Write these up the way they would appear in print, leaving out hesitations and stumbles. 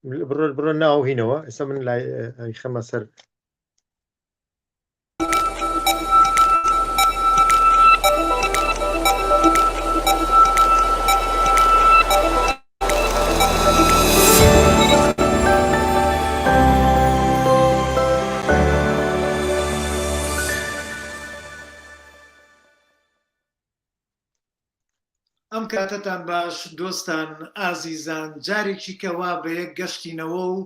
بڕۆ بڕۆ ناو هینەوە ئێستا من لای خەمە سەر ئەم کاتەتان باش دۆستان ئازیزان جارێکی کە وا بە یەک گەشتینەوە و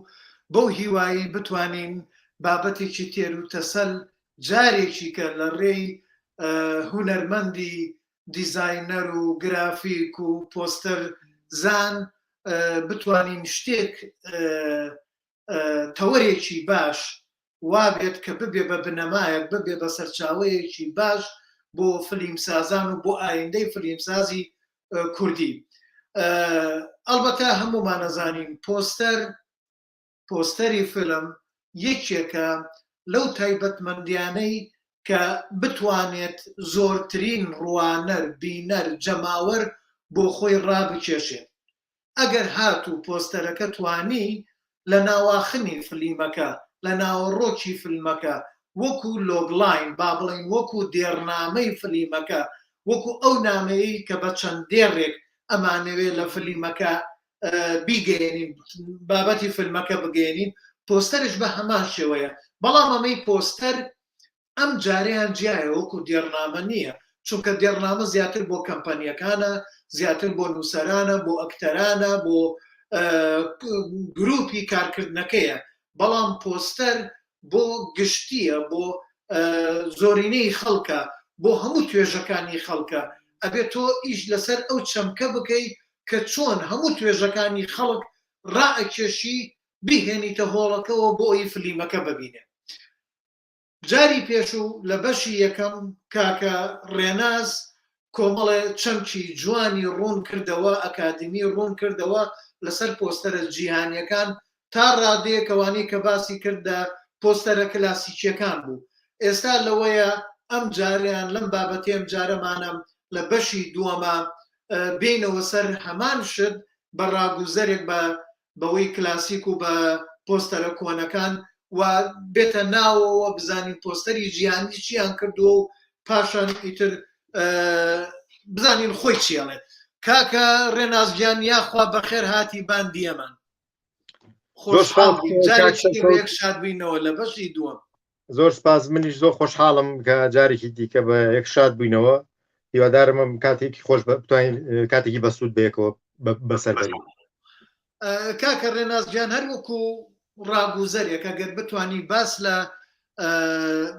بەو هیوایی بتوانین بابەتێکی تێر و تەسەل جارێکی کە لە ڕێی هونەرمەندی دیزاینەر و گرافیک و پۆستەر زان بتوانین شتێک تەوەرێکی باش وابێت کە ببێ بە بنەمایەک، ببێ بە سەرچاوەیەکی باش بۆ فلیمسازان و بۆ ئایندەی فلیمسازی کوردی. ئەڵبەتە هەموومان ئەزانین پۆستەر، پۆستەری فیلم یەکێکە لەو تایبەتمەندیانەی کە بتوانێت زۆرترین ڕوانەر، بینەر، جەماوەر بۆ خۆی ڕابکێشێت. ئەگەر هاتوو پۆستەرەکە توانی لە ناواخنی فلیمەکە، لە ناوەڕۆکی فیلمەکە، وەکو logline، با بڵێین وەکو دێڕنامەی فلیمەکە، وەکو ئەو نامەیەی کە بە چەند دێڕێک ئەمانەوێ لە فلیمەکە بیگەیەنین، بابەتی فیلمەکە بگەیەنین، پۆستەرش بە هەمان شێوەیە، بەڵام ئەمەی پۆستەر ئەم جارەیان جیایە وەکو دێڕنامە نییە، چونکە دێڕنامە زیاتر بۆ کەمپەنییەکانە، زیاتر بۆ نووسەرانە، بۆ ئەکتەرانە، بۆ گروپی کارکردنەکەیە، بەڵام پۆستەر بۆ گشتییە، بۆ زۆرینەی خەڵکە، بۆ هەموو توێژەکانی خەڵکە، ئەبێت تۆ ئیش لەسەر ئەو چەمکە بکەی کە چۆن هەموو توێژەکانی خەڵک ڕائەکێشی بیهێنیتە هۆڵەکەوە بۆ ئەوی فلیمەکە ببینێ. جاری پێشوو لە بەشی یەکەم کاکە ڕێناس کۆمەڵێ چەمکی جوانی ڕوون کردەوە، ئەکادیمی ڕوون کردەوە لەسەر پۆستەرە جیهانیەکان تا ڕادەیەک ئەوانەی کە باسی کرد لە پۆستەرە کلاسیکیەکان بوو. ئێستا لەوەیە ئەم جارەیان لەم بابەتەی ئەم جارەمانە لە بەشی دووەما بێینەوە سەر هەمان شت بە ڕاگوزەرێک بە بەوەی کلاسیک و بە پۆستەرە کۆنەکان و بێتە ناوەوە بزانین پۆستەری جیهانی چیان کردووە و پاشان ئیتر بزانین خۆی چیڵێت کاکە ڕێناز گیان یاخوا بەخێر هاتی بان دیەمان خۆشحاڵ جارێک شاد بووینەوە لە بەشی دووەم. زۆر سپاس منیش زۆر خۆشحاڵم کە جارێکی دیکە بە یەک شاد بووینەوە هیوادارم کاتێکی خۆش بتوانین کاتێکی بەسوود بەیەکەوە بەسەر بەرین. کاکە ڕێناس گیان هەر وەکو ڕاگوزەرێک ئەگەر بتانی باس لە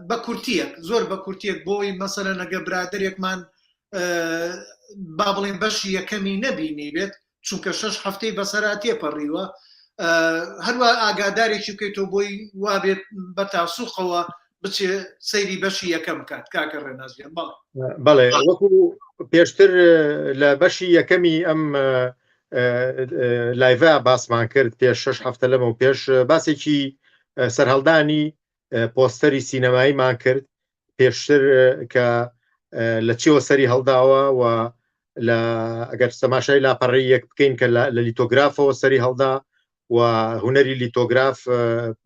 بە کورتیەک زۆر بە کورتیەک بۆی مەسەلەن ئەگە برادێکمان با بڵێن بەشی یەکەمی نەبینی بێت چونکە شەش هەفتەی بەسەرا تێپەڕیوە هەروە ئاگادارێکی بکەیتەوە بۆی وابێت بە تاسوقەوە بچێ سەیری بەشی یەکەم بکات کاکە ڕێنازیان بەڵێ بەڵێ وەکو پێشتر لە بەشی یەکەمی ئەم live ە باسمان کرد پێش شش هەفتە لەمە و پێش باسێکی سەرهەڵدانی پۆستەری سینەماییمان کرد پێشتر کە لە چیەوە سەری هەڵداوە و لە ئەگەر سەماشای لاپەڕی یەک بکەین کە لە لیتۆگرافەوە سەری هەڵدا و هونەری لیتۆگراف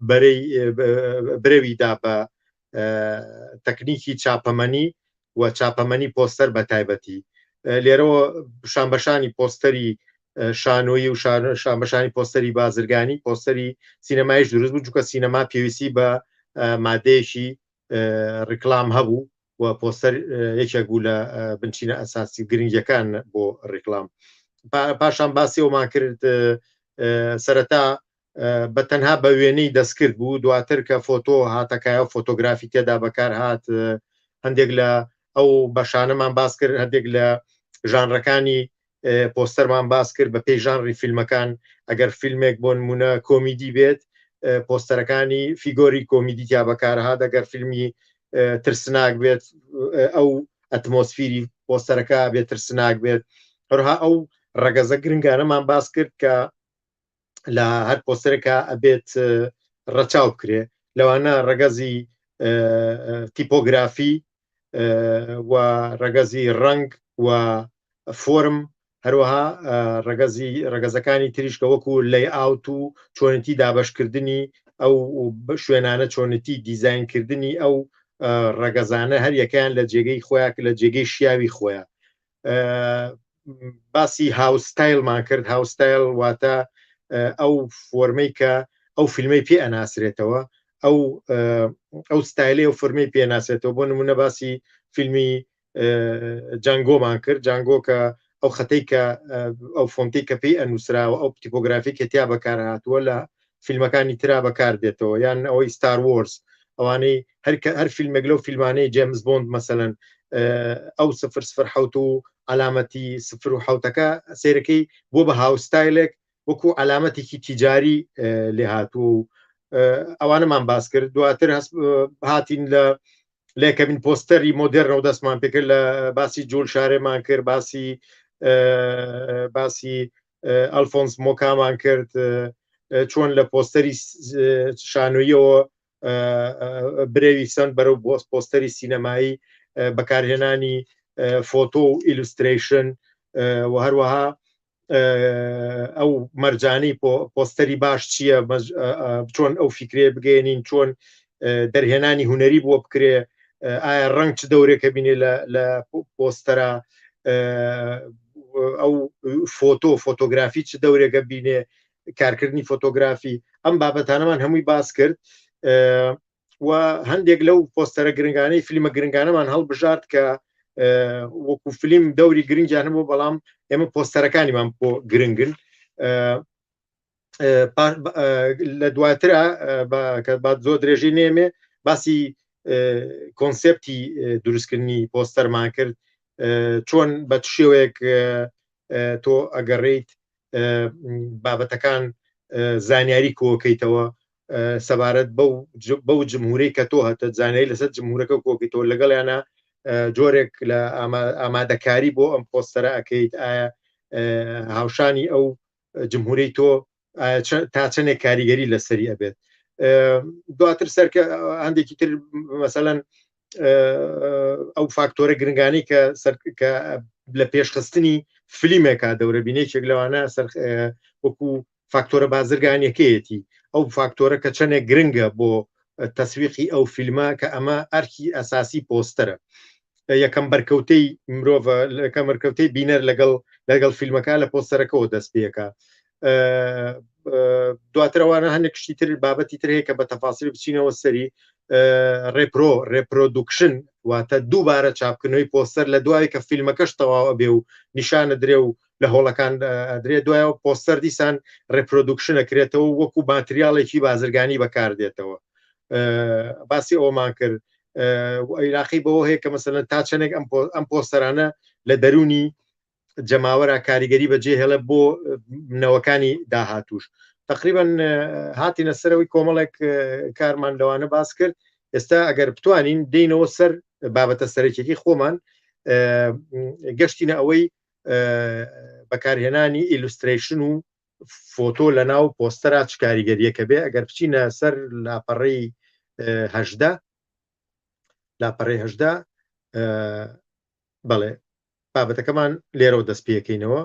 بەرەی برەوی دا بە تەکنیکی چاپەمەنی و چاپەمەنی پۆستەر بە تایبەتی لێرەوە شانبەشانی پۆستەری شانۆیی و شانبەشانی پۆستەری بازرگانی پۆستەری سینەمایش دروست بوو چونکە سینەما پێویستی بە مادەیەکی ڕیکلام هەبوو و پۆستەر یەکێک بوو لە بنچینە ئەساسی گرنگەکان بۆ ڕیکلام پاشان باسی ئەومان کرد سەرەتا بە تەنها بە وێنەی دەستکرد بوو دواتر کە فۆتۆ هاتەکایە و فۆتۆگرافی تێدا بەکار هات هەندێک لە ئەو بەشانەمان باس کرد هەندێک لە ژانرەکانی پۆستەرمان باس کرد بە پێی ژانری فیلمەکان ئەگەر فیلمێک بۆ نمونە کۆمیدی بێت پۆستەرەکانی فیگۆری کۆمیدی تیا بەکارهات ئەگەر فیلمی ترسناک بێت ئەو ئەتمۆسفیری پۆستەرەکە بێت ترسناک بێت هەروها ئەو ڕەگەزە گرنگانەمان باس کرد کە لە هەر پۆستەرێکا ئەبێت ڕەچاو بکرێ لەوانە ڕەگەزی تیپۆگرافی و ڕەگەزی ڕەنگ و فۆرم. هەروەها ڕەگەزی ڕەگەزەکانی تریش کە وەکو layout و چۆنێتی دابەشکردنی ئەو شوێنانە چۆنێتی دیزاینکردنی ئەو ڕەگەزانە هەر یەکەیان لە جێگەی خۆیان لە جێگەی شیاوی خۆیان. باسی house style مان کرد. house style واتە ئەو فۆرمەی کە ئەو فیلمەی پێ ئەناسرێتەوە، ئەو ئەو ستایلی ئەو فۆرمەی پێ ناسرێتەوە. بۆ نمونە باسی فیلمی جانگۆمان کرد، جانگۆ کە ئەو خەتەی کە ئەو فۆنتی کە پێی ئەنووسراوە، ئەو تیپۆگرافی کە تیا بەکار هاتووە لە فیلمەکانی ترا بەکار دێتەوە، یان ئەوەی ستار وۆرز، ئەوانەی هەر فیلمێک لەو فیلمانەی جێمز بۆند مەسەلەن ئەو 007 و علامەتی سفر و حوتەکە سیرەکەی بۆ بە house style ێک وەکو علامەتێکی تیجاری لێهاتوو و ئەوانەمان باس کرد. دواتر هاتین لە لە یەکەمین پۆستەری مۆدێرنەوە دەستمان پێکرد، لە باسی جول شارێمان کرد، باسی ئەلفۆنس مۆکامان کرد، چۆن لە پۆستەری شانۆییەوە برەوی سند بەرەو پۆستەری سینەمایی، بەکارهێنانی فۆتۆ و illustration و هەروەها ئەو مەرجانی پۆستەری باش چییە، چۆن ئەو فیکرێ بگەێنین، چۆن دەرهێنانی هونەری بۆ بکرێ، ئایا ڕەنگ چ دەورێکە بینێ لە پۆستەرە، ئەو فۆتۆ فۆتۆگرافی چ دەورێکە بینێ، کارکردنی فۆتۆگرافی، ئەم بابەتانەمان هەمووی باس کرد و هەندێک لەو پۆستەرە گرنگانەی فیلمە گرنگانەمان هەڵبژارد کە وەکو فیلم دەوری گرنگیان هەبوو، بەڵام ئێمە پۆستەرەکانیمان بۆ گرنگن. لە دواترا کە با زۆر درێژی نێمێ باسی کۆنسپتی دروستکردنی پۆستەرمان کرد، چۆن بە چ شێوەیەک تۆ ئەگەڕیت بابەتەکان زانیاری کۆکەیتەوە سەبارەت بەو جمهورەی کە تۆ هەتە، زانیاری لەسەر جمهورەکە کۆکەیتەوە، لەگەڵیانە جۆرێک لە ئامادەکاری بۆ ئەم پۆستەرە ئەکەیت، ئایا هاوشانی ئەو جمهورەی تۆ تا چەندێک کاریگەری لەسەری ئەبێت. دواتر سەرکە هەندێکی تر مەسەلەن ئەو فاکتۆرە گرنگانی کە کە لە پێشخستنی فلیمێکا دەورە بینێکێک لەوانە سەر وەکو فاکتۆرە بازرگانیەکەیەتی، ئەو فاکتۆرە کە چەندێک گرنگە بۆ تەسویقی ئەو فیلمە، کە ئەمە ئەرکی ئەساسی پۆستەرە، یەکەم بەرکەوتەی مرۆڤ، یەکەم بەرکەوتەی بینەر لەگەڵ فیلمەکە لە پۆستەرەکەەوە دەست پێەکە. دواترەوانە هەندێک شتی تر بابەتی تر هەیە کە بە تەفاسیل بچینەوە سەری. repro reproduction واتە دووبارە چاپکردنەوەی پۆستەر لە دوای کە فیلمەکەش تەواو ئەبێ و نیشانە درێ و لە هۆڵەکان درێ، دوایەوە پۆستەر دیسان reproduction ئەکرێتەوە وەکو ماتریاڵێکی بازرگانی بەکاردێتەوە. باسی ئەومان کرد. عیراقی بەوە هەیە کە مەسەلەن تا چەندێک ئەم پۆستەرانە لە دەرونی جەماوەرە کاریگەری بەجێ هێڵە بۆ نەوەکانی داهاتوش. تقریبا هاتینە سەرەوەی کۆمەڵێک کارمان لەوانە باس کرد. ئێستا ئەگەر بتوانین دێینەوە سەر بابەتە سەرەکیەکەی خۆمان، گەشتینە ئەوەی بەکارهێنانی illustration و فۆتۆ لە ناو پۆستەرا چ کاریگەریەکە بێ. ئەگەر بچینە سەر لاپەڕەی 18، لاپەڕەی 18، بەڵێ بابەتەکەمان لێرەوە دەست پێەکەینەوە.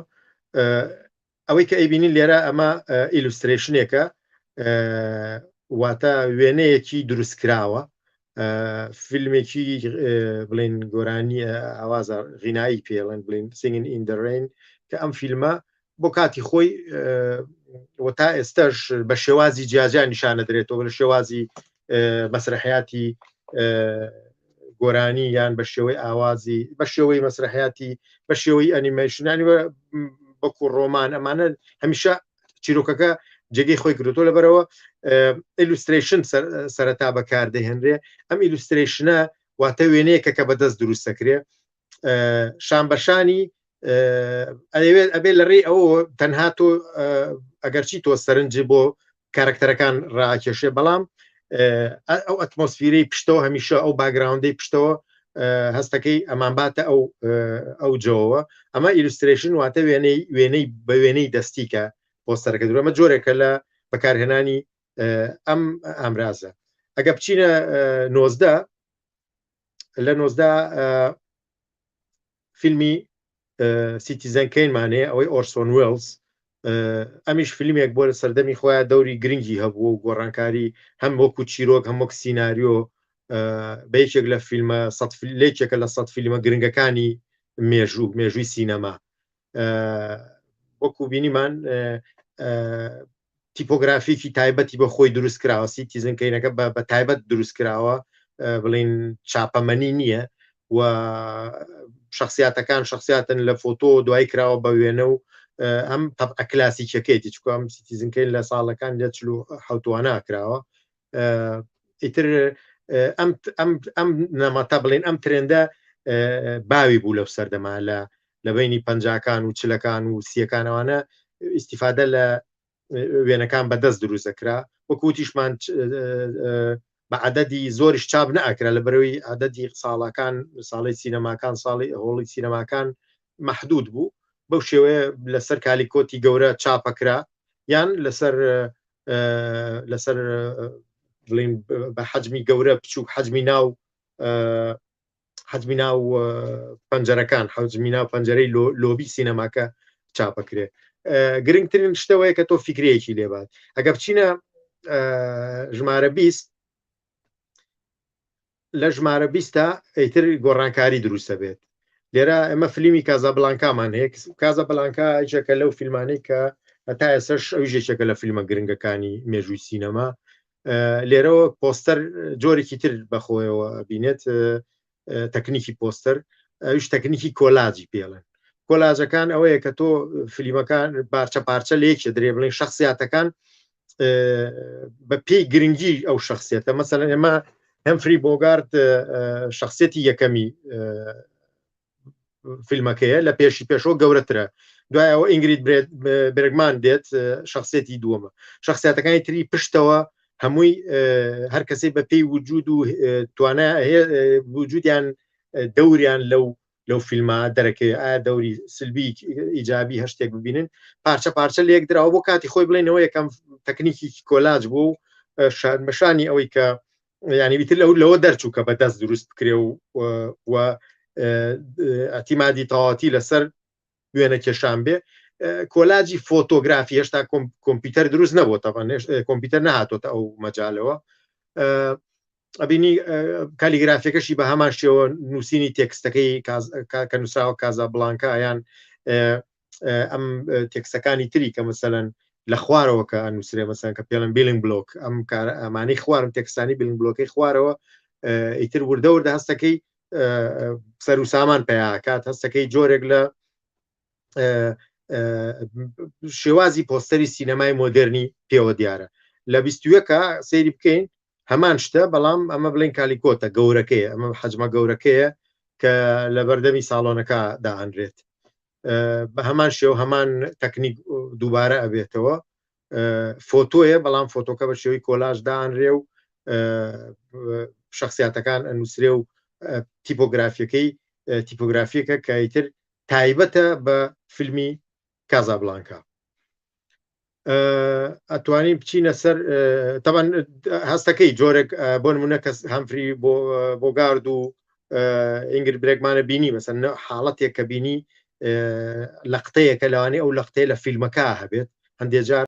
ئەوەی کە ئەیبینین لێرە ئەمە illustration ێکە، واتە وێنەیەکی دروستکراوە، فیلمێکی بڵین گۆرانی ئاوازە غینایی پێڵێن بڵین Singin' in the Rain، کە ئەم فیلمە بۆ کاتی خۆی و تا ئێستاش بە شێوازی جیاجیا نیشانە درێتەوە، لە شێوازی مەسرحیاتی گۆرانی یان بە شێوەی ئاوازی، بە شێوەی مەسرحیاتی، بە شێوەی ئەنیمەیشنانی وەکو ڕۆمان، ئەمانە هەمیشە چیرۆکەکە جێگەی خۆی کردوتۆ. لەبەرەوە illustration سەرەتا بەکاردەهێنرێ. ئەم illustration ە واتە وێنەیەکە کە بەدەست دروست دەکرێ شان بەشانی ئەوێت ئەبێ لە ڕێی ئەوە تەنها تۆ ئەگەرچی تۆ سەرنجی بۆ کارکتەرەکان ڕاکێشێ، بەڵام ئەو ئەتمۆسفیرەی پشتەوە هەمیشە ئەو background ەی پشتەوە هەستەکەی ئەمانباتە ئەو جۆوە. ئەمە illustration واتە وێنەی بە وێنەی دەستیکە پۆستەرەکە درۆ. ئەمە جۆرێکە لە بەکارهێنانی ئەم ئامرازە. ئەگە بچینە 19، لە 19 فیلمی Citizen Kane مان هەیە ئەوەی ئۆرسۆن وێڵز ئەمیش فیلمێک بۆ لە سەردەمی خۆیان دەوری گرنگی هەبوو و گۆڕانکاری هەم وەکو چیرۆک هەم وەک سیناریۆ بە یەکێک لە فیلمە لێکێکە لە سەد فیلمە گرنگەکانی مێژوو مێژووی سینەما وەکو بینیمان تیپۆگرافیکی تایبەتی بە خۆی دروست کراوە Citizen Kane ەکە بە تایبەت دروست کراوە بڵین چاپەمەنی نییە و شخصیاتەکان شخصیاتن لە فۆتۆ دوای کراوە بە وێنە و ئەم تەبعە کلاسیکەکەیتی چکە ئەم Citizen Kane لە ساڵەکان لە چلو حوتوانە کراوە ئیتر ئەم ئەم ئەم نەمەتە بڵێن ئەم ترێندە باوی بوو لەو سەردەما لە لە بینی پەنجاکان و چلەکان و سیەکانەوانە ئیسیفادە لە وێنەکان بەدەست دروست دەکرا وەکوتیشمان بە عدەدی زۆریش چاپ نەئەکرا لە بەرەوەی عدەدی ساڵەکان ساڵی سینەماکان ساڵی هۆڵی سینەماکان محدود بوو بەو شێوەیە لەسەر کالیکۆتی گەورە چاپەکرا یان لەسەر لەسەر بڵین بە حەجمی گەورە بچووک حەجمی ناو حەجمی ناو پەنجەرەکان حەجمی ناو پەنجەرەی لۆبی سینەماکە چاپەکرێ گرنگترین شتەوەیە کە تۆ فیکرەیەکی لێبات ئەگە بچینە ژمارە 20 لە ژمارە بیستا ئیتر گۆڕانکاری دروستە بێت لێرە ئێمە فلیمی کازابلانکامان هەیە کازابلانکا یەکێکە لەو فیلمانەی کە هەتا ئێستاش ئەویش یەکێکە لە فیلمە گرنگەکانی مێژووی سینەما لێرەوە پۆستەر جۆرێکی تر بەخۆیەوە بینێت تەکنیکی پۆستەر ئەویش تەکنیکی کۆلاجی پێڵێن کۆلاجەکان ئەوەیە کە تۆ فیلمەکان پارچە پارچە لەیەکێ درێ بڵێن شخصیاتەکان بە پێی گرنگی ئەو شخصیەتە مەسەلەن ئێمە هەمفری بۆگارت شخصیەتی یەکەمی فیلمەکەیە لە پێشی پێشەوە گەورەترە دوای ئەوە ئینگرید بێرگمان دێت شخصیەتی دووەمە شخصیاتەکانی تری پشتەوە هەمووی هەر کەسی بە پێی وجود و توانا وجودیان دەوریان لەو لەو فیلمە دەرەکەوێ ئایا دەوری سلبی ئیجابی هەر شتێک ببینن پارچە پارچە لێک دراوە بۆ کاتی خۆی بڵێنەوە یەکەم تەکنیکی کۆلاج بوو و بەشانی ئەوەی کە ینی بیتر لەو لەوە دەرچوو کە بەدەست دروست بکرێ و و ئەتیمادی تەواتی لەسەر وێنە کێشان بێ کۆلاجی فۆتۆگرافی هێشتا کۆمپیوتەر دروست نەبوو تەبەن کۆمپیوتەر نەهاتۆتە ئەو مەجالەوە ئەبینی کالیگرافیەکەشی بە هەمان شێوە نووسینی تێکستەکەی کە نووسراوە کازا بڵانکە یان ئەم تێکسەکانی تری کە مەسەلەن لە خوارەوە کە نووسرێ مەسەن کە پێڵن billing block ئەم کار ئەمانەی خوارم تێکستانی billing block ەکەی خوارەوە ئیتر وردە وردە هەستەکەی سەر و سامان پیاکات هەستەکەی جۆرێک لە شێوازی پۆستەری سینەمای مۆدێرنی پێوە دیارە لە بیستویەکە سەیری بکەین هەمان شتە بەڵام ئەمە بڵێن کالیکۆتە گەورەکەیە ئەمە حەجمە گەورەکەیە کە لە بەردەمی ساڵۆنەکە دائەنرێت بە هەمان شێوە هەمان تەکنیک دووبارە ئەبێتەوە فۆتۆیە بەڵام فۆتۆکە بە شێوەی کۆلاژ دانرێ و شخصیاتەکان ئەنووسرێ و تیپۆگرافیەکەی تیپۆگرافیەکە کە ئیتر تایبەتە بە فیلمی کازابلانکا ئەتوانین بچینە سەر تەبەن هەستەکەی جۆرێک بۆ نمونە کەس هەمفری بۆ بۆگارد و ئینگر برێکمانە بینی مەسەن حاڵەتێک کە بینی لەقتەیەکە لەوانەیە ئەو لەقتەیە لە فیلمەکە هەبێت هەندێک جار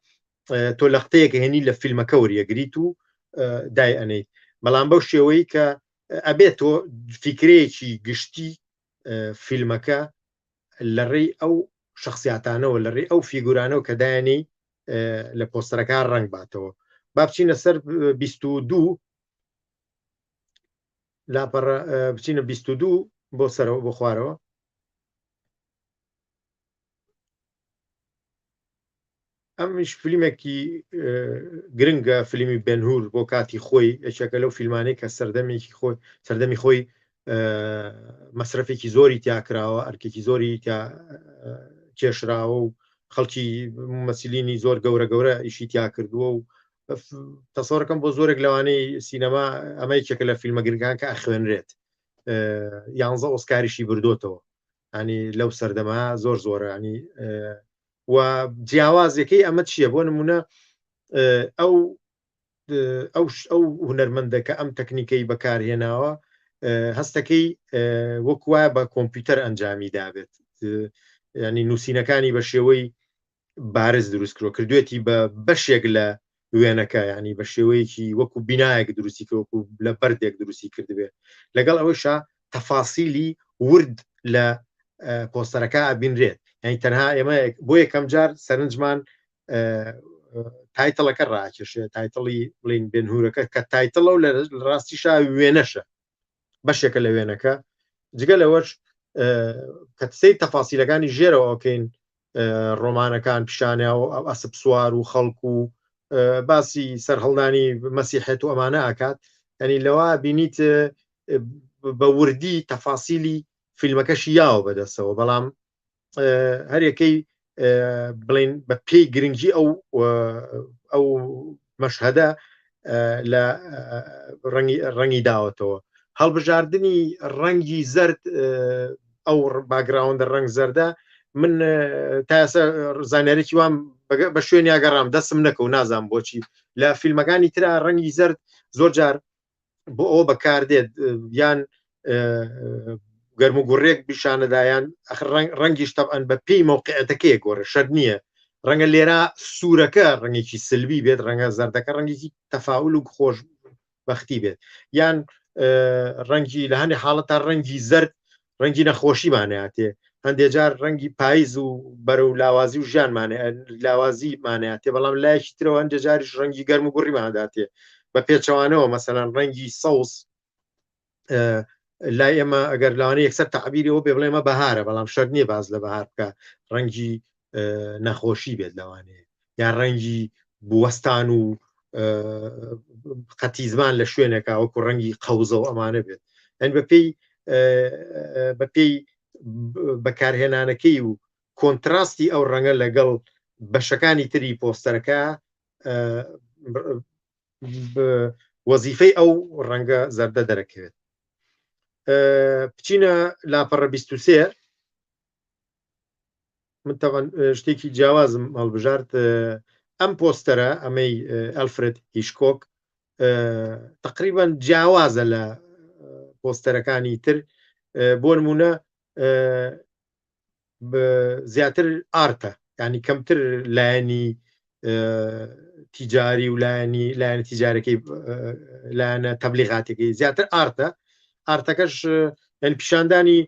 تۆ لەقتەیەکە هێنی لە فیلمەکە وەریەگریت و دای ئەنیت بەڵام بەو شێوەی کە ئەبێت تۆ فیکرەیەکی گشتی فیلمەکە لە ڕێی ئەو شخصیاتانەوە لە ڕێی ئەو فیگورانەوە کە دایانی لە پۆستەرەکان ڕەنگ باتەوە با بچینە سەر 22 لاپەڕە بچینە 22 بۆ سەرەوە بۆ خوارەوە ئەمیش فیلمێکی گرنگە فیلمی بێنهور بۆ کاتی خۆی یەکێکە لەو فیلمانەی کە سەردەمێکی خۆی سەردەمی خۆی مەسرەفێکی زۆری تیا کراوە ئەرکێکی زۆری تیا کێشراوە و خەڵکی مەسیلینی زۆر گەورە گەورە ئیشی تیا کردووە و تەسەوەرەکەم بۆ زۆرێک لەوانەی سینەما ئەمە یەکێکە لە فیلمە گرنگان کە ئەخوێنرێت یانزە ئۆسکاریشی بردوتەوە ینی لەو سەردەما زۆر زۆرە ینی و جیاوازەکەی ئەمە چییە بۆ نمونە ئەو ئەو ئەو هونەرمەندە کە ئەم تەکنیکەی بەکارهێناوە هەستەکەی وەک وایە بە کۆمپیوتەر ئەنجامی دابێت. ینی نووسینەکانی بە شێوەی بارز دروست کرۆ کردوێتی بە بەشێک لە وێنەکە ینی بە شێوەیەکی وەکو بینایەک دروستی کرد وەکو لە بەردێک دروستی کردبێ لەگەڵ ئەوەشا تەفاسیلی ورد لە پۆستەرەکە ئەبینرێت یعنی تەنها ئێمە بۆ یەکەم جار سەرنجمان title ەکە ڕاکێشێ title ی بڵین بێنهورەکە کە title ە و لە ڕاستیشا وێنەشە بەشێکە لە وێنەکە جگە لەوەش کە سەیر تەفاسیلەکانی ژێرەوە ئەوکەین ڕۆمانەکان پیشانیا و ئەو ئەسپ سوار و خەڵک و باسی سەرهەڵدانی مەسیحێت و ئەمانە ئاکات ینی لەوە بینیت بە وردی تەفاسیلی فیلمەکەشی یاوە بەدەستەوە بەڵام هەریەکەی بڵین بە پێی گرنگی ئەو ئەو مەشهدە لە ڕەنگی ڕەنگی داوەتەوە هەڵبژاردنی ڕەنگی زەرد ئەو background ە ڕەنگ زەردە من تاسە زانیارێکی وام بە شوێن یاگەڕام دەستم نەکە و نازانم بۆچی لە فیلمەکانی ترا ڕەنگی زەرد زۆر جار بۆ ئەوە بەکاردێت یان گەرم و گوڕێک پیشانەدایان ڕەنگیش تەبعەن بە پێی مەوقعەتەکەی گۆڕێ شەر نییە ڕەنگە لێرە سوورەکە ڕەنگێکی سلبی بێت ڕەنگە زەردەکە ڕەنگێکی تەفاول و خۆش بەختی بێت یان ڕەنگی لە هەندێک حاڵەت تا ڕەنگی زەرد ڕەنگی نەخۆشیماناتێ هەندێک جار ڕەنگی پاییز و بەرەو لاوازی و ژیانمانێ لاوازی ماناتێ بەڵام لایەکی ترەوە هەندێک جاریش ڕەنگی گەرم و گوڕیمانداتێ بە پێچەوانەوە مەسەلەن ڕەنگی سەوز لای ئێمە ئەگەر لەوانەیە یەکسەر تەعبیری ئەوە بێ بڵێمە بەهارە بەڵام شەرت نییە باز لە بەهار بکە ڕەنگی نەخۆشی بێت لەوانەیە یان ڕەنگی بوەستان و قەتیزمان لە شوێنێکا وەکو ڕەنگی قەوزە و ئەمانە بێت یعنی بەپێی بەپێی بەکارهێنانەکەی و contrast ی ئەو ڕەنگە لەگەڵ بەشەکانی تری پۆستەرەکە وەزیفەی ئەو ڕەنگە زەردە دەرەکەوێت بچینە لاپەڕە 23 من تەبعەن شتێکی جیاوازم هەڵبژارد ئەم پۆستەرە ئەمەی ئەلفرێد هیشکۆک تقریبان جیاوازە لە پۆستەرەکانی تر بۆ نمونە زیاتر art ە ینی کەمتر لایەنی تیجاری و لایەنی لایەنە تیجارەکەی لایەنە تەبلیغاتەکەی زیاتر art ە art ەکەش یان پیشاندانی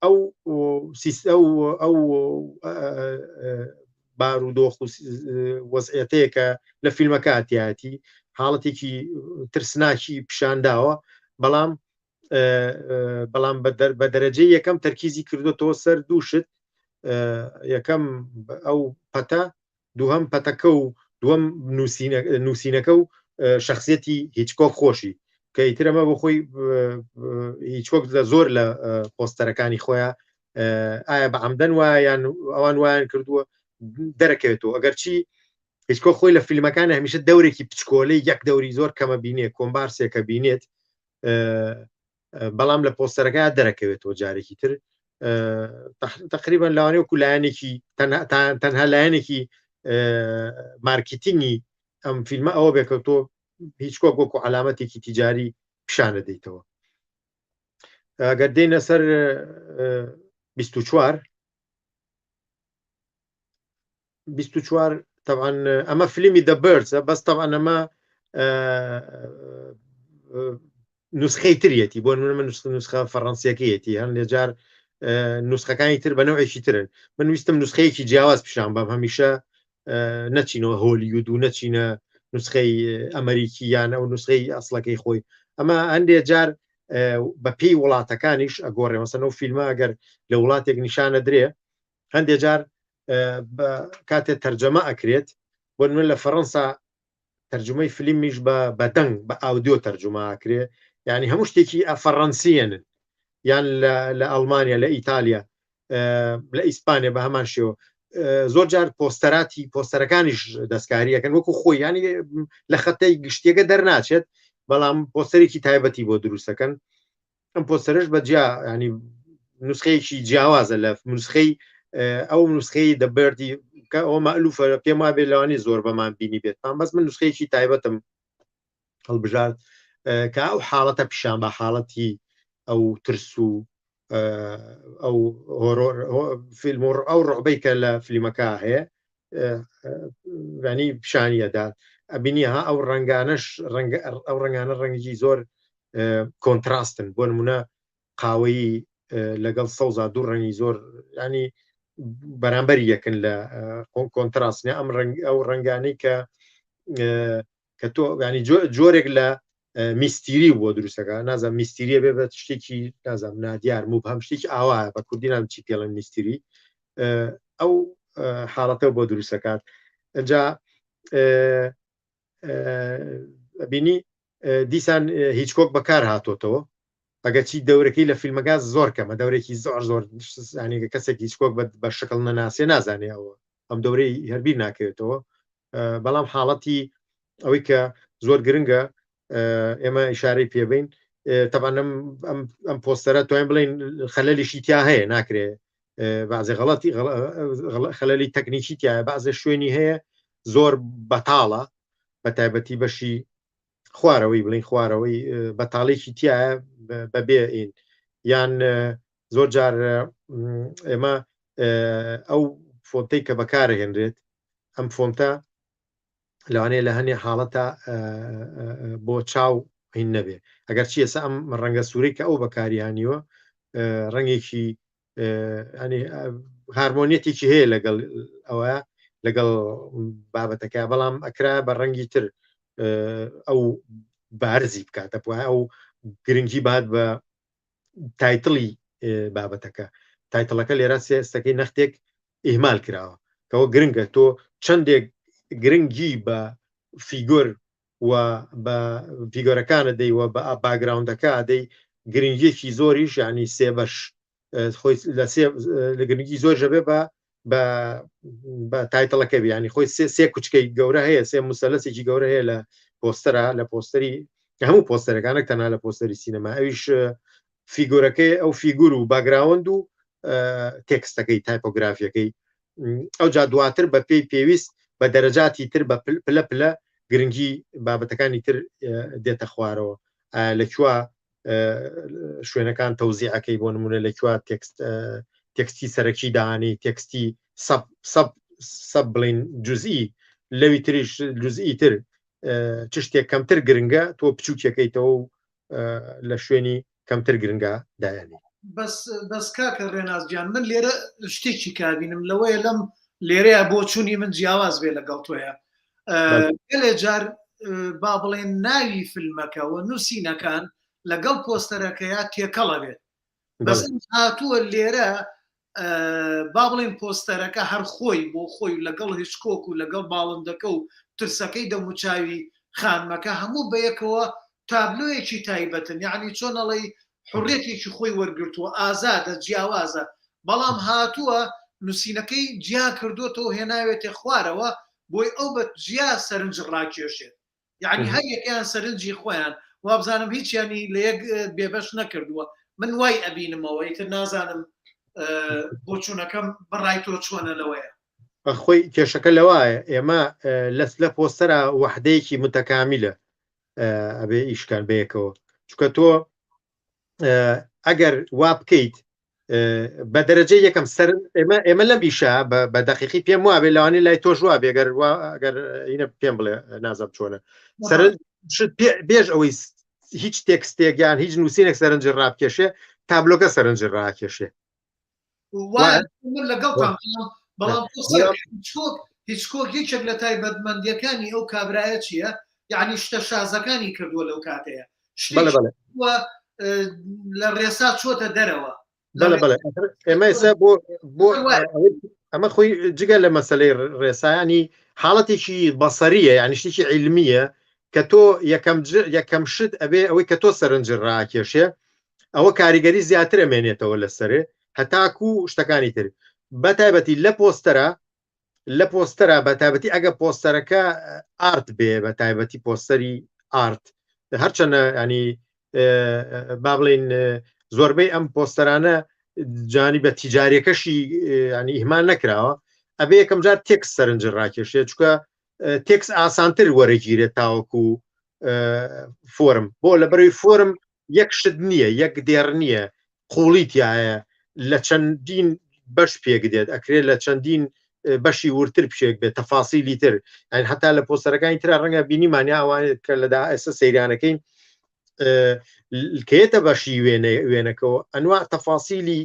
ئەو ئەو ئەو بارودۆخ و وەزعەتەیە کە لە فیلمەکە تیاتی حاڵەتێکی ترسناکی پیشانداوە بەڵام بەڵام بە دەرەجەی یەکەم تەرکیزی کردوتەوە سەر دوو شت یەکەم ئەو پەتە دووهەم پەتەکە و دووەم نووسینەکە و شخصیەتی هیچکۆک خۆشی کە ئیتر ئەمە بۆ خۆی هیچکۆک لە زۆر لە پۆستەرەکانی خۆیان ئایا بە عەمدەن وایە یان ئەوان وایان کردووە دەرەکەوێتەوە ئەگەرچی هیچکۆک خۆی لە فیلمەکان هەمیشە دەورێکی پچکۆلەی یەک دەوری زۆر کەمە بینێ کۆمبارسێکە بینێت بەڵام لە پۆستەرەکە دەرەکەوێتەوە جارێکی تر تقریبا لەوانەیە وەکو لایەنێکی تەنها لایەنێکی مارکتینگی ئەم فیلمە ئەوە بێ کە تۆ هیچ کۆک وەکو علامەتێکی تیجاری پیشانە دەیتەوە ئەگەر دێنە سەر 24 24 طبعا ئەمە فیلمی The Birds بەس طبعا ئەمە نسخەی تریەتی بۆ من من نسخە فەڕەنسیەکەیەتی هەندێ جار نسخەکانی تر بە نەوەیەکی ترن من ویستم نسخەیەکی جیاواز پیشان بەم هەمیشە نەچینەوە هۆلیود و نەچینە نسخەی ئەمریکی یان ئەو نسخەی ئەسڵەکەی خۆی ئەمە هەندێ جار بە پێی وڵاتەکانیش ئەگۆڕێ مەسەن ئەو فیلمە ئەگەر لە وڵاتێک نیشانە درێ هەندێ جار کاتێ تەرجەمە ئەکرێت بۆ من لە فەڕەنسا تەرجمەی فیلمیش بە بەدەنگ بە ئاودیۆ تەرجمە ئەکرێ یعنی هەموو شتێکی فەڕەنسیەنن یان لە ئەڵمانیا لە ئیتالیا لە ئیسپانیا بە هەمان شێوە زۆر جار پۆستەراتی پۆستەرەکانیش دەستکاریەکەن وەکو خۆی ینی لە خەتەی گشتیەکە دەرناچێت بەڵام پۆستەرێکی تایبەتی بۆ دروستەکەن ئەم پۆستەرەش بە جیا ینی نسخەیەکی جیاوازە لە نسخەی ئەو نسخەی The Bird ی کە ئەوە مەلوفە پێم وابێ لەوانی زۆر بەمان بینی بێت بەس من نسخەیەکی تایبەتم هەڵبژارد کە ئەو حاڵەتە پیشان بە حاڵەتی ئەو ترس و ئەو فیلم و ئەو ڕعبەی کە لە فیلمەکە هەیە ینی پیشانی ئەدات ئەبینی ها ئەو ڕەنگانەش ڕەنگ ئەو ڕەنگانە ڕەنگی زۆر contrast ن بۆ نمونە قاوەیی لەگەڵ سەوزا دوو ڕەنگی زۆر ینی بەرامبەر یەکن لە contrast ئەم ڕەنگ ئەو ڕەنگانەی کە کە تۆ ینی جۆرێک لە mystery بۆ دروستەکە نازم mystery ە بێ بە شتێکی نازم نادیار مبهم شتێکی ئاوا بە کوردی نام چی پێڵێن mystery ئەو حاڵەتە بۆ دروستەکات ئەجا بینی دیسان هیچکۆک بەکار هاتۆتەوە ئەگەرچی دەورەکەی لە فیلمەکە زۆر کەمە دەورێکی زۆر زۆر زانیگە کەسێک هیچکۆک بە شکڵ نەناسێ نازانێ ئەوە ئەم دەورەی هەربیر ناکەوێتەوە بەڵام حاڵەتی ئەوەی کە زۆر گرنگە ئێمە ئیشارەی پێبین تەبان ئەم پۆستەرە توانین بڵین خەلەلیشی تیا هەیە ناکرێ بازێ غەڵەتی خەلەلی تەکنیکی تایە بازێ شوێنی هەیە زۆر بەتاڵە بە تایبەتی بەشی خوارەوەی بڵین خوارەوەی بەتاڵێکی تایە بەبێ ئین یان زۆر جار ئێمە ئەو فۆنتەی کە بەکارهێنرێت ئەم فۆنتە لەوانەیە لە هەنێ حاڵەتە بۆ چاو هین نەبێ ئەگەر چی ئێستا ئەم ڕەنگە سوورەی کە ئەو بەکاریانیوە ڕەنگێکی ینی هارمۆنیەتێکی هەیە لەگەڵ ئەوە لەگەڵ بابەتەکە بەڵام ئەکرا بە ڕەنگی تر ئەو بارزی بکاتە بووە ئەو گرنگی بات بە title ی بابەتەکە title ەکە لێرە سێستەکەی نەختێک ئیهمال کراوە کەەوە گرنگە تۆ چەندێک گرنگی بە figure و بە figure ەکانە دەی و بە background ەکە دەی گرنگیەکی زۆریش ینی سێ بەش خۆی لە سێ لە گرنگی زۆر ژەبێ بە بە بە title ەکە بیانی خۆی سێ سێ کوچکەی گەورە هەیە سێ مسەلەسێکی گەورە هەیە لە پۆستەرە لە پۆستەری هەموو پۆستەرەکانە تەنها لە پۆستەری سینەما ئەویش figure ەکەی ئەو figure و background و تێکستەکەی تایپۆگرافیەکەی ئەو جا دواتر بە پێی پێویست بە دەرەجاتی تر بە پلە پلە گرنگی بابەتەکانی تر دێتە خوارەوە لە کووا شوێنەکان تەوزیعەکەی بۆ نمونە لە کووا تێکست تێکستی سەرەکی دانی تێکستی sub sub sub بڵین جزئی لەوی تریش جزئی تر چ شتێک کەمتر گرنگە تۆ بچووکەکەیتەوە و لە شوێنی کەمتر گرنگە دایانی. بەس بەس کاکە ڕێناس گیان من لێرە شتێکی کابینم لەوەیە لەم لێرەیە بۆچوونی من جیاواز بێ لەگەڵ تۆیە گەلێ جار با بڵێن ناوی فیلمەکە و نووسینەکان لەگەڵ پۆستەرەکەیا تێکەڵە بێت بەس هاتووە لێرە با بڵێن پۆستەرەکە هەر خۆی بۆ خۆی و لەگەڵ هیچکۆک و لەگەڵ باڵندەکە و ترسەکەی دەموچاوی خانمەکە هەموو بەیەکەوە تابلۆیەکی تایبەتن یعنی چۆن ئەڵێی حڕێتێکی خۆی وەرگرتووە ئازادە جیاوازە بەڵام هاتووە نووسینەکەی جیا کردوتەوە هێناوێتێ خوارەوە بۆی ئەو بە جیا سەرنج ڕاکێشێت یعنی هەر یەکەیان سەرنجی خۆیان وابزانم هیچیانی لە یەک بێبەش نەکردووە من وای ئەبینمەوە ئیتر نازانم بۆچوونەکەم بەڕای تۆ چۆنە لەوەیە خۆی کێشەکە لەوایە ئێمە لەس لە پۆستەرە وەحدەیەکی متەکامیلە ئەبێ ئیشکان بەیەکەوە چونکە تۆ ئەگەر وا بکەیت بە دەرەجە یەکەم سەر ئێمە ئێمە لەم ئیشە بە دەقیقی پێم وابێ لەوانەیە لای تۆش وابێ گەر گەر ئینە پێم بڵێ نازم چۆنە سەر بێژ ئەوەی هیچ تێکستێک یان هیچ نووسینێک سەرنجی ڕابکێشێ تابلۆکە سەرنجی ڕاکێشێ لەگەڵ بەڵام هیچکۆک یەکێک لە تایبەتمەندیەکانی ئەو کابرایە چییە یعنی شتە شازەکانی کردووە لەو کاتەیە لە ڕێسا چۆتە دەرەوە ئێمە ئێستا بۆ بۆ ئەمە خۆی جگە لە مەسلەی ڕێسایانی حاڵەتێکی بەسەریە یعنی شتێکی علمیە کە تۆ یەکەم یەکەم شت ئەبێ ئەوەی کە تۆ سەرنج ڕاکێشێ ئەوە کاریگەری زیاتر ئەمێنێتەوە لەسەرێ هەتاکو شتەکانی تر بە تایبەتی لە پۆستەرە لە پۆستەرە بە تایبەتی ئەگە پۆستەرەکە art بێ بە تایبەتی پۆستەری art هەرچەنە ینی با بڵین زۆربەی ئەم پۆستەرانە جانی بە تیجاریەکەشی ینی ئیهمال نەکراوە ئەبێ یەکەم جار تێکس سەرنج ڕاکێشێ چکە تێکس ئاسانتر وەرەگیرێت تاوەکو فۆرم بۆ لە بەروی فۆرم یەک شت نییە یەک دێڕ نییە. قوڵی تایە لە چەندین بەش پێک دێت ئەکرێت لە چەندین بەشی ورتر پشێک بێت تەفاسیلی تر یان هەتا لە پۆستەرەکانی ترا ڕەنگە بینیمان یا ئەوانێت کە لەدا ئێستا سەیرانەکەین کێتە بەشی وێنە وێنەکەەوە ئەنوا تەفاسیلی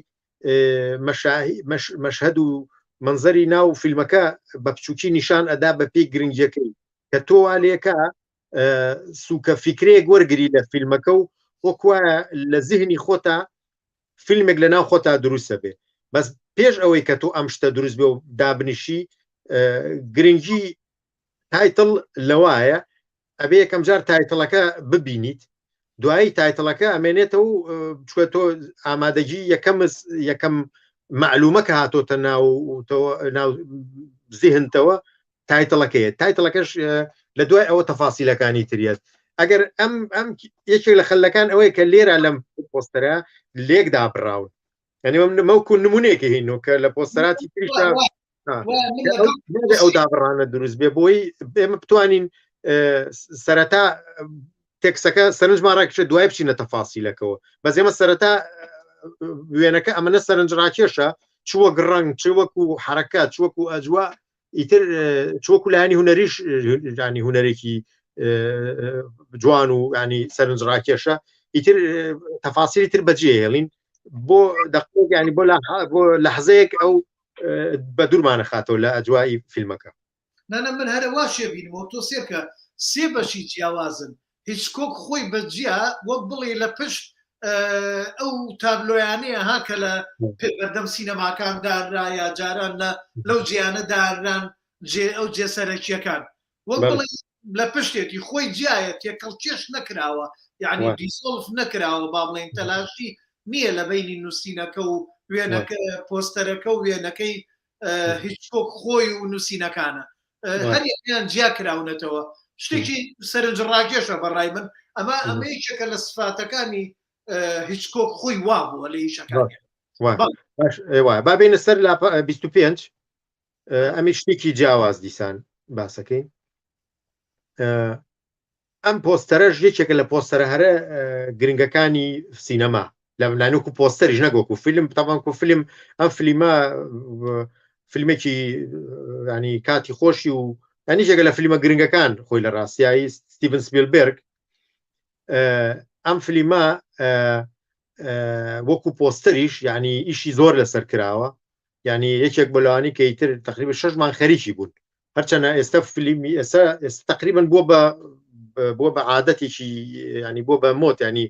مەشهد و منزەری ناو فیلمەکە بە بچووکی نیشان ئەدا بە پێی گرنگیەکەی کە تۆ والێکە سوکە فیکرەیەک وەرگری لە فیلمەکە و وەک وایە لە زیهنی خۆتا فیلمێک لە ناو خۆتا دروستە بێ بەس پێش ئەوەی کە تۆ ئەم شتە دروست بێ و دابنیشی گرنگی title لەوایە ئەبێ یەکەم جار title ەکە ببینیت دوایی title ەکە ئەمێنێتەوە چکە تۆ ئامادەگی یەکەم یەکەم معلومە کە هاتۆتە ناو ناو زیهنتەوە title ەکەیە title ەکەش لە دوای ئەوە تەفاسیلەکانی تریەت ئەگەر ئەم ئەم یەکێک لە خەلەکان ئەوەیە کە لێرە لەم پۆستەرە لێک دابراون یعنی مەوکو نمونەیەکی هینۆ کە لە پۆستەراتی تریشدا ئەو دابڕانە دروست بێ بۆی ئێمە بتوانین سەرەتا تێکسەکە سەرنجمان ڕاکشێت دوای بچینە تەفاسیلەکەوە بەس ئێمە سەرەتا وێنەکە ئەمەنە سەرنج ڕاکێشە چ وەک ڕەنگ چ وەکو حرەکە چ وەکو ئەجوا ئیتر چ وەکو لایەنی هونەریش ینی هونەرێکی جوان و ینی سەرنج ڕاکێشە ئیتر تەفاسیلی تر بەجێ هێڵین بۆ دەقێک ینی بۆ بۆ لەحزەیەک ئەو بە دوورمانە خاتەوە لە ئەجوایی فیلمەکە نانا من هەرە وا شێبینمەوە تۆ سێرکە سێ بەشی جیاوازن هیچکۆک خۆی بە جیا وەک بڵێ لە پشت ئەو تابلۆیانەیە ها کە لە بەردەم سینەماکان دانرا یا جاران لە لەو جیانە دانران جێ ئەو جێ سەرەکیەکان وەک بڵێ لە پشتێتی خۆی جیایە تێکەڵکێش نەکراوە یعنی dissolve نەکراوە با بڵێن تەلاشی نییە لە بینی نووسینەکە و وێنەکە پۆستەرەکە و وێنەکەی هیچکۆک خۆی و نووسینەکانە هەر یەکیان جیا کراونەتەوە شتێکی سەرنج ڕاکێشە بەڕای من ئەمە ئەمە یەکێکە لە سفاتەکانی هیچکۆک خۆی وا بووە لە ئیشەکان با بینە سەر لا 25 ئەمی شتێکی جیاواز دیسان باسەکەی ئەم پۆستەرەش یەکێکە لە پۆستەرە هەرە گرنگەکانی سینەما لە لانوک و پۆستەریش نەگۆک و فیلم تاوانکو فیلم ئەم فلیمە فیلمێکی ینی کاتی خۆشی و ئەنیشێکە لە فیلمە گرنگەکان خۆی لە ڕاستیایی ستیڤن سپیلبێرگ ئەم فلیمە وەکو پۆستەریش یعنی ئیشی زۆر لەسەر کراوە یعنی یەکێک بۆ لەوانی کە ئیتر تقریبا شەش مان خەریکی بوون هەرچەنە ئێستا فلیمی ئێستا ئێستا تقریبا بووە بە بووە بە عادەتێکی ینی بۆ بە مۆت ینی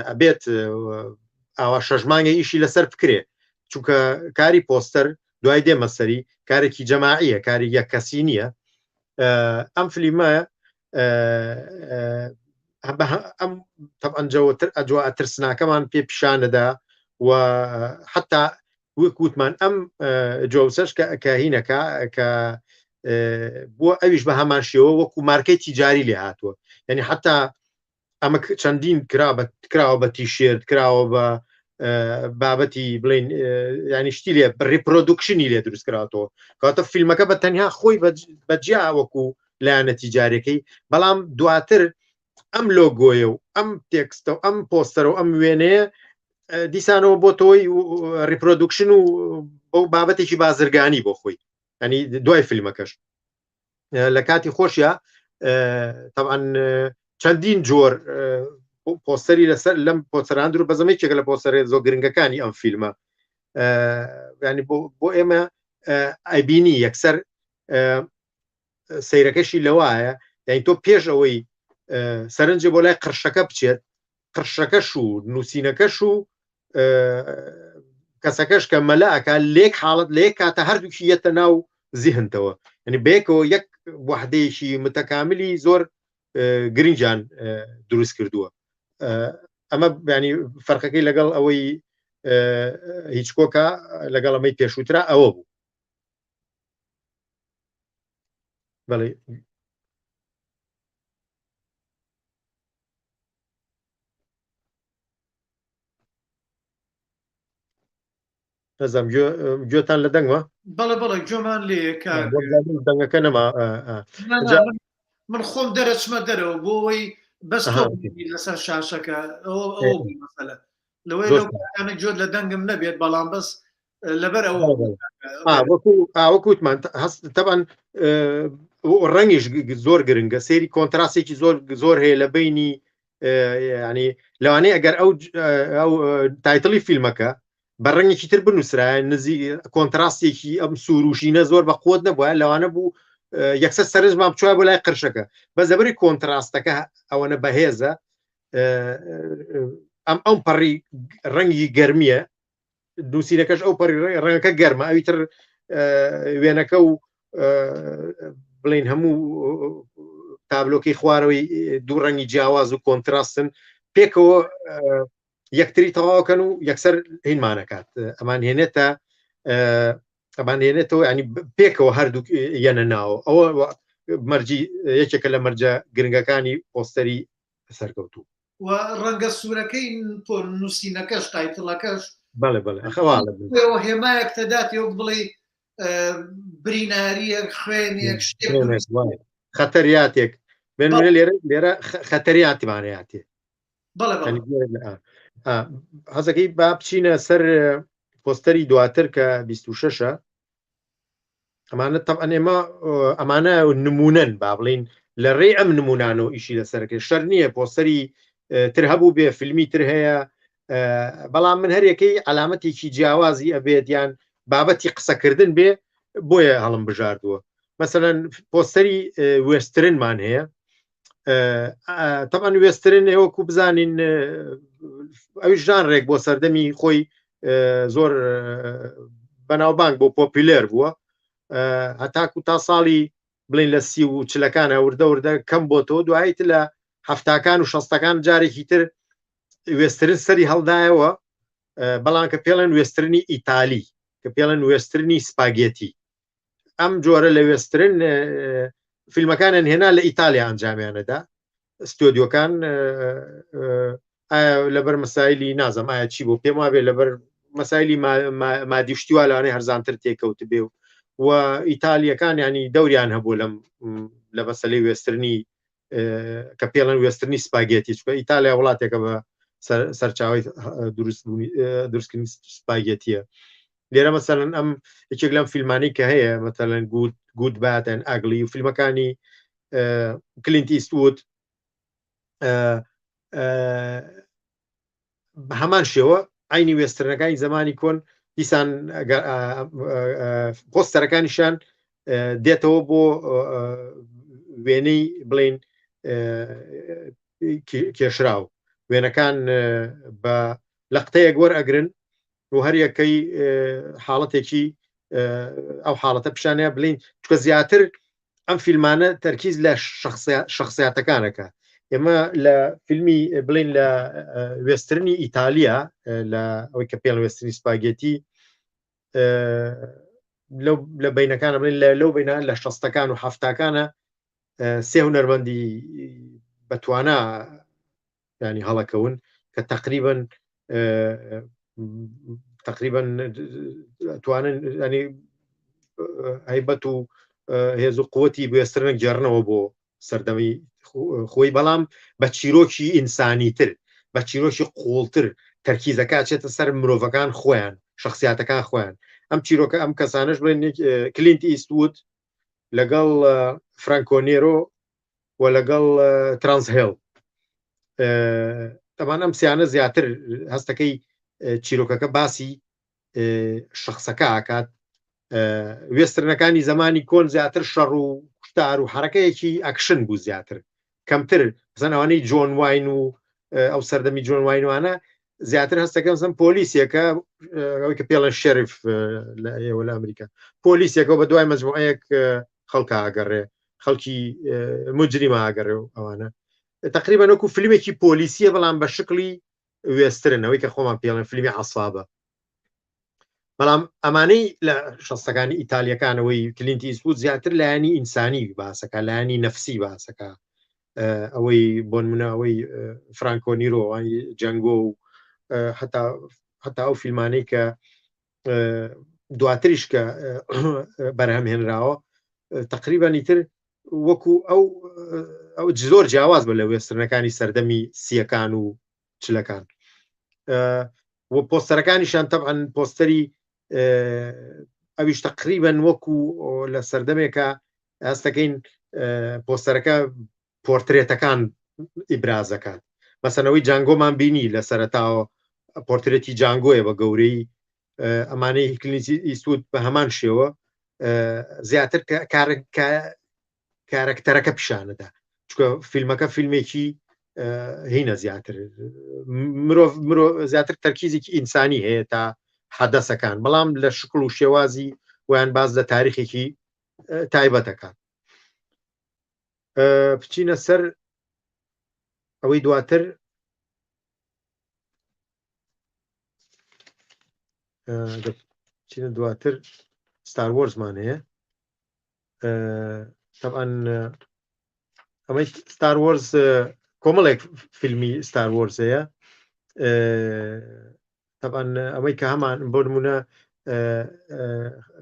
ئەبێت ئاوا شەش مانگە ئیشی لەسەر بکرێ چونکە کاری پۆستەر دوای دێمە سەری کارێکی جەماعیە کاری یەک کەسی نییە ئەم فلیمە ئەم تەبعەن جەوتر ئەجوا ترسناکەمان پێ پیشانەدا و حتا وەک وتمان ئەم جۆسەش کە کە هینەکە کە بووە ئەویش بە هەمان شێوە وەکو مارکەی تیجاری لێ هاتووە یعنی حتا ئەمە چەندین کرا بە کراوە بە تیشێرت کراوە بە بابەتی بڵین ینی شتی لێ reproduction ی لێ دروست کراوەتەوە کاتە فیلمەکە بە تەنها خۆی بەجیا وەکو لایەنە تیجارەکەی بەڵام دواتر ئەم لۆگۆیە و ئەم تێکستە و ئەم پۆستەر و ئەم وێنەیە دیسانەوە بۆ تۆی reproduction و بۆ بابەتێکی بازرگانی بۆ خۆی ینی دوای فیلمەکەش لە کاتی خۆشیا طبعا چەندین جۆر پۆستەری لەسەر لەم پۆستەران درو بەزەمەیەکێک لە پۆستەرە زۆر گرنگەکانی ئەم فیلمە ینی بۆ ئێمە ئەبینی یەکسەر سەیرەکەشی لەوایە یعنی تۆ پێش ئەوەی سەرنجێ بۆ لای قرشەکە بچێت قرشەکەش و نووسینەکەش و کەسەکەش کە مەلا ئەکا لێک حاڵەت لە یەک کاتە هەردووکی یەتە ناو زیهنتەوە یعنی بەیەکەوە یەک وحدەیەکی متەکاملی زۆر گرنگیان دروست کردووە ئەمە ینی فەرقەکەی لەگەڵ ئەوەی هیچکۆکە لەگەڵ ئەمەی پێشووترا ئەوە بوو بەڵێ نەزانم گوێتان لە دەنگمە بەڵێ بەڵێ گوێمان لێ دەنگەکە نەما من خۆم دەرەچمە دەرەوە بۆ ئەوەی بەس لەسەر شاشەکە ئەو مەسەلە. لەوەی لەو کاتانە گوێت لە دەنگم نەبێت بەڵام بەس لەبەر ئەوە وەکوتمان هەست تەبان ڕەنگیش زۆر گرنگە سێری کۆنتراسێکی زۆر زۆر هەیە لە بینی ینی لەوانەیە ئەگەر ئەو ئەو title ی فیلمەکە بە ڕەنگێکی تر بنووسرایە نزی کۆنتراستێکی ئەم سوروشینە زۆر بە قوت نەبووە لەوانە بوو یەکسەر سەرنجمان بچوە بۆ لای قرشەکە بە زەبری کۆنتراستەکە ئەوەنە بەهێزە ئەم ئەم پەڕی ڕەنگی گەرمیە نووسینەکەش ئەو پەڕی ڕەنگەکە گەرمە ئەوی تر وێنەکە و بڵین هەموو تابلۆکەی خوارەوەی دوو ڕەنگی جیاواز و کۆنتراستن پێکەوە یەکتری تەواوکەن و یەکسەر هینمانەکات ئەمان هێنێتە ئەمان هێنێتەوە ینی پێکەوە هەردوو یەنە ناوە ئەوە مەرجی یەکێکە لە مەرجە گرنگەکانی پۆستەری سەرکەوتوو و ڕەنگە سوورەکەی نووسینەکەش title ەکەش بەڵێ بەڵێ خەواڵە هێمایەک تەدات وەک بڵێ بریناریەک خوێنێک شتێک خەتەریاتێک بێن لێرە لێرە خەتەریاتمانەیاتێ حەزەکەی با بچینە سەر پۆستەری دواتر کە 26ە ئەمانە تەبعەن ئێمە ئەمانە نمونەن با بڵین لە ڕێی ئەم نمونانەوە ئیشی لەسەرەکەی شەر نییە پۆستەری تر هەبوو بێ فیلمی تر هەیە بەڵام من هەرەکەی علامەتێکی جیاوازی ئەبێت یان بابەتی قسەکردن بێ بۆیە هەڵم بژاردووە مەسەەن پۆستەری western مان هەیە تەبعەن western ئێوەکو بزانین ئەوی ژانرێک بۆ سەردەمی خۆی زۆر بەناوبانگ بۆ popular بووە هەتاکو تا ساڵی بڵین لە سی و چلەکانە وردە وردە کەم بۆتەوە دواییت لە هەفتاکان و شەستەکان جارێکی تر western سەری هەڵدایەوە بەڵام کە پێڵێن western ی ئیتالی کە پێڵێن western ی سپاگێتی ئەم جۆرە لە western فیلمەکانیان هێنا لە ئیتالیا ئەنجامیانەدا ستۆدیۆکان لەبەر مەسایلی نازم ئایا چی بۆ پێم وابێ لەبەر مەسایلی مادی شتیوا لەوانەیە هەرزانتر تێکەوت بێ و و ئیتالیەکان ینی دەوریان هەبوو لەم لە مەسلەی western ی کە پێڵەن western ی سپاگێتی چکە ئیتالیا وڵاتێکە بە سەرچاوی دروستکردنی سپاگێتیە لێرە مەسەلەن ئەم یەکێک لەم فیلمانی کە هەیە مەسەلەن Good Good Bad and Ugly و فیلمەکانی کلینت ئیستوود بە هەمان شێوە عینی western ەکانی زمانی کۆن دیسان پۆستەرەکانیشان دێتەوە بۆ وێنەی بڵین کێشراو وێنەکان بە لەقتەیەک وەرئەگرن و هەر یەکەی حاڵەتێکی ئەو حاڵەتە پیشانەیە بلین چکە زیاتر ئەم فیلمانە تەرکیز لە شخصیاتەکانەکە ئێمە لە فیلمی بڵین لە western ی ئیتالیا لە ئەوەی کە پێڵ western ی سپاگێتی لەو لە بینەکانە بڵین لە لەو بینە لە شەستەکان و هەفتاکانە سێ هونەرمەندی بەتوانا ینی هەڵەکەون کە تقریبن تقریبن توانن ینی هەیبەت و هێز و قوتی western ە گێڕنەوە بۆ سەردەمی خۆی بەڵام بە چیرۆکی ئینسانی تر بە چیرۆکی قوڵتر تەرکیزەکە چێتە سەر مرۆڤەکان خۆیان شخصیاتەکان خۆیان ئەم چیرۆکە ئەم کەسانش بڵێن کلینت ئیستوود لەگەڵ فرانکۆ نێرۆ و لەگەڵ ترانس هێڵ تەمان ئەم سیانە زیاتر هەستەکەی چیرۆکەکە باسی شخصەکە ئاکات western ەکانی زمانی کۆن زیاتر شەڕ و کوشتار و حرەکەیەکی ئەکشن بوو زیاتر کەمتر زەنەوانی جۆن واین و ئەو سەردەمی جۆن واینوانە زیاتر هەستەکەم سم پۆلیسێکە ئەوەی کە پێڵە شەریف لە ئێوە لە ئەمریکا پۆلیسێکەوە بە دوای مەجموعەیەک خەڵکە ئاگەڕێ خەڵکی مجریمە ئاگەڕێ و ئەوانە تقریبا وەکو فیلمێکی پۆلیسیە بەڵام بە شکلی western ەوەی کە خۆمان پێڵێن فیلمی عەسابە بەڵام ئەمانەی لە شەستەکانی ئیتالیەکانەوەی کلینتی ئیستوود زیاتر لایەنی ئینسانی باسەکە لایەنی نەفسی باسەکە ئەوەی بۆن منە ئەوەی فرانکۆ نیرۆ جەنگۆ و حتا حتا ئەو فیلمانەی کە دواتریش کە بەرهەم هێنراوە تقریبانی تر وەکو ئەو ئەو زۆر جیاواز بە لە western ەکانی سەردەمی سیەکان و چلەکان. و پۆستەرەکانیشان تەبعەن پۆستەری ئەویش تقریبن وەکو لە سەردەمێکە هەستەکەین پۆستەرەکە پۆرترێتەکان ئیبرازەکات مەسەنەوەی جانگۆمان بینی لە سەرەتاوە پۆرترێتی جانگۆیە بە گەورەی ئەمانەی کلینیسی ئیسود بە هەمان شێوە زیاتر کارەکتەرەکە پیشانەدا چکە فیلمەکە فیلمێکی هینە زیاتر مرۆڤ مرۆ زیاتر تەرکیزێکی ئینسانی هەیە تا حەدەسەکان بەڵام لە شکڵ و شێوازی ویان باز لە تاریخێکی تایبەتەکان بچینە سەر ئەوەی دواتر بچینە دواتر ستار وۆرزمان هەیە طبعا ئەمەی ستار وۆرز کۆمەڵێک فیلمی ستار وۆرز هەیە طبعا ئەوەی کە هەمان بۆ نمونە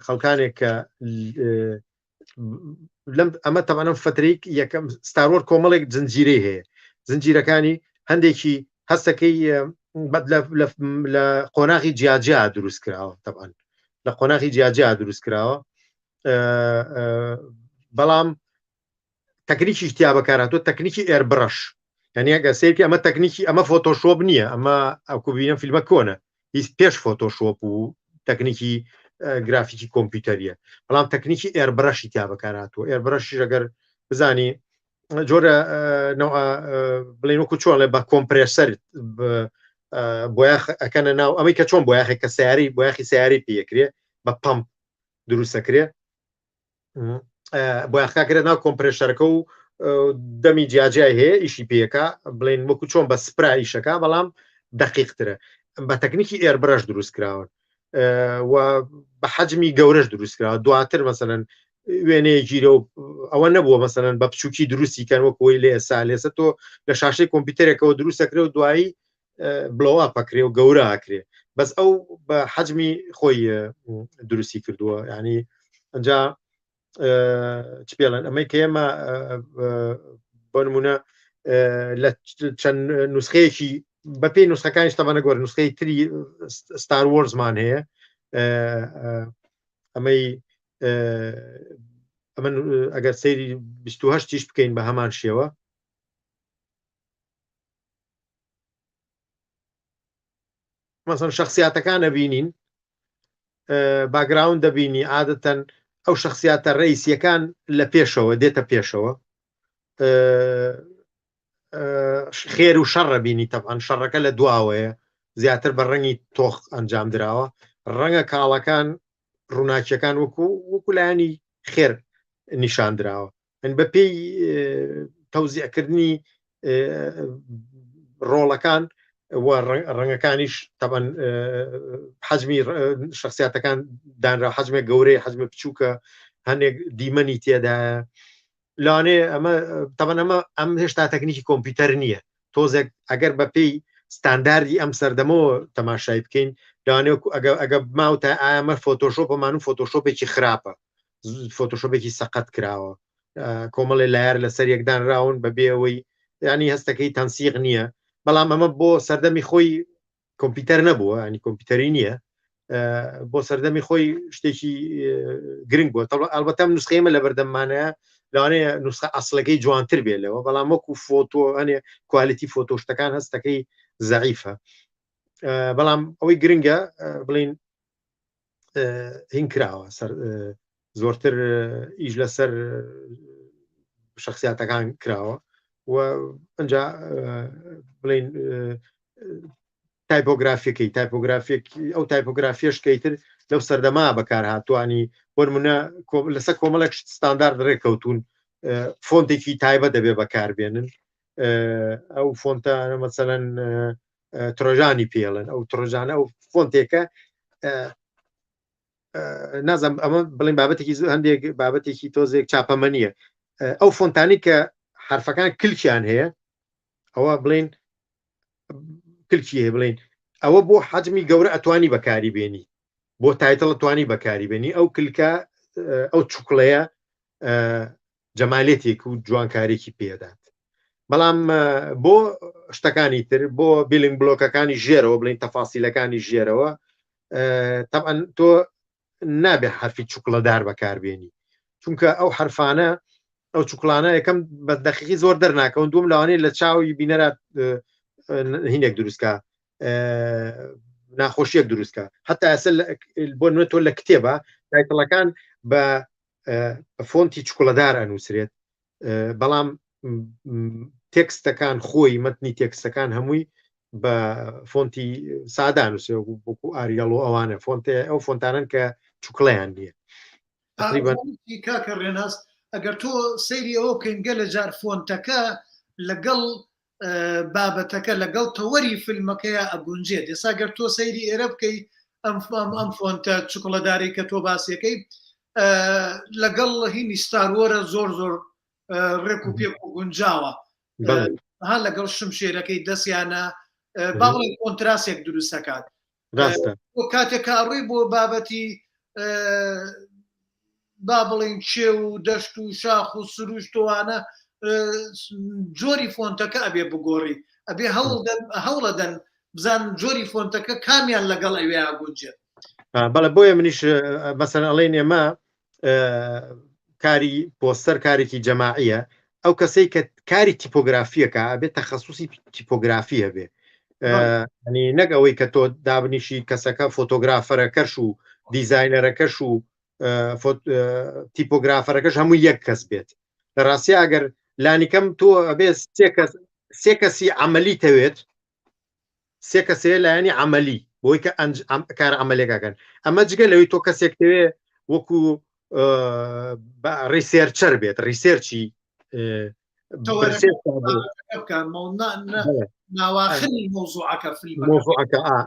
خەڵکانێک کە لەم ئەمە تەمانم فترەی یەکەم ستاروەر کۆمەڵێک زنجیرەی هەیە زنجیرەکانی هەندێکی هەستەکەی لە قۆناغی جیاجیا دروست کراوە تەبان لە قۆناغی جیاجیا دروست کراوە بەڵام تەکنیکیش تیا بەکارهاتووە تەکنیکی airbrush یعنی ئەگەر سەیرکی ئەمە تەکنیکی ئەمە فۆتۆشۆپ نییە ئەمە ئەکوبینە فیلمە کۆنە هیچ پێش فۆتۆشۆپ و تەکنیکی گرافیکی کۆمپیوتەریە بەڵام تەکنیکی airbrush ی تیا بەکارهاتووە airbrush یش ئەگەر بزانی جۆرە بڵێن وەکو چۆن بە کۆمپرێسەر بۆیاخ ئەکەنە ناو ئەمەی کە چۆن بۆیاخێک کە سیاری بۆیاخی سیاری پێکرێ بە پمپ دروستەکرێ بۆیاخەکە کرێت ناو کۆمپرێشەرەکە و دەمی جیاجیای هەیە ئیشی پێەکە بڵین وەکو چۆن بە سپرا ئیشەکە بەڵام دقیقترە بە تەکنیکی airbrush دروست کراون و بە حەجمی گەورەش دروست کراوە دواتر مەسەلەن وێنەیە گیرە و ئەوە نەبووە مەسەلەن بە بچووکی دروستی کەن وەک ئەوەی لێ ئێستا لێسە تۆ لە شاشەی کۆمپیوتەرێکەوە دروستەکرێ و دوایی بڵۆ ئەپەکرێ و گەورە ئەکرێ بەس ئەو بە حەجمی خۆی دروستی کردووە ینی ئەجا چ پێڵێن ئەمەی کە ئێمە بۆ نمونە لە چەند نوسخەیەکی بەپێی نوسخەکانیش تەمەە گۆر نوسخەی تری ستار وۆرزمان هەیە ئەمەی ئەمە ئەگەر سەیری 28 بکەین بە هەمان شێوە مەسەن شخصیاتەکان ئەبینین background دەبینی عادەتەن ئەو شخصیاتە ڕئیسیەکان لە پێشەوە دێتە پێشەوە خێر و شەڕە بینی تەبعەن شەڕەکە لە دواوەیە زیاتر بە ڕەنگی تۆخ ئەنجام دراوە ڕەنگە کاڵەکان ڕووناکیەکان وەکو وەکو لایەنی خێر نیشان دراوە من بە پێی تەوزیعکردنی ڕۆڵەکان و ڕەنگەکانیش تەبەن حەجمی شخصیاتەکان دانرا حەجمێک گەورەی حەجمە بچووکە هەنێک دیمەنی تێدایە لەوانەیە ئەمە تەبەن ئەمە ئەم هێشتا تەکنیکی کۆمپیوتەر نییە تۆزێک ئەگەر بە پێی ستانداردی ئەم سەردەمەوە تەماشای بکەین لەوانەیە ئەگە ئەگە ماوتە ئامە فۆتۆشۆپەمان و فۆتۆشۆپێکی خراپە فۆتۆشۆپێکی سەقەت کراوە کۆمەڵێ layer لەسەر یەکدانراون بەبێ ئەوەی ینی هەستەکەی تەنسیق نییە بەڵام ئەمە بۆ سەردەمی خۆی کۆمپیوتەر نەبووە ینی کۆمپیوتەری نییە بۆ سەردەمی خۆی شتێکی گرنگ بووە ئەلبەتەم نوسخەیمە لە بەردەممانەیە لەوانەیە نوسخە ئەسلەکەی جوانتر بێ لەوە بەڵام وەکو فۆتۆ ئەنێ quality فۆتۆ شتەکان هەستەکەی زەعیفە بەڵام ئەوەی گرنگە بڵین هین کراوە سەر زۆرتر ئیش لەسەر شخصیاتەکان کراوە و ئەجا بڵین تایپۆگرافیەکەی تایپۆگرافیەک ئەو تایپۆگرافیەش کەیتر لەو سەردەما بەکار هاتوانی بۆ نمونە لەسەر کۆمەڵێک ستاندارد ڕێککەوتون فۆنتێکی تایبەت دەبێ بەکاربێنن ئەو فۆنتە مەسەلەن ترۆژانی پێڵن ئەو ترۆژانە ئەو فۆنتێکە نازم ئەمە بڵین بابەتێکی هەندێک بابەتێکی تۆزێک چاپەمەنیە ئەو فۆنتانی کە حرفەکان کلکیان هەیە ئەوە بڵین کلکی هەیە بڵین ئەوە بۆ حەجمی گەورە ئەتوانی بەکاری بێنی بۆ title توانی بەکاری بێنی ئەو کلکە ئەو چوکڵەیە جەمالێتێک و جوانکارێکی پێدات. بەڵام بۆ شتەکانی تر بۆ building block ەکانی ژێرەوە بڵین تەفاسیلەکانی ژێرەوە تەبعەن تۆ نابێ حرفی چوکڵەدار بەکاربێنی چونکە ئەو حرفانە ئەو چوکڵانە یەکەم بە دەقیقی زۆر دەرناکەون دوم لەوانەیە لە چاوی بینەرا هینێک دروستکە ناخۆشیەک دروستکە هەتا ئێستا بۆ نوێ تۆ لە کتێبە title ەکان بە فۆنتی چوکڵەدار ئەنووسرێت بەڵام تێکستەکان خۆی مەتنی تێکستەکان هەمووی بە فۆنتی سادە نووسێ وەکو Arial و ئەوانە فۆنتێ ئەو فۆنتانن کە چوکڵیان نییە تقریبا کاکە ڕێناس ئەگەر تۆ سەیری ئەوە بکەین گەلە جار فۆنتەکە لەگەڵ بابەتەکە لەگەڵ تەوەری فیلمەکەیە ئەگونجێت ئێستا گەر تۆ سەیری ئێرە بکەی ئەم ئەم فۆنتە چکڵەداری کە تۆ باسیەکەی لەگەڵ هینی Star Wars ە زۆر زۆر ڕێک و پێک و گونجاوە ها لەگەڵ شمشێرەکەی دەستیانە با بڵێن contrast ێک دروستەکات ڕاستە کاتێک کە ئەڕۆی بۆ بابەتی با بڵین کێو و دەشت و شاخ و سروشتوانە جۆری فۆنتەکە ئەبێ بگۆڕی ئەبێ هەوڵەدەن بزان جۆری فۆنتەکە کامیان لەگەڵ ئەوێ گونجێت بەڵێ بۆیە منیش مەسەن ئەڵێن ئێمە کاری پۆستەر کارێکی جەماعیە ئەو کەسەی کە کاری تیپۆگرافیەکە ئەبێت تەخەسوسی تیپۆگرافی هەبێ ینی نەک ئەوەی کە تۆ دابنیشی کەسەکە photographer ەکەش و designer ەکەش و typographer ەکەش هەموو یەک کەس بێت لە ڕاستی ئەگەر لانیکەم تۆ ئەبێ سێ کەسی عملی تەوێت سێ کەسەیە لایەنی عملی بۆی کە کار عملێکەکەن ئەمە جگە لەوەی تۆ کەسێک تەوێ وەکو researcher بێت research ی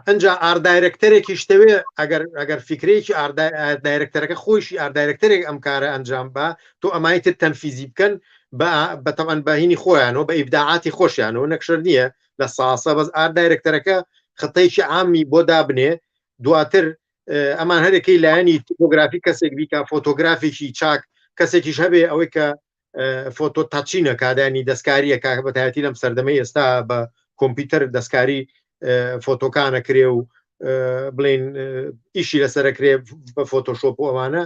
ئەجا art director ێکی شتەوێ ئەگەر ئەگەر فکرێکی art director ەکە خۆشی art director ێک ئەم کارە ئەنجام بە تۆ ئەمای تر تەنفیزی بکەن بە تەوان بەهینی خۆیانەوە بە ئیبداعاتی خۆشیانەوە نەکشەر نییە لە ساسە بەس art director ەکە خطەیەکی عامی بۆ دابنێ دواتر ئەمان هەرەکەی لایەنی تیپۆگرافی کەسێک بیکا فۆتۆگرافێکی چاک کەسێکیش هەبێ ئەوەی کە فۆتۆ تاچینە کادانی دەستکاریە کاکە بەتایەتی لەم سەردەمەی ئێستا بە کۆمپیوتەر دەستکاری فۆتۆکانە کرێ و بڵین ئیشی لەسەرەکرێ بە فۆتۆشۆپ و ئەوانە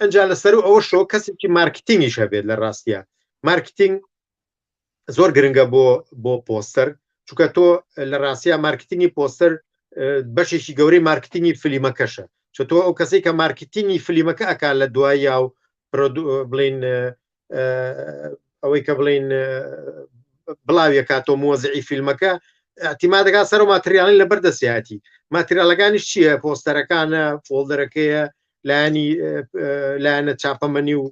ئەجا لەسەر و ئەوە شۆ کەسێکی مارکتینگیش هەبێت لە ڕاستە مارکتینگ زۆر گرنگە بۆ بۆ پۆستەر چونکە تۆ لە ڕاستە مارکتینگی پۆستەر بەشێکی گەورەی مارکتینگی فلیمەکەشە چ تۆ ئەو کەسێک کە مارکتینگی فلیمەکە ئەک لە دوایە و بڵین ئەوەی کە بڵین بڵاویەکاتۆ مۆزعی فیلمەکە اعتیمادەکە سەر و ماتریاڵی لە بەردەستیاتی ماتریالەکانیش چییە پۆستەرەکانە folder ەکەیە لایەنی لایەنە چاپەمەنی و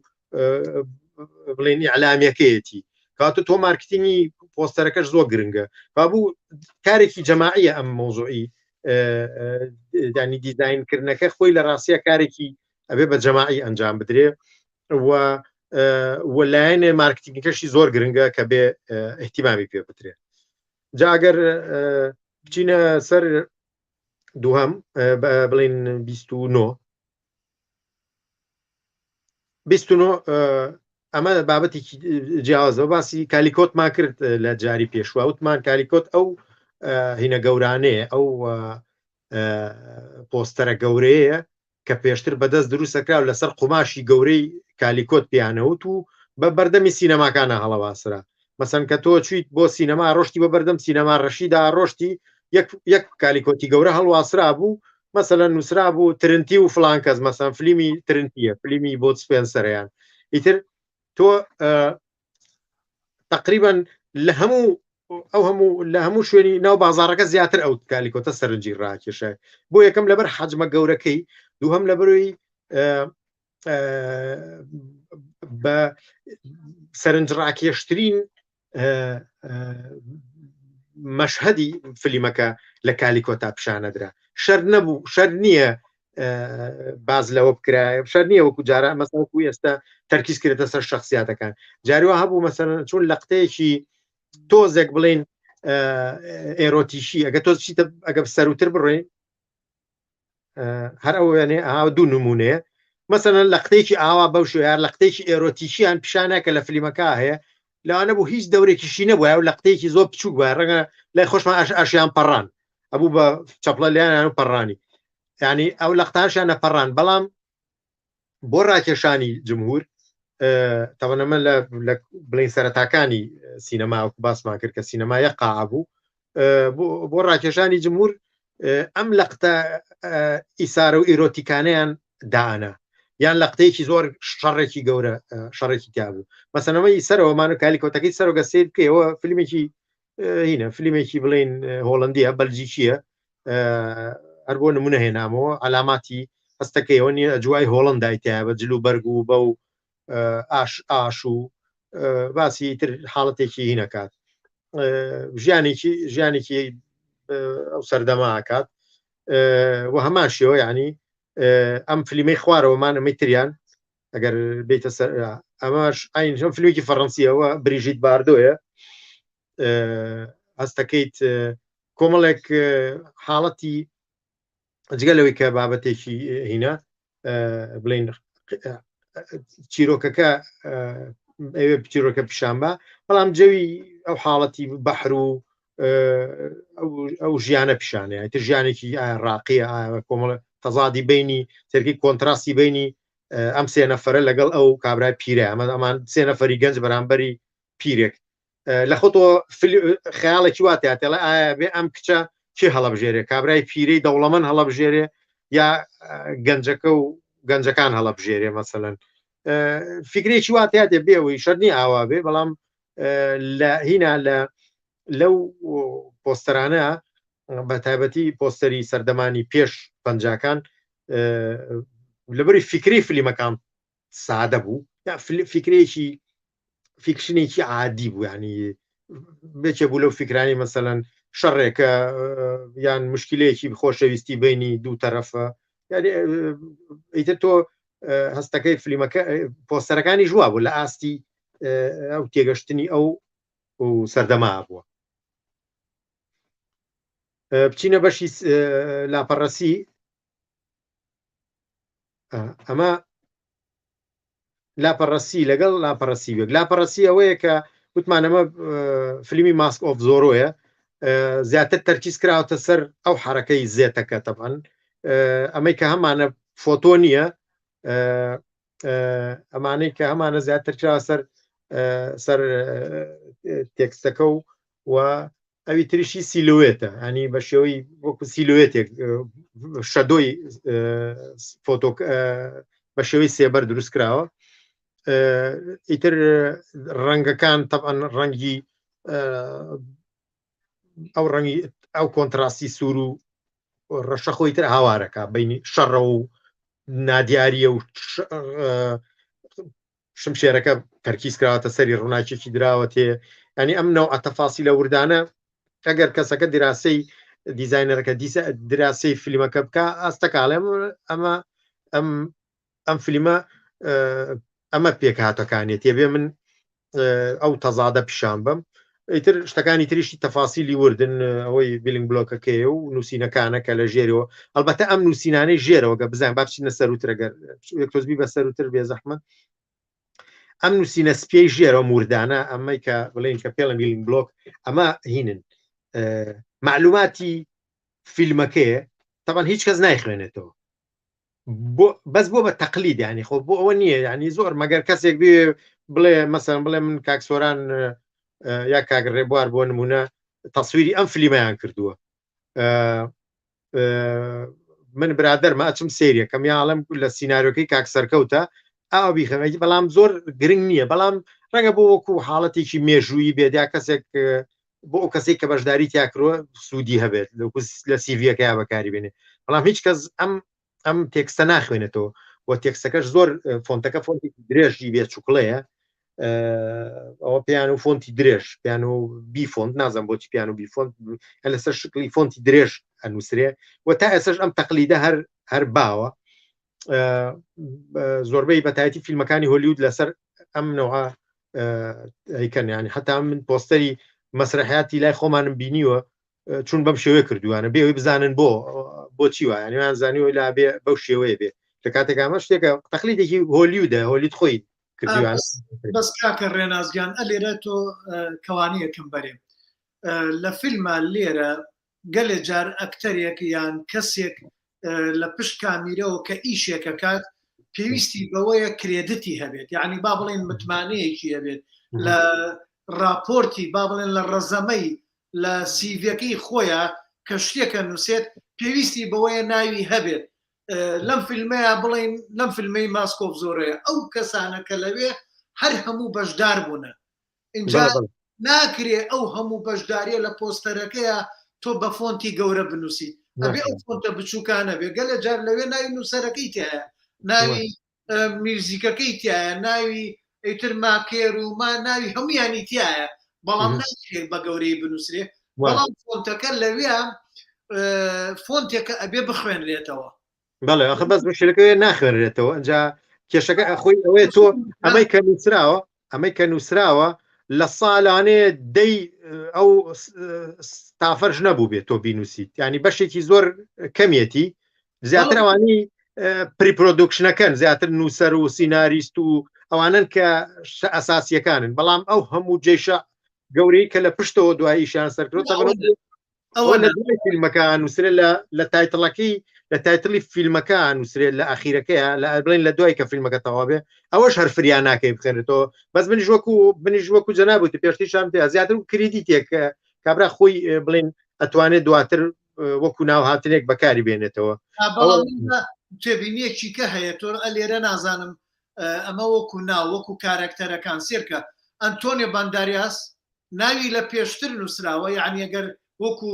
بڵێن ئیعلامیەکەیەتی کاتە تۆ مارکتینی پۆستەرەکەش زۆر گرنگە بابوو کارێکی جەماعیە ئەم مۆزوعی دانی دیزاینکردنەکە خۆی لە ڕاستیە کارێکی ئەبێ بە جەماعی ئەنجام بدرێ و و لایەنێ مارکتینگەکەشی زۆر گرنگە کە بێ احتیمامی پێ بدرێت جا ئەگەر بچینە سەر دووهەم بڵین 29 29 ئەمە بابەتێکی جیاوازەوە باسی کالیکۆتمان کرد لە جاری پێشوە وتمان کالیکۆت ئەو هینە گەورانەیە ئەو پۆستەرە گەورەیە کە پێشتر بەدەست دروستەکرا و لەسەر قوماشی گەورەی کالیکۆت پیانەوت و بە بەردەمی سینەماکانە هەڵەواسرا مەسەن کە تۆ چویت بۆ سینەما ڕۆشتی بە بەردەم سینەما ڕەشیدا ڕۆشتی یەک یەک کالیکۆتی گەورە هەڵواسرا بوو مەسەلەن نووسرا بوو ترنتی و فلان کەس مەسەن فلیمی ترنتیە فلیمی بۆت سپێنسەرەیان ئیتر تۆ تقریبا لە هەموو ئەو هەموو لە هەموو شوێنی ناو بازارەکە زیاتر ئەو کالیکۆتە سەرنجی ڕاکێشە بۆ یەکەم لەبەر حەجمە گەورەکەی دووهەم لەبەروی بە سەرنج ڕاکێشترین مەشهدی فلیمەکە لە کالیکۆتا پیشانەدرا شەر نەبوو شەر نییە باز لەوە بکرایە شەر نییە وەکو جارە مەسەوەکو ئێستا تەرکیز کرێتە سەر شخصیاتەکان جاریوە هەبوو مەسەن چون لە قتەیەکی تۆزێک بڵین ئێرۆتیشی ئەگە تۆ چیتە ئەگە سەروتر بڕۆین هەر ئەو وێنێ ئاوا دوو نمونەیە مەسەلەن لە قتێکی ئاوا بەو شێوەیە لە قتێکی ئێرۆتیکیان پیشانە کە لە فلیمەکە هەیە. لەوانە بوو هیچ دەورێکیشی نەبووە و لە قتەیەکی زۆر بچووک بە ڕەنگە لای خۆشمان ئاش ئاشیان پەڕان ئەبوو بە چەپڵە لیان و پەڕانی ینی ئەو لەقتاشیان نەپەڕان بەڵام بۆ ڕاکێشانی جمهور تەوانەمە لە بڵین سەرەتاکانی سینەما وەکو باسمان کرد کە سینەما یە قاعە بوو بۆ ڕاکێشانی جمهور ئەم لەقتە ئیسارە و ئیرۆتیکانیان دانا یان لەقتەیەکی زۆر شەڕێکی گەورە شەڕێکی تیا بوو مەسەنەوەی سەرەوەمان و کالیکۆتەکەی سەرۆگە سیر بکەیەوە فیلمێکی هینە فیلمێکی بڵین هۆڵندیە بەلجیکیە هەر بۆ نمونە هێنامەوە علاماتی هەستەکەیەوە نیە ئەجوای هۆڵندای تیا بە جل و بەرگ و بەو ئاش ئاش و باسی تر حاڵەتێکی هینەکات ژیانێکی ژیانێکی ئەو سەردەما ئاکات و هەمان شێوە ینی ئەم فلیمەی خوارەوەمان ئەمەی تریان ئەگەر بیتە سەر ئەمەش ئاین فیلمێکی فەڕەنسیەوە بریژیت باردۆیە هەستەکەیت کۆمەڵێک حاڵەتی جگە لەوەی کە بابەتێکی هینا بڵین چیرۆکەکە ئەوێ چیرۆکە پیشان بە بەڵام جەوی ئەو حاڵەتی بەحر و ئەو ژیانە پیشانەیە تر ژیانێکی ڕاقیە کۆمەڵ تەزادی بینی سەرکی کۆنتراستی بینی ئەم سێ نەفرە لەگەڵ ئەو کابرای پیرە ئەمە ئەمان سێ نەفەری گەنج بەرامبەری پیرێک لە خۆتۆ خەیاڵێکی وا تیاتێڵە ئایا بێ ئەم کچە کێ هەڵەبژێرێ کابرای پیرەی دەوڵەمەند هەڵەبژێرێ یا گەنجەکە و گەنجەکان هەڵەبژێرێ مەسەلەن فکرێکی وا تیاتێ بێەوەی شەرنی ئاوا بێ بەڵام لە هینا لە لەو پۆستەرانە بە تایبەتی پۆستەری سەردەمانی پێش پەنجاکان لەبەری فکری فلیمەکان سادە بوو فکرێکی فیکشنێکی عادی بوو ینی بێکێ بوو لەو فکرانی مەسەەن شەڕێکە یان مشکلەیەکی خۆشەویستی بینی دوو تەرەفە ئیتر تۆ هەستەکەی فلیمەکە پۆستەرەکانی ژوا بوو لە ئاستی ئەو تێگەشتنی ئەو سەردەما بووە بچینە بەشی لاپەڕەسی ئەمە لاپەڕەسی لەگەڵ لاپەڕەسی وێک لاپەڕەسی ئەوەیە کە وتمان ئەمە فیلمی ماسک ئۆف زۆرۆیە زیاتر تەرکیز کراوەتە سەر ئەو حرەکەی زێتەکە تەبان ئەمەی کە هەمانە فۆتۆ نییە ئەمانەی کە هەمانە زیاتر کرا سەر سەر تێکستەکە و و ئەوی تریشی سیلوێتە ینی بە شێوەی وەکو سیلوێتێک shadow ی فۆتۆ بە شێوەی سێبەر دروست کراوە ئیتر ڕەنگەکان تەبعەن ڕەنگی ئەو ڕەنگی ئەو کۆنتراستی سوور و ڕەشە خۆی تر هاوارەکە بینی شەڕە و نادیاریە و شمشێرەکە تەرکیز کراوەتە سەری ڕووناکیەکی دراوەتێ ینی ئەم نەوعە تەفاسی لە وردانە ئەگەر کەسەکە دیراسەی دیزینەرەکە دیسە دراسی فیلمەکە بکە ئاستەکاڵێم ئەمە ئەم ئەم فیلمە ئەمە پێکهاتەکانێتی بێ من ئەو تەزادە پیشان بم ئیتر شتەکانی تریشی تەفاسیلی وردن ئەوەی بیلینگ بلۆکەکەی و نووسینەکانە کە لە ژێرەوە ئەلبەتە ئەم نووسینانەی ژێرەوە گە بزان با بچینە سەروترەگەر تۆزبی بە سەروتر بێ زەحمەت ئەم نووسینە سپیەی ژێرەوە موردانە ئەمەی کە بڵێن کە پێڵە بیلینگ بلۆک ئەمە هینن معلوماتی فیلمەکەیە تەبەن هیچ کەس نایخوێنێتەوە بۆ بەس بۆ بە تەقلید ینی خۆ بۆ ئەوە نییە ینی زۆر مەگەر کەسێک بێ بڵێ مەسەن بڵێ من کاک سۆران یا کاک ڕێبوار بۆ نمونە تەسویری ئەم فلیمەیان کردووە من برادەرمە ئەچم سێریەکەم یاڵم لە سینناریۆکەی کاک سەرکەوتە ئاو بیخەمێکی بەڵام زۆر گرنگ نییە بەڵام ڕەنگە بۆ وەکو حاڵەتێکی مێژوویی بێت یا کەسێک بۆ ئەو کەسێک کە بەشداری تیاکرۆ سوودی هەبێت لە سیڤەکەیا بەکاری بێنێ بەڵام هیچ کەس ئەم ئەم تێکستە ناخوێنێتەوە و تێکستەکەش زۆر فۆنتەکە فۆنتێکی درێژی بێ چوکڵەیە ئەوە پیان و فۆنتی درێژ پیان و بی فۆنت نازم بۆچی پیان و بی فۆنت لەسەر شکلی فۆنتی درێژ ئەنووسرێ و تا ئێسش ئەم تەقلیدە هەر هەر باوە زۆربەی بەتایەتی فیلمەکانی هۆلیود لەسەر ئەم نەوە هیکەن ینی حتا من پۆستەری مەسرحیاتی لای خۆمانم بینیوە چون بەم شێوەیە کردووانە بێ ئەوەی بزانن بۆ بۆچی وایە یان زانیوە لا بێ بەو شێوەیە بێ لە کاتێک ئەمە شتێکە تەقلیدێکی هۆلیودە هۆلیود خۆی کردیوان بەس کاکە ڕێنازگیان ئەلێرە تۆ کەوانەیەکم بەرێ لە فیلمە لێرە گەلێ جار ئەکتەرێک یان کەسێک لە پشت کامیرەوە کە ئیشێکەکات پێویستی بەوەیە credit ی هەبێت یعنی با بڵێن متمانەیەکی هەبێت لە راپۆرتی با بڵێن لە ڕەزەمەی لە سیڤەکەی خۆیان کە شتێکە نووسێت پێویستی بەوەیە ناوی هەبێت لەم فیلمەیە بڵین لەم فیلمەی Mask of Zorro یە ئەو کەسانە کە لەوێ هەر هەموو بەشدار بوونە اینجا ناکرێ ئەو هەموو بەشداریە لە پۆستەرەکەیە تۆ بە فۆنتی گەورە بنووسی ئەبێ ئەو فۆنتە بچووکانە بێ گەلە جار لەوێ ناوی نووسەرەکەی تایە ناوی میوزیکەکەی تایە ناوی ئیتر ماکێر و ما ناوی هەمویانی تایە بەڵام ناکرێت بە گەورەی بنووسرێ بەڵام فۆنتەکە لەوێ فۆنتێکە ئەبێ بخوێنرێتەوە بەڵێ ئەخە بەس مشکلەکە ناخوێنرێتەوە ئەجا کێشەکە خۆی ئەوەیە تۆ ئەمەی کە نووسراوە ئەمەی کە نووسراوە لە ساڵانێ دەی ئەو ستافەرش نەبوو بێت تۆ بینوسیت ینی بەشێکی زۆر کەمیەتی زیاتر ئەوانی pre-production ەکەن زیاتر نووسەر و سیناریست و ئەوانن کە ئەساسیەکانن بەڵام ئەو هەموو جێشە گەورەی کە لە پشتەوە دواییشان سەرکرۆ ئەوە لە دوای فیلمەکە نووسرێ لە لە title ەکەی لە title ی فیلمەکە نووسرێت لە ئەخیرەکەیە لە بڵێن لە دوای کە فیلمەکە تەواو بێ ئەوەش هەر فریا ناکەی بخێنێتەوە بەس منیش وەکو منیش وەکو جەنابوتی پێشتیشان پێ زیاتر و credit ێک کابرا خۆی بڵێن ئەتوانێت دواتر وەکو ناو هاتنێک بەکاری بێنێتەوە تێبینیەکی کە هەیە تۆ لێرە نازانم ئەمە وەکو ناو وەکو کارەکتەرەکان سێرکە ئەنتۆنیۆ بانداریاس ناوی لە پێشتر نووسراوە یعنی ئەگەر وەکو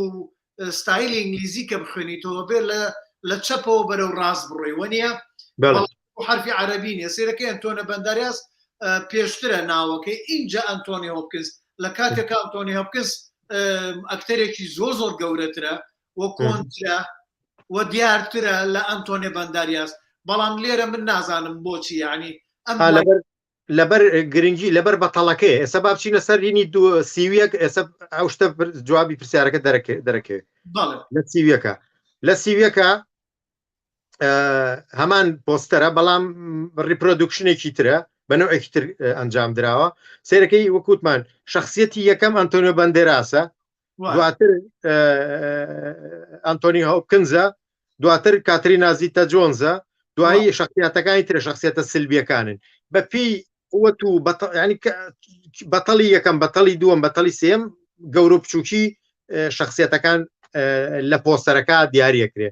ستایلی ئینگلیزی کە بخوێنیتەوە بێ لە لە چەپەوە بەرەو ڕاست بڕۆی وەنیە حرفی عەربی نیە سێرەکەی ئەنتۆنە بەنداریاس پێشترە ناوەکەی ئینجا ئەنتۆنی هۆپکنز لە کاتێک ئەنتۆنی هۆپکنز ئەکتەرێکی زۆر زۆر گەورەترە و کۆنترە و دیارترە لە ئەنتۆنی بەنداریاس بەڵام لێرە من نازانم بۆچی یعنی ئەم لەبەر گرنگی لەبەر بەتەڵەکەی ئێستا با بچینە سەر ینی دو سیویەک ئێستا ئەو شتە جوابی پرسیارەکە دەرەکەوێت لە سیویەکە لە سیویەکە هەمان پۆستەرە بەڵام reproduction ێکی ترە بە نەوەکی تر ئەنجام دراوە سیرەکەی وەکوتمان شخصیەتی یەکەم ئەنتۆنیۆ بەندێراسە دواتر ئەنتۆنی هۆپکنزە دواتر کاترینا زیتا جۆنزە دوایی شخصیاتەکانی ترە شخصیەتە سلبیەکانن بە پێی قوت و ینی بەتەڵی یەکەم بەتەڵی دووەم بەتەڵی سێم گەورە بچووکی شخصیەتەکان لە پۆستەرەکە دیارەکرێ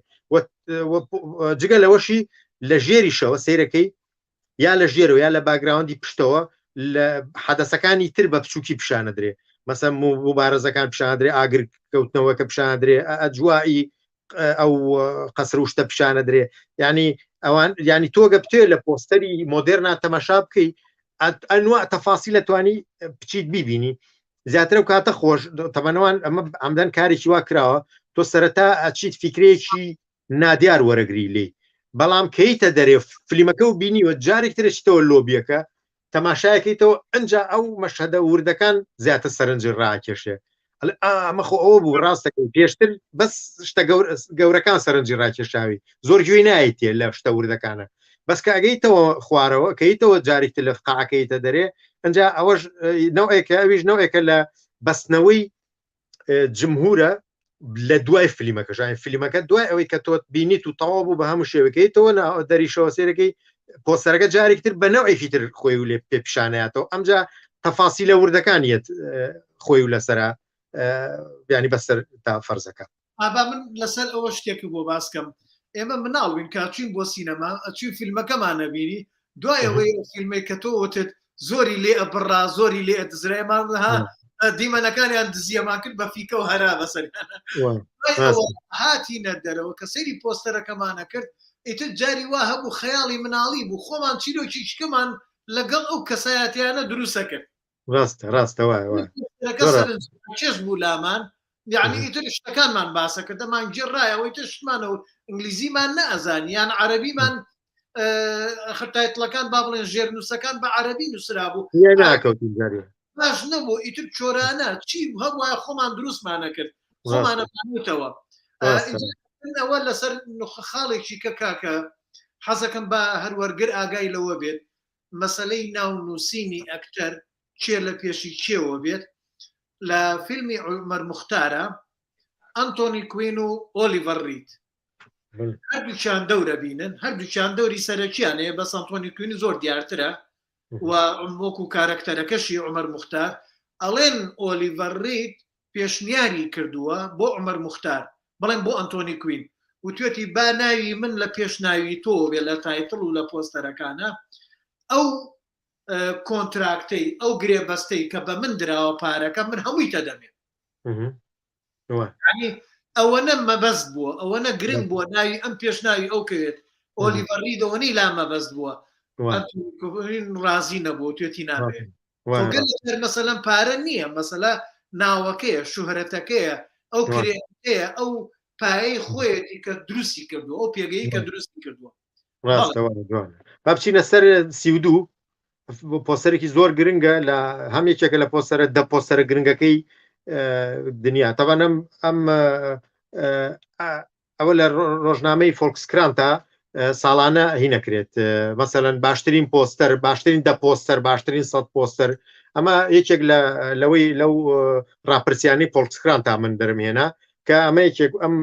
جگە لەوەشی لە ژێریشەوە سیرەکەی یا لە ژێرەوە یا لە background ی پشتەوە لە حەدەسەکانی تر بە بچووکی پیشانەدرێ مەسە مبارزەکان پیشاندرێ ئاگر کەوتنەوەکە پیشاندرێ ئەجوایی ئەو قەسر و شتە پیشانەدرێ ینی ئەوان ینی تۆگە بتێ لە پۆستەری مۆدێرنا تەماشا بکەی ئەنوا تەفاسی لە توانی بچیت بیبینی زیاتر و کاتە خۆش تەمەنەوان ئەمە ئەمدەن کارێکی وا کراوە تۆ سەرەتا ئەچیت فیکرێکی نادیار وەرەگری لێی بەڵام کەیتە دەرێ فلیمەکە و بینیوە جارێک ترە چیتەوە لۆبیەکە تەماشایەکەیتەوە ئەجا ئەو مەشهدە وردەکان زیاتر سەرنجی ڕاکێشێ ئەمە خۆ ئەوە بوو ڕاستەکەی پێشتر بەس شتە گەورەکان سەرنجی ڕاکێشاوی زۆر گوێی نایتێ لە شتە وردەکانە بەس کە ئەگەیتەوە خوارەوە کەیتەوە جارێکتر لە قاعەکەیتە دەرێ ئەجا ئەوەش نەوەیەکە ئەویش نەوەیەکە لە بەستنەوەی جمهورە لە دوای فلیمەکە ژای فلیمەکە دوای ئەوەی کە تۆ بینیت و تەواو بوو بە هەموو شێوەکەیتەوە دەریشەوە سێرەکەی پۆسەرەکە جارێکی تر بە نەوەیەکی تر خۆی و لێ پێ پیشانەیەتەوە ئەمجا تەفاسی لە وردەکانیت خۆی و لەسرە بیانی بەسەر تا فەرزەکە ئابا من لەسەر ئەوە شتێک بۆ باسکەم ئێمە مناڵ بین کاچین بۆ سینەما ئەچین فیلمەکەمان نەبینی دوای ئەوەی ئەو فیلمەی کە تۆ وتت زۆری لێ ئەبڕا زۆری لێ ئەدزرا ها دیمەنەکانیان دزیەمان کرد بە فیکە و هەرا بەسەریان هاتینە دەرەوە کە سەیری پۆستەرەکەمانە کرد ئیتر جاری وا هەبوو خەیاڵی مناڵی بوو خۆمان چیرۆکی شکەمان لەگەڵ ئەو کەسایەتیانە دروستە کرد ڕاستە ڕاستە وایە وایە چێژ بوو لامان یعنی ئیتر شتەکانمان باسە کە دەمان گێڕایەوەی تر شتمانەوە ئینگلیزیمان نەئەزانی یان عەربیمان خرتایتڵەکان با بڵێن ژێرنووسەکان بە عەربی نووسرا بوو باش نەبوو ئیتر چۆرانە چی هەبووە خۆمان دروستمانە کرد خۆمانەوتەوە ئەوە لەسەر خاڵێکی کە کاکە حەزەکەم بە هەروەرگر ئاگای لەوە بێت. مەسەلەی ناو نووسینی ئەکتەر کێ لە پێشی کێوە بێت لە فیلمی عومەر موختارە ئەنتۆنی کوین و ئۆلیڤەر ڕید هەردووکیان دەورە بینن هەردووکیان دەوری سەرەکیان هەیە بەس ئەنتۆنی کوین زۆر دیارترە و وەکو کارەکتەرەکەشی عومەر موختار ئەڵێن ئۆلیڤەر ڕید پێشنیاری کردووە بۆ عومەر موختار بڵێن بۆ ئەنتۆنی کوین وتوێتی با ناوی من لە پێش ناوی تۆ بێ لە title و لە پۆستەرەکانە ئەو contract ەی ئەو گرێبەستەی کە بە من دراوە پارەکە من هەمووی تەدەمێ ئەوەنە مەبەست بووە ئەوەنە گرنگ بووە ناوی ئەم پێش ناوی ئەو کەوێت ئۆلیڤەر ڕید ئەوەنەی لا مەبەست بووە ڕازی نەبوو توێتی نابێت گەل مەسەلەن پارە نییە مەسەلە ناوەکەیە شوهرەتەکەیە ئەو کرێەیە ئەو پایەی خۆیەتی کە دروستی کردو ئەو پێگەی کە دروستی کردووە ڕاستە جوانە با بچینە سەر 32 پۆسەرێکی زۆر گرنگە لە هەم یەکێکە لە پۆسەرە دە پۆسەرە گرنگەکەی دنیا تەبانم ئەم ئەوە لە ڕۆژنامەی فۆلکسکرانتا ساڵانە هی نەکرێت مەسەەن باشترین پۆستەر باشترین دە پۆستەر باشترین سە پۆستەر ئەمە یەکێک لە لەوەی لەو راپرسیانی فۆلکسکرانتا من دەرمهێنا کە ئەمە یەکێک ئەم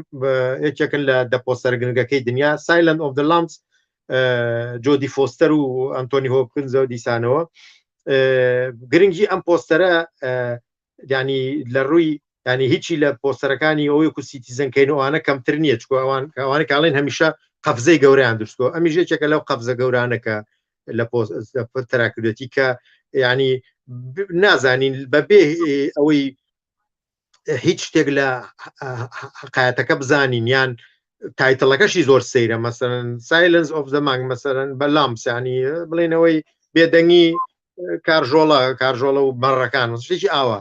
یەکێکن لە دە پۆستەر گرنگەکەی دنیا Silence of the Lambs جۆدی فۆستەر و ئەنتۆنی هۆپکنزەوە دیسانەوە گرنگی ئەم پۆستەرە ینی لە ڕووی ینی هیچی لە پۆستەرەکانی ئەوەی و Citizen Kane ئەوانە کەمتر نییە چکۆ ئەوان ئەوانە کاڵێن هەمیشە قەفزەی گەوریان دروستکۆ ئەمیش یەکێکە لەو قەفزە گەورانەکە لە پۆستەرا کردێتی کە ینی نازانین بەبێ ئەوەی هیچ شتێک لە حقایەتەکە بزانین یان title ەکەشی زۆر سەیرە مەسەرەن Silence of the مانگ مەسەرەن بەلام سانی بڵێنەوەی بێدەنگی کارژۆڵە کارژۆڵە و بەڕەکان شتێکی ئاوا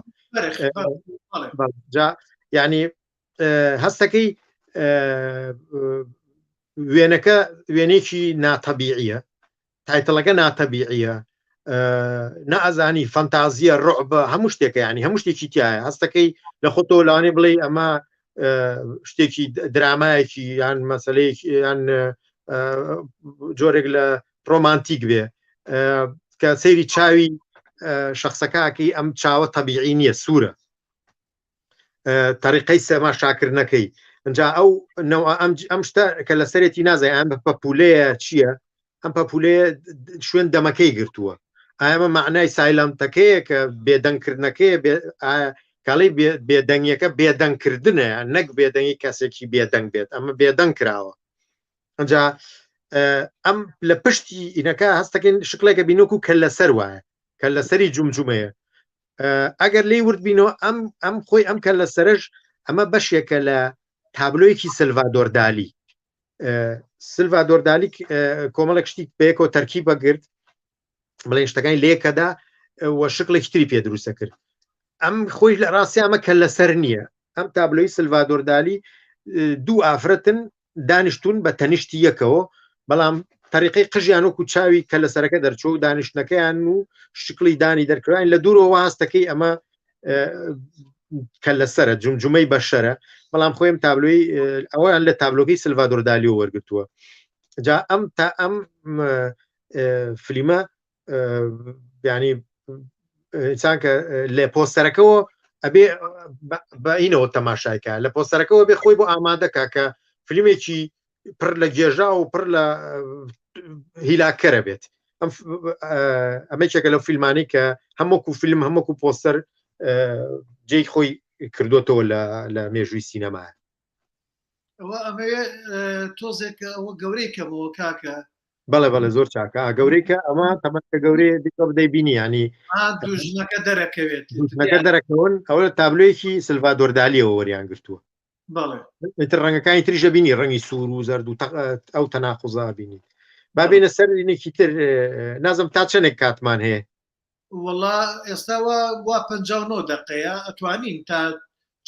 جا یعنی هەستەکەی وێنەکە وێنێکی ناتەبیعیە title ەکە ناتەبیعیە نەئەزانی فەنتازیە ڕعبە هەموو شتێکە ینی هەموو شتێکی تایە هەستەکەی لە خۆتۆ لەوانێ بڵێ ئەمە شتێکی درامایەکی یان مەسلەیەکی یان جۆرێک لە ڕۆمانتیک بێ کە سەیری چاوی شخصەکەکی ئەم چاوە تەبیعی نییە سوورە تەریقەی سەماشاکردنەکەی ئەجا ئەو ئەم ئەم شتە کە لەسەرێتی نازای ئەم پەپولەیە چییە ئەم پەپولەیە شوێن دەمەکەی گرتووە ئایامە معنای silent ەکەیە کە بێدەنگکردنەکەی کاڵی بێدەنگیەکە بێدەنگکردنە نەک بێدەنگی کەسێکی بێدەنگ بێت ئەمە بێدەنگ کراوە ئەجا ئەم لە پشتی ئینەکە هەستەکەین شکلێکە بینۆک و کە لەسەر وایە کە لەسەری جومجومەیە ئەگەر لی ورد بینەوە ئەم ئەم خۆی ئەم کە لە سەرش ئەمە بەشێکە لە تابلۆیەکی سلڤادۆر دالی سلڤادۆر دالی کۆمەڵێک شتی بەیەکەوە تەرکی بەگرت بڵێن شتەکانی لێکەدا و شکڵێکی تری پێ دروستە کرد ئەم خۆی لە ڕاستی ئەمە کە لەسەر نییە ئەم تابلۆی سلڤادۆر دالی دوو ئافرەتن دانیشتون بە تەنیشتی یەکەوە بەڵام تەریقەی قژیان وەکو چاوی کە لەسەرەکە دەرچوو و دانیشتنەکەیان و شکلی دانی دەرکراین لە دوورەوە هەستەکەی ئەمە کە لەسرە جمجمەی بەشەرە بەڵام خۆیم تابلۆی ئەویان لە تابلۆکەی سلڤادۆر دالیۆ وەرگتووە جا ئەم تا ئەم فلیمە ینی ئینسان کە لە پۆستەرەکەەوە ئەبێ بە ئینەوە تەماشایکە لە پۆستەرەکەەوە بێ خۆی بۆ ئامادەکە کە فیلمێکی پڕ لە گێژا و پڕ لە هیلاکەرە بێت ئەمەکێکە لەو فیلمانی کە هەمووکو فیلم هەمووکو پۆستەر جێی خۆی کردوتەوە لە مێژووی سینەما ئەوە ئەمەوێ تۆزێک ئەوە گەورەی کەمەوە کاکە بەڵێ بەڵێ زۆر چاکە گەورەی کە ئەمە تەمەکە گەورەیە دیکە بدەی بینی ینی دوژنەکە دەرەکەوێت دوژنەکە دەرەکەون ئەوە لە تابلۆیەکی سلڤادۆر دالیەوە وەریان گرتووە بەڵێ ئیتر ڕەنگەکانی تریش بینی ڕەنگی سوور و زەرد و ئەو تەناقوزا بینی با بینە سەر ینێکی تر نازم تا چەندێک کاتمان هەیە وەڵا ئێستا وا وا 59 دقەیە ئەتوانین تا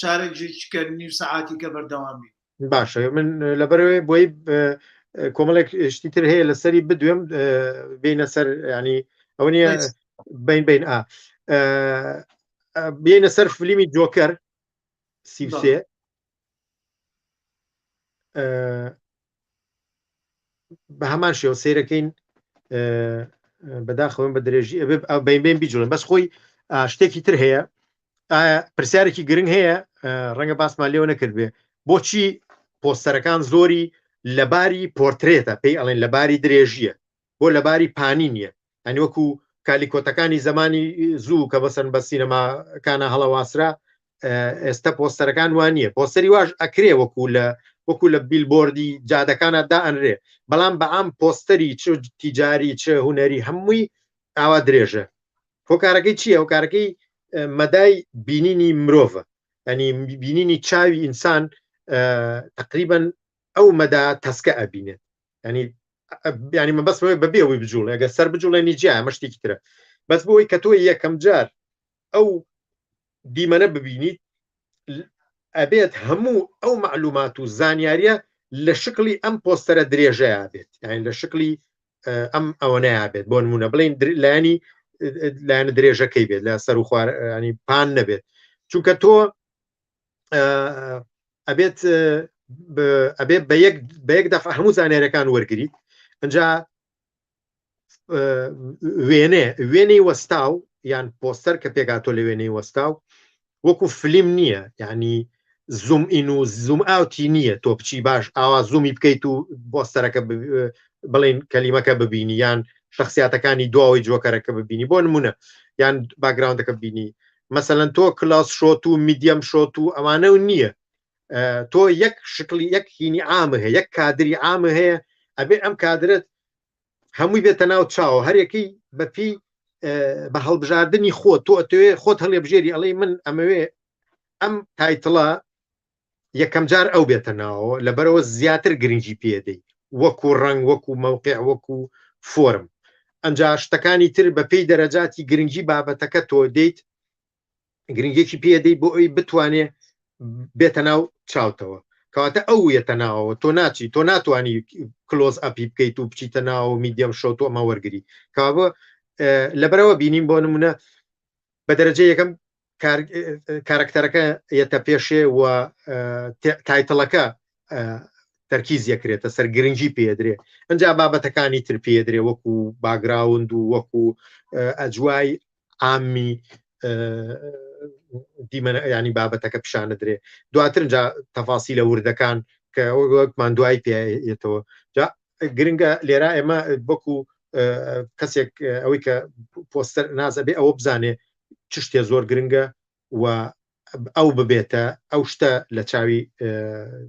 چارەگێکە نیو سەعاتی کە بەردەوام بین باشە من لەبەرەوەی بۆی کۆمەڵێک شتی تر هەیە لەسەری بدوێم بینە سەر ینی ئەوە نییە بین بین ئا بینە سەر فلیمی جۆکەر 33 بە هەمان شێوە سیرەکەین. بەداخەوەم بە درێژی ئەبێ بین بین بیجوڵێن بەس خۆی شتێکی تر هەیە پرسیارێکی گرنگ هەیە ڕەنگە باسمان لێوە نەکرد بێ بۆچی پۆستەرەکان زۆری لەباری پۆرترێتە پێی ئەڵێن لەباری درێژیە بۆ لەباری پانی نییە ئەنی وەکو کالیکۆتەکانی زمانی زوو کە بەسەن بە سینەماکانە هەڵەواسرا ئێستا پۆستەرەکان وانە پۆستەری واش ئەکرێ وەکو لە وەکو لە بیلبۆردی جادەکانە دا ئەنرێ بەڵام بە عام پۆستەری چ تیجاری چ هوەری هەمووی ئاوا درێژە هۆکارەکەی چییە؟ هۆکارەکەی مەدای بینینی مرۆڤە ینی بینینی چاوی ئینسان تقریبن ئەو مەدا تەسکە ئەبینێت ینی ینی مەبەستمەوەی بەبێ ئەوەی بجوڵێ ئەگەر سەر بجوڵێنی جیا ئەمە شتێکی ترە بەس بۆی کە تۆ یەکەم جار ئەو دیمەنە ببینیت ئەبێت هەموو ئەو معلومات و زانیاریە لە شکلی ئەم پۆستەرە درێژەیە بێت یان لە شکلی ئەم ئەوەنەیە بێت بۆ نمونە بڵین لایەنی لایەنە درێژەکەی بێت لە سەر و خوارانی پان نەبێت چونکە تۆ ئەبێت ئەبێت بە یەک بە یەک دەفع هەموو زانیارەکان وەرگریت ئەجا وێنێ وێنەی وەستاو یان پۆستەر کە پێکاتۆ لە وێنەی وەستاو وەکو فلیم نییە یعنی zoom in و zoom out ی نییە تۆ بچی باش ئاوا زوومی بکەیت و پۆستەرەکە بڵین کەلیمەکە ببینی یان شخصیاتەکانی دواوەی جۆکەرەکە ببینی بۆ نمونە یان background ەکە ببینی مەسەلەن تۆ close shot و medium shot و ئەوانە و نییە تۆ یەک شکلی یەک هینی عامە هەیە یەک کادری عامە هەیە ئەبێ ئەم کادرت هەمووی بێتە ناو چاوە هەرەکەی بەپی بە هەڵبژاردننی خۆ تۆ ئەتوێ خۆت هەڵێبژێری ئەڵێ من ئەمەوێ ئەم title ە یەکەم جار ئەو بێتە ناوەوە لەبەرەوە زیاتر گرنگی پێدەی وەکو ڕەنگ وەکو مەوقع وەکو فۆرم ئەنجا شتەکانی تر بە پێی دەرەجاتی گرنگی بابەتەکە تۆ دێیت گرنگێکی پێدەی بۆ ئەوی بتوانێ بێتە ناو چاوتەوە کەواتە ئەو یەتە ناوەوە تۆ ناچی تۆ ناتوانانی close up ی بکەیت و بچیتە ناوە medium shot و ئەمە وەرگری کەوابوو لەبەرەوە بینیم بۆ نمونە بە دەرەجە یەکەم کارەکتەرەکە یەتە پێشێ و title ەکە تەرکیز یەکرێتە سەر گرنگی پێدرێ ئەجا بابەتەکانی تر پێدرێ وەکو background و وەکو ئەجوای عامی دیمەنە ینی بابەتەکە پیشانەدرێ دواتر جا تەفاسی لە وردەکان کە وەکمان دوای پێێتەوە جا گرنگە لێرە ئێمە وەکو کەسێک ئەوەی کە پۆستەر نازە بێ ئەوە بزانێ چ شتێ زۆر گرنگە و ئەو ببێتە ئەو شتە لە چاوی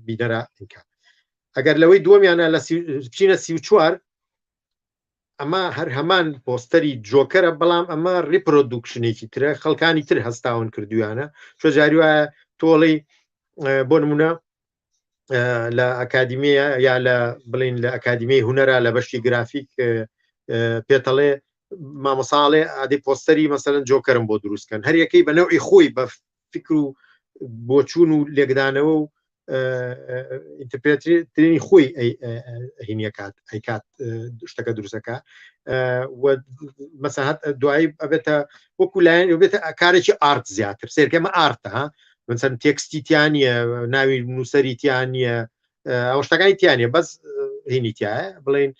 بینەرا ئینکە ئەگەر لەوەی دووەمیانە لە بچینە 34 ئەمە هەر هەمان پۆستەری جۆکەرە بەڵام ئەمە reproduction ێکی ترە خەڵکانی تر هەستاون کردویانە چۆ جاری وایە تۆڵی بۆ نمونە لە ئەکادیمیە یا لە بڵین لە ئەکادیمی هونەرە لە بەشی گرافیک پێتەڵێ مامۆساڵێ ئادی پۆستەری مەسەرەن جۆکەرم بۆ دروستکەن هەر یەکەی بە نەوعی خۆی بە فکر و بۆچوون و لێکدانەوە و interpret ی خۆی هینیەکات ئەیکات شتەکە دروستەکە مەسەهات دوایی ئەبێتە وەکو لایەن بێتە کارێکی art زیاتر سێرکەمە art ە مەسەن تێکستی تیا نییە ناوی نووسەری تیا نییە ئەو شتەکانی تیا نیە بەس هینی تایە بڵین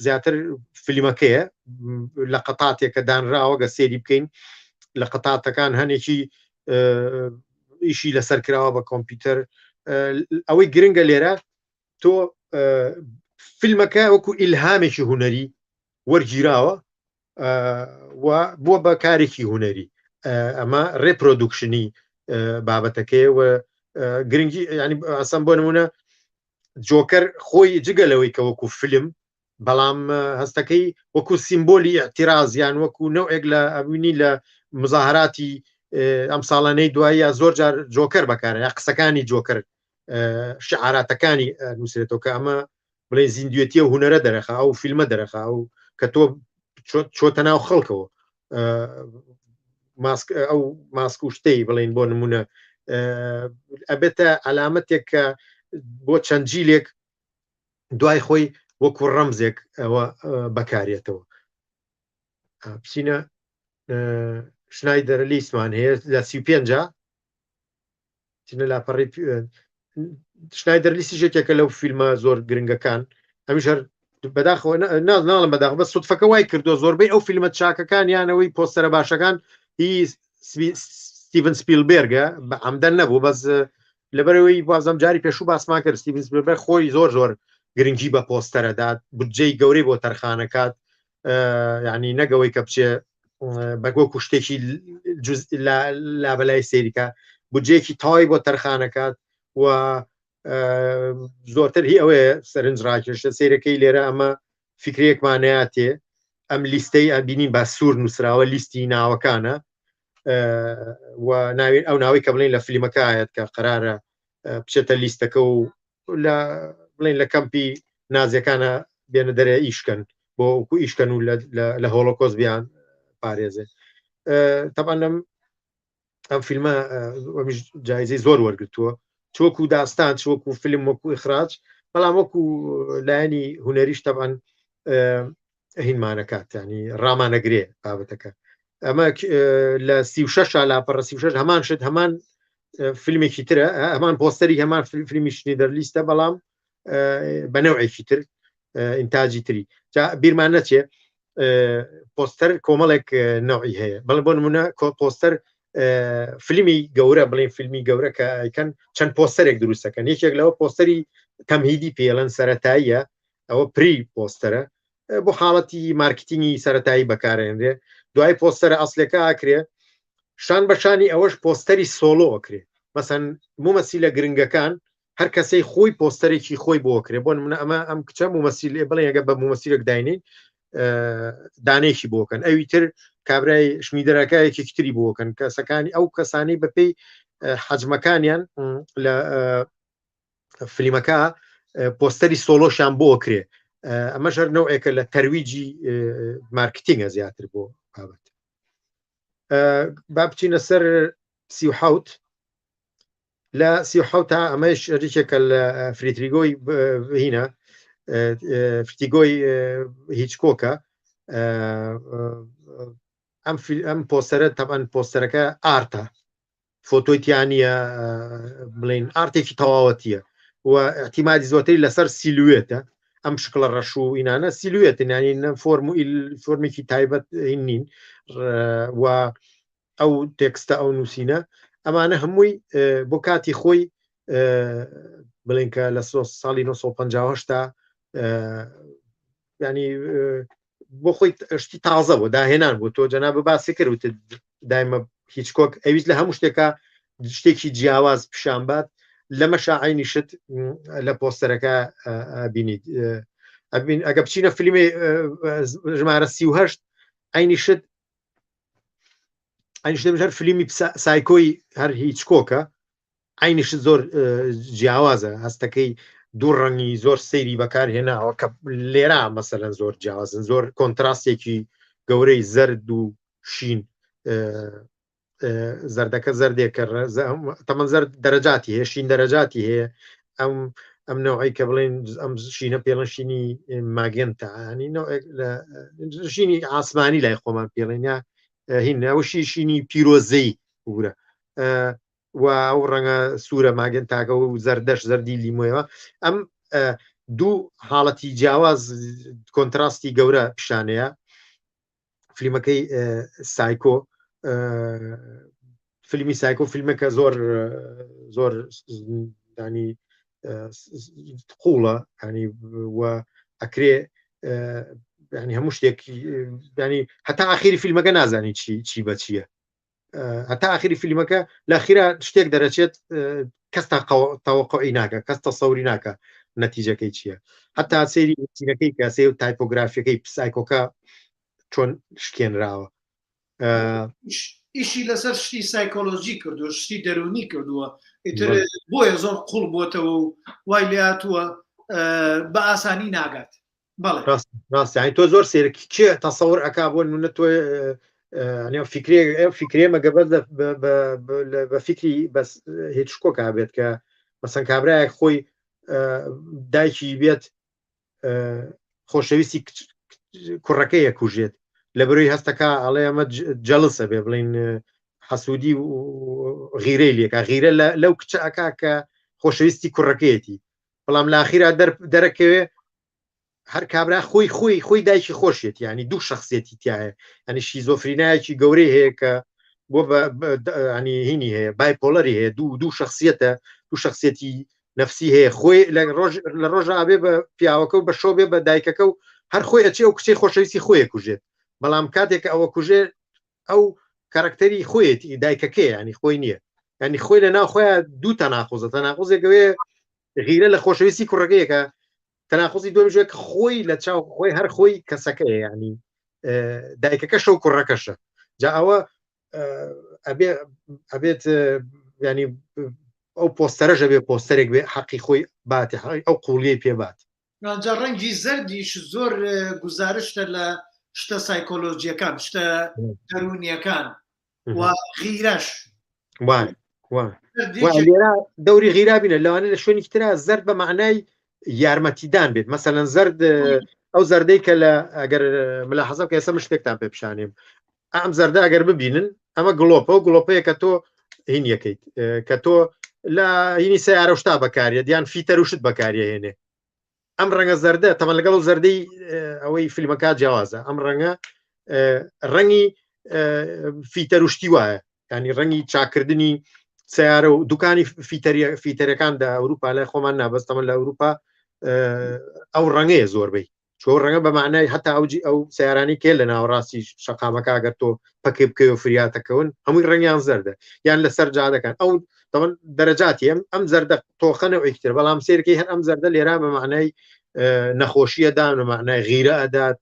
زیاتر فیلمەکەیە لە قەتاتێکە دانراوە گە سێری بکەین لە قەتاتەکان هەنێکی ئیشی لەسەر کراوە بە کۆمپیوتەر ئەوەی گرنگە لێرە تۆ فیلمەکە وەکو ئیلهامێکی هوەری وەرگیراوە و بووە بە کارێکی هوەری ئەمە reproduction ی بابەتەکەی و گرنگی ینی ئاسان بۆ نمونە جۆکەر خۆی جگە لەوەی کە وەکو فیلم بەڵام هەستەکەی وەکو سیمبۆلی اعتراض یان وەکو نەوەک لە ئەبینی لە مزاهراتی ئەم ساڵانەی دوایە زۆر جار جۆکەر بەکارە یا قسەکانی جۆکەر شعاراتەکانی نووسرێتەوە کە ئەمە بڵێ زیندوێتی و هوەرە دەرەخا ئەو فیلمە دەرەخا ئەو کە تۆ چۆتە ناو خەڵکەوە ماسک ئەو ماسک و شتەی بڵین بۆ نمونە ئەبێتە علامەتێک کە بۆ چەند جیلێک دوای خۆی وەکو ڕەمزێک ئەوە بەکارێتەوە بچینە شنایدەر لیستمان هەیە لە 35 چنە لاپەڕی شنایدەر لیستی یەکێکە لەو فیلمە زۆر گرنگەکان هەمیش هەر بەداخەوە ناڵم بەداخ بە سودفەکە وای کردو زۆربەی ئەو فیلمە چاکەکان یانەوەی پۆستەرە باشەکان هی ستیڤن سپیلبێرگە بە عەمدەن نەبوو بەس لەبەرەوەی بازم جاری پێشوو باسمان کرد ستیڤن سپیلبێرگ خۆی زۆر زۆر گرنگی بە پۆستەرەدات بودجەی گەورەی بۆ تەرخانەکات یعنی نەگەوەی کە بچێ بەگۆکو شتێکی لابەلای سێریکە بودجەیەکی تەواوی بۆ تەرخانەکات و زۆرتر هی ئەوەیە سەرنج ڕاکێشە سیرەکەی لێرە ئەمە فکرێکمانەیاتێ ئەم لیستەی ئەبینین بە سوور نووسراوە لیستی ناوەکانە و ناوی ئەو ناوەی کە بڵین لە فیلمەکە کە قرارە بچێتە لیستەکە و لە بڵین لە کەمپی نازیەکانە بێنە دەرێ ئیشکەن بۆ وەکو ئیشکەن و لە هۆڵۆکۆست بیان پارێزێ تەبان لەم ئەم فیلمە ئەمیش جایزەی زۆر وەرگتووە چۆکو داستان چۆکو فیلم وەکو ئیخراج بەڵام وەکو لایەنی هوەریش تەبان هینمانەکات ینی ڕامانەگرێ بابەتەکە ئەمە لە 36 لاپەڕە 36 هەمان شت هەمان فیلمێکی ترە هەمان پۆستەری هەمان فیلمی شنیدەر لیستە بەڵام بە نەوعێکی تر ئینتاجی تری جا بیرمان نەچێ پۆستەر کۆمەڵێک نەوعی هەیە بەڵێ بۆ نمونە پۆستەر فیلمی گەورە بڵین فیلمی گەورە کە ئەیکەن چەند پۆستەرێک دروستەکەن یەکێک لەوە پۆستەری تەمهیدی پێڵەن سەتاییە ئەوە pre پۆستەرە بۆ حاڵەتی مارکتینگی سەتایی بەکارێنرێ دوای پۆستەرە ئەسلەکە ئاکرێ شان بەشانی ئەوەش پۆستەری سۆلۆ ئەکرێ مەسەن مومەسیلە گرنگەکان هەر کەسەی خۆی پۆستەرێکی خۆی بۆ کرێ بۆ منە ئەمە ئەم کچە مومەسیل بڵێ ئەگە بە مومەسیلێک داینین دانێکی بۆکەن ئەوی تر کابرای شمیدەرەکە یەکێکی تری بۆکەن کەسەکانی ئەو کەسانی بەپێی حەجمەکانیان لە فلیمەکە پۆستەری سۆلۆشیان بۆ کرێ ئەمە ژەر نەوەیەکە لە تەرویجی مارکتینگە زیاتر بۆ بابەت با بچینە سەر 37 لە 37 تا ئەمەش ریکێکە لە فریتریگۆی هینە فرتیگۆی هیچکۆکە ئەم ئەم پۆستەرە تەبەن پۆستەرەکە ئارتە فۆتۆی تیانە بڵین ئارتێکی تەواوەتیە و احتیمادی زۆتری لەسەر سیلوێتە ئەم شکڵە ڕەش و ئینانە سیلوێتن ینی فۆرم و فۆرمێکی تایبەت نین و ئەو تێکستە ئەو نووسینە ئەمانە هەمووی بۆ کاتی خۆی بڵین کە لە ساڵی 1950 تا ینی بۆ خۆی شتی تازە بۆ داهێنان بۆ تۆ جەناب باسی کرد وت دایمە هیچکۆک ئەویست لە هەموو شتێکە شتێکی جیاواز پیشان بات لەمە شاعینی شت لە پۆستەرەکە بینیت ئەبین ئەگە بچینە فیلمی ژمارە 38 عینی شت عینی شت هەر فیلمی سایکۆی هەر هیچکۆکە عینیش زۆر جیاوازە هەستەکەی دوو ڕەنگی زۆر سەیری بەکارهێناوە کە لێرا مەسەلەن زۆر جیاوازن زۆر کۆنتراستێکی گەورەی زەرد و شین زەردەکە زەردێکە تەمەن زەرد دەرەجاتی هەیە شین دەرەجاتی هەیە ئەم ئەم نەوەی کە بڵێن ئەم شینە پێڵن شینی ماگەنتا ینی لە شینی ئاسمانی لای خۆمان پێڵێن یا هین ئەوشی شینی پیرۆزەی بورە و ئەو ڕەنگە سوورە ماگەن تاکە و زەردەش زەردی لیمۆیەوە ئەم دوو حاڵەتی جیاواز کۆنتراستی گەورە پیشانەیە فیلمەکەی سایکۆ فیلمی سایکۆ فیلمەکە زۆر زۆر دانی قوڵە ینی و ئەکرێ ینی هەموو شتێک ینی هەتا ئاخیری فیلمەکە نازانی چی چی بە چییە هەتا ئاخری فیلمەکە لە خیرا شتێک دەرەچێت کەس تا تەوەقعی ناکە کەس تەسەوری ناکە نەتیجەکەی چییە هەتا سەیری نووسینەکەی کە سێ و تایپۆگرافیەکەی پسایکۆکە چۆن شکێنراوە ئیشی لەسەر شتی سایکۆلۆژی کردووە شتی دەرونی کردووە ئیتر بۆیە زۆر قوڵ بۆتەوە و وای لاتووە بە ئاسانی ناگات ڕاست تۆ زۆر سێرە کێ تەسەور ئەک بۆ نمونە تۆ فکرێ فکرێ مەگە بەس بە فکری بەس هیچ کۆکا بێت کە مەسەن کابراایەک خۆی دایکی بێت خۆشەویستی کوڕەکەی ئەکوژێت لە بەرەی هەستەکە ئەڵێ ئەمە جەڵسە بێ بڵین حەسوودی و غیرەی لێکا غیرە لەو کچە ئەکا کە خۆشەویستی کوڕەکەیەتی بەڵام لاخیرا دەرەکەوێ هەر کابرا خۆی خۆی خۆی دایکی خۆشێت ینی دوو شخصێتی تایە ینی شیزۆفرینایەکی گەورەی هەیە کە بۆ ینی هینی هەیە bipolar ی هەیە دوو دوو شخصیەتە دوو شخصیەتی نفسی هەیە خۆی لە ڕۆژ لە ڕۆژە ئابێ بە پیاوەکە و بە شۆ بێ بە دایکەکە و هەر خۆی ئەچێ و کچەی خۆشەویستی خۆی کوژێت بەڵام کاتێک ئەوە کوژێ ئەو کارکتەری خۆیەتی دایکەکەی ینی خۆی نییە ینی خۆی لە ناو خۆیان دوو تەناقوزە تەناقوزێکەوەی غیرە لە خۆشەویستی کوڕەکەیەکە تەناقوزی دووەمیش کە خۆی لە چاو خۆی هەر خۆی کەسەکەیە ینی دایکەکەشە و کوڕەکەشە جا ئەوە ئەبێ ئەبێت ینی ئەو پۆستەرەش ئەبێ پۆستەرێک بێ حەقی خۆی باتێ ئەو قوڵیەی پێ بات. جا ڕەنگی زەردیش زۆر گوزارشتە لە شتە سایکۆلۆجیەکان شتە دەروونیەکان و غیرەش لێرە دەوری غیرا بینە لەوانە لە شوێنێکی ترا زەرد بە معنای یارمەتیدان بێت مەسەلەن زەرد ئەو زەردەی کە لە ئەگەر ملاحەزە بکە ئێستا من شتێکتان پێ پیشانێم ئەم زەردە ئەگەر ببینن ئەمە گڵۆپە و گڵۆپەیە کە تۆ هین یەکەیت کە تۆ لە هینی سیارە شتا بەکاریە دیان فیتەر و شت بەکاریە هێنێ ئەم ڕەنگە زەردە تەمان لەگەڵ و زەردەی ئەوەی فیلمەکە جیاوازە ئەم ڕەنگە ڕەنگی فیتەر و شتی وایە ینی ڕەنگی چاکردنی سیارە و دوکانی فیتەرەکان لە ئەوروپا لای خۆمان نابەستەمە لە ئەوروپا ئەو ڕەنگەیە زۆربەی چۆ ڕەنگە بە معنای هەتا ئەوجی ئەو سیارانی کێ لە ناوەڕاستی شەقامەکە ئەگەر تۆ پەکێ بکەی و فریاتەکەون هەمووی ڕەنگیان زەردە یان لەسەر جادەکان ئەو تەوەن دەرەجاتی ئەم ئەم زەردە تۆخەنە و ئیکتر بەڵام سێرکەی هەر ئەم زەردە لێرا بە معنای نەخۆشیە دان بە معنای غیرە ئەدات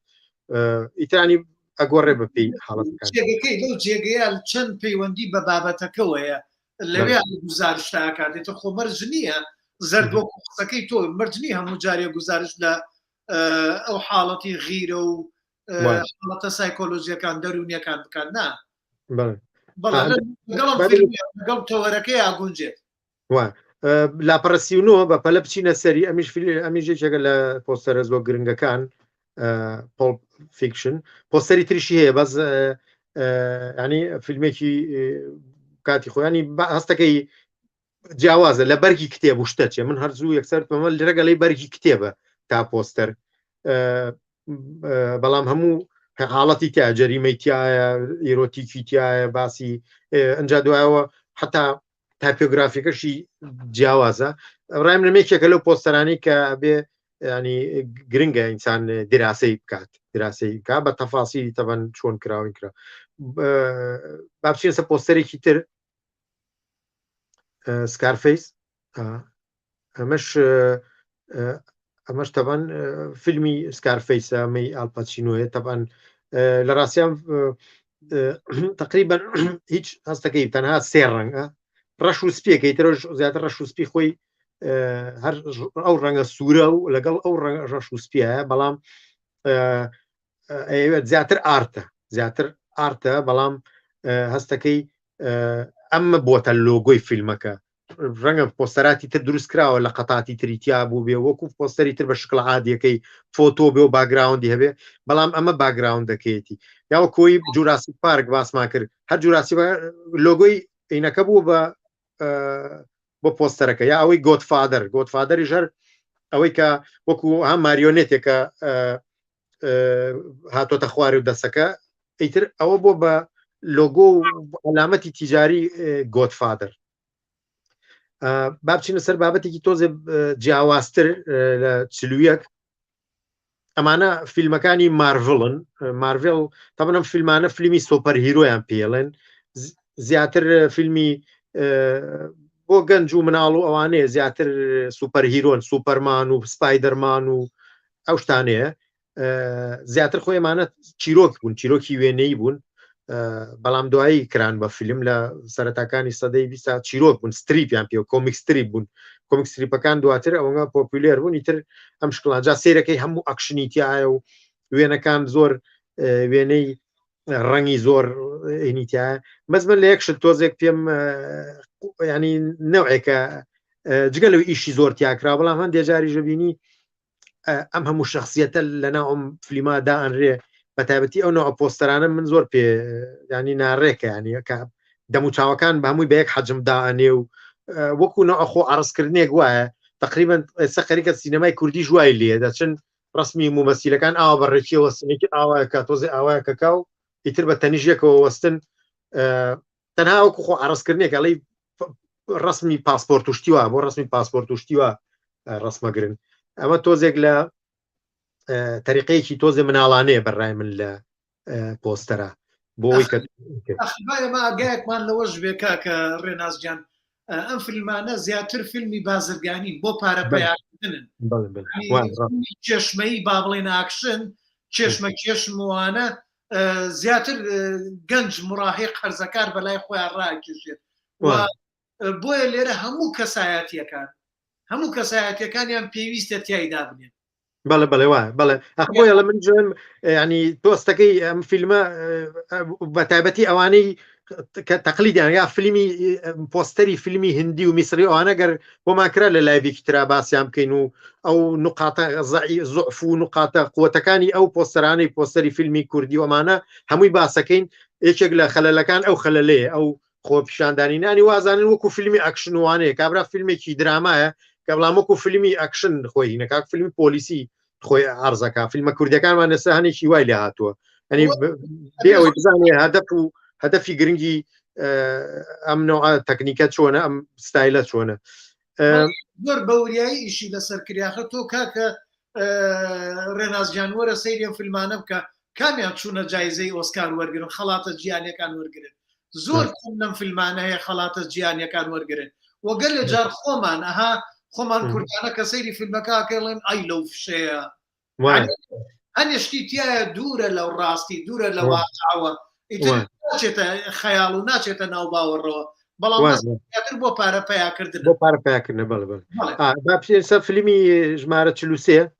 ئیترانی ئەگۆڕێ بەپی حاڵەتەکان جێگەکەی لەو جێگەیە چەند پەیوەندی بە بابەتەکەوەیە لەوێ گوزارشت ئاکات ئیتر خۆ مەرج نییە زەرد وەکو قسەکەی تۆ مەرج نییە هەموو جارێ گوزارشت لە ئەو حاڵەتی غیرە و حاڵەتە سایکۆلۆژیەکان دەروونیەکان بکات نا لەگەڵ تەوەرەکەی ئاگونجێت لاپەڕە 39 بە پەلە بچینە سەری ئەمیش ئەمیش یەکێکە لە پۆستەرە زۆر گرنگەکان Pulp Fiction پۆستەری تریشی هەیە بەس ینی فیلمێکی کاتی خۆیانی هەستەکەی جیاوازە لە بەرگی کتێب و شتە چێ من هەر زوو یەکسەر پەمە لەگەڵی بەرگی کتێبە تا پۆستەر بەڵام هەموو حاڵەتی تیا جەریمەی تایە ئیرۆتیکی تایە باسی ئەجا دوایەوە حتا تایپۆگرافیەکەشی جیاوازە ڕایم لەم یەکێکە لەو پۆستەرانی کە بێ ینی گرنگە ئینسان دراسەی بکات دراسەی بکات بە تەفاسی تەبەن چۆن کراوین کرا با بچینە سەر پۆستەرێکی تر Scarface ئەمەش ئەمەش تەبان فیلمی Scarface ە ئەمەی ئالپاچینۆیە تەبان لە ڕاستیان تقریبا هیچ هەستەکەی تەنها سێ ڕەنگە ڕەش و سپیەکەی ترۆژ زیاتر ڕەش و سپی خۆی هەر ئەو ڕەنگە سوورە و لەگەڵ ئەو ڕەنگە ڕەش و سپیە بەڵام ئەیەوێت زیاتر ئارتە زیاتر ئارتە بەڵام هەستەکەی ئەمە بۆتە لۆگۆی فیلمەکە ڕەنگە پۆستەراتی تر دروست کراوە لە قەتاتی تری تیا بوو بێ وەکو پۆستەری تر بە شکڵ عادیەکەی فۆتۆ بێ و background ی هەبێ بەڵام ئەمە background ەکەیەتی یاوە کۆی Jurassic Park باسمان کرد هەر Jurassic لۆگۆی ئینەکە بوو بە بۆ پۆستەرەکە یا ئەوەی Godfather Godfather یش هەر ئەوەی کە وەکو هەم ماریۆنێتێکە هاتۆتە خوارێ و دەسەکە ئیتر ئەوە بۆ بە لۆگۆ و عەلامەتی تیجاری Godfather با بچینە سەر بابەتێکی تۆزێ جیاوازتر لە 41 ئەمانە فیلمەکانی مارڤڵن مارڤڵ تەمەنم فیلمانە فیلمی superhero یان پێڵێن زیاتر فیلمی بۆ گەنج و مناڵ و ئەوانەیە زیاتر superhero ن سوپەرمان و سپایدەرمان و ئەو شتانەیە زیاتر خۆی ئەمانە چیرۆک بوون چیرۆکی وێنەی بوون بەڵام دوایی کران بە فیلم لە سەرەتاکانی سەدەی بیستا چیرۆک بوون strip یان پێ comic strip بوون comic strip ەکان دواتر ئەوەنگە popular بوون ئیتر ئەم شکڵان جا سیرەکەی هەموو ئەکشنی تایە و وێنەکان زۆر وێنەی ڕەنگی زۆر ئینیتیایە بەس من لە یەک شت تۆزێک پێم ینی نەوەیەکە جگە لەو ئیشی زۆر تیاکرا بەڵام هەندێ جاری ژەبینی ئەم هەموو شخصیەتە لەناو ئەم فلیما دا ئەنرێ بە تایبەتی ئەو نوع پۆستەرانە من زۆر پێ ینی ناڕێکە ینی کە دەموچاوەکان بە هەمووی بە یەک حەجم دائەنێ و وەکو نوع خۆ عرضکردنێک وایە تقریبا ئێستا خەریکە سینەمای کوردی ژوای لێ دەچن. ڕسمی مومەسیلەکان ئاوا بە ڕێکیەوە سنێکی ئاوایەکە تۆزێ ئاوایەکەکە و ئیتر بە تەنیژێکەوە وەستن تەنها وەکو خۆ عرضکردنێک ئەڵێی ڕسمی پاسپۆرت و شتیوا بۆ ڕسمی پاسپۆرت و شتیوا ڕسمەگرن ئەمە تۆزێک لە تەریقەیەکی تۆزێ مناڵانەیە بەڕای من لە پۆستەرە بۆ ئەوەی کە ئەمە ئاگایەکمان لەوەش بێ کاکە ڕێناس گیان ئەم فیلمانە زیاتر فیلمی بازرگانین بۆ پارە پەیاکردنن چێشمەی با بڵێن ئاکشن چێشمە کێشموانە زیاتر گەنج مراهق هەرزەکار بەلای خۆیان ڕاکێشێت بۆیە لێرە هەموو کەسایەتیەکان هەموو کەسایەتیەکانیان پێویستە تیایدا بنێن. بەڵێ بەڵێ وایە بەڵێ ئەخ بۆیە لە من جوێن ینی دۆستەکەی ئەم فیلمە بە تایبەتی ئەوانەی کە تەقلیدیان یا فیلمی پۆستەری فیلمی هندی و میسری ئەوانە گەر بۆمان کرا لە لایڤێکی ترا باسییان بکەین و ئەو نقاتە زعف و نقاتە قوتەکانی ئەو پۆستەرانەی پۆستەری فیلمی کوردی ئەمانە هەمووی باسەکەین یەکێک لە خەلەلەکان ئەو خەلەلەیە ئەو خۆپیشاندانی نانی وازانن وەکو فیلمی ئەکشن وانەیە کابرا فیلمێکی درامایە کە بەڵام وەکو فیلمی ئەکشن خۆی نەکاک فیلمی پۆلیسی خۆی عرضەکە فیلمە کوردەکانمان ئێستا هەنێکی وای لێ هاتووە ئەنی بێ ئەوەی بزانێ هەدەف و هەدەفی گرنگی ئەم نوع تەکنیکە چۆنە ئەم ستایلە چۆنە زۆر بەوریایی ئیشی لەسەر کریاخە تۆ کاکە ڕێناس گیان وەرە سەیری ئەم فیلمانە بکە کامیان چوونە جایزەی ئۆسکار وەرگرن خەڵاتە جیهانیەکان وەرگرن زۆر کەم لەم فیلمانە هەیە خەڵاتە جیهانیەکان وەرگرن وەگەر لە جار خۆمان ئەها خۆمان کوردانە کە سەیری فیلمەکە ئەکەڵێن ئای لەو فشەیە هەنێ شتی تایە دوورە لەو ڕاستی دوورە لە واقعەوە ئیتر ناچێتە خەیاڵ و ناچێتە ناو باوەڕەوە بەڵام زیاتر بۆ پارە پیاکردن بۆ پارە پیاکردن بەڵێ بەڵێ با بچین سەر فیلمی ژمارە 43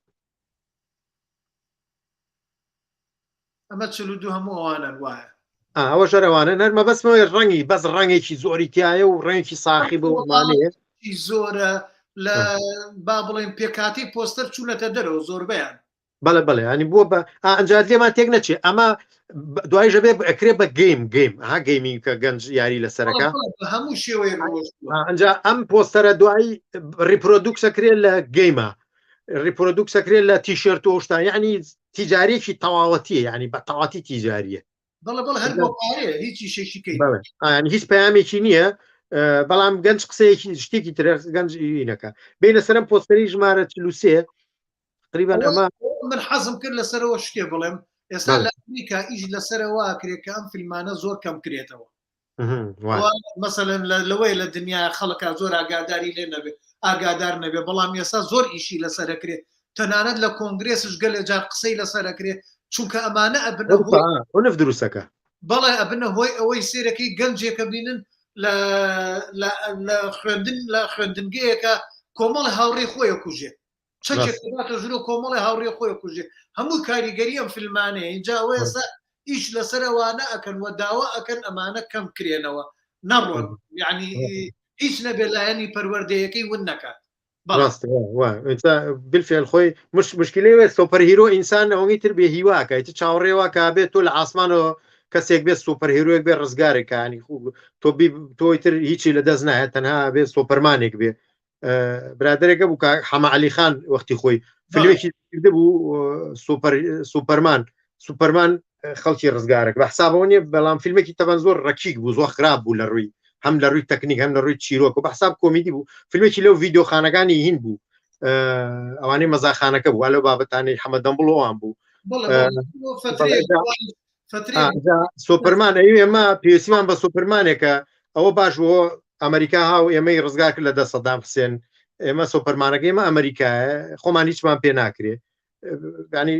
ئەمە 42 هەموو ئەوانەن وایە ئەوە شەرەوانە نەرمە بەسمەوە ڕەنگی بەس ڕەنگێکی زۆری تایە و ڕەنگێکی ساخی بۆ مانەیە زۆرە لە با بڵێن پێکاتی پۆستەر چوونەتە دەرەوە زۆربیان بەڵێ بەڵێ ینی بووە بە ئەنجات لێمان تێک نەچێ ئەمە دوای ژەبێ ئەکرێ بە گەیم گەیم ها گەیمینگ کە گەنج یاری لەسەرەکە هەموو شێوەیە ئەنجا ئەم پۆستەرە دوایی ریپرۆدوکسەکرێت لە گەیمە ریپرۆدوکسەکرێت لە تیشێرت و شتان یعنی تیجارێکی تەواوەتیە یعنی بە تەواتی تیجاریە بەڵێ بەڵێ هەر بۆ پارەیە هیچ ئیشێکی کەی بەڵێ یعنی هیچ پەیامێکی نییە بەڵام گەنج قسەیەکی شتێکی ترە گەنج ئینەکە بینە سەرم پۆستەری ژمارە 43 تقریبا ئەمە من حەزم کرد لەسەرەوە شتێ بڵێم ئێستا لە ئەمریکا ئیش لەسەرەوە ئەکرێت کە ئەم فیلمانە زۆر کەم کرێتەوە مەسەلەن لەوەی لە دنیا خەڵکە زۆر ئاگاداری لێ نەبێ ئاگادار نەبێ بەڵام ئێستا زۆر ئیشی لەسەرەکرێت تەنانەت لە کۆنگرێسش گەلێ جار قسەی لەسەرەکرێ چونکە ئەمانە ئەبنە عنف دروستەکە بەڵێ ئەبنە هۆی ئەوەی سێرەکەی گەنجێکە بینن لە خوێندن لە خوێندنگەیەکە کۆمەڵی هاوڕێ خۆی کوژێ چەکێک دەباتە ژوور و کۆمەڵی هاوڕێ خۆی کوژێ هەموو کاریگەری ئەم فیلمانەیە اینجا ئەوە ئێستا ئیش لەسەر ئەوانە ئەکەن و داوا ئەکەن ئەمانە کەم کرێنەوە نەڕۆن یعنی هیچ نەبێ لایەنی پەروەردەیەکەی ون نەکات بالفعل خۆی مش مشکلەی وێ سۆپەر هیرۆ ئینسان ئەوەی تر بێ هیواکە تر چاوەڕێوا کە بێت تۆ لە ئاسمانەوە کەسێک بێت سوپەر هیرۆیەک بێ ڕزگارێکانی خو تۆ تۆی تر هیچی لە دەست نایە تەنها بێ سۆپەرمانێک بێ برادێکە بوو کە حەمە علی خان وەختی خۆی فیلمێکی بوو سوپەر سوپەرمان سوپەرمان خەڵکی ڕزگارێک بە حسابەوە نیە بەڵام فیلمێکی تەبەن زۆر ڕەکیک بوو زۆر خراپ بوو لە ڕووی هەم لە ڕووی تەکنیک هەم لە ڕووی چیرۆک و بە حساب کۆمیدی بوو فیلمێکی لەو ڤیددیوخانەکانی هین بوو ئەوانەی مەزاخانەکە بوو لەو بابەتانەی حەمە دەمبڵۆوان بوو سۆپەرمان ئەوی ئێمە پێویستیمان بە سۆپەرمانێکە ئەوە باش بۆ ئەمریکا هاو ئێمەی ڕزگار کرد لە دەست سەدام حسێن ئێمە سۆپەرمانەکە ئێمە ئەمریکایە خۆمان هیچمان پێ ناکرێ ینی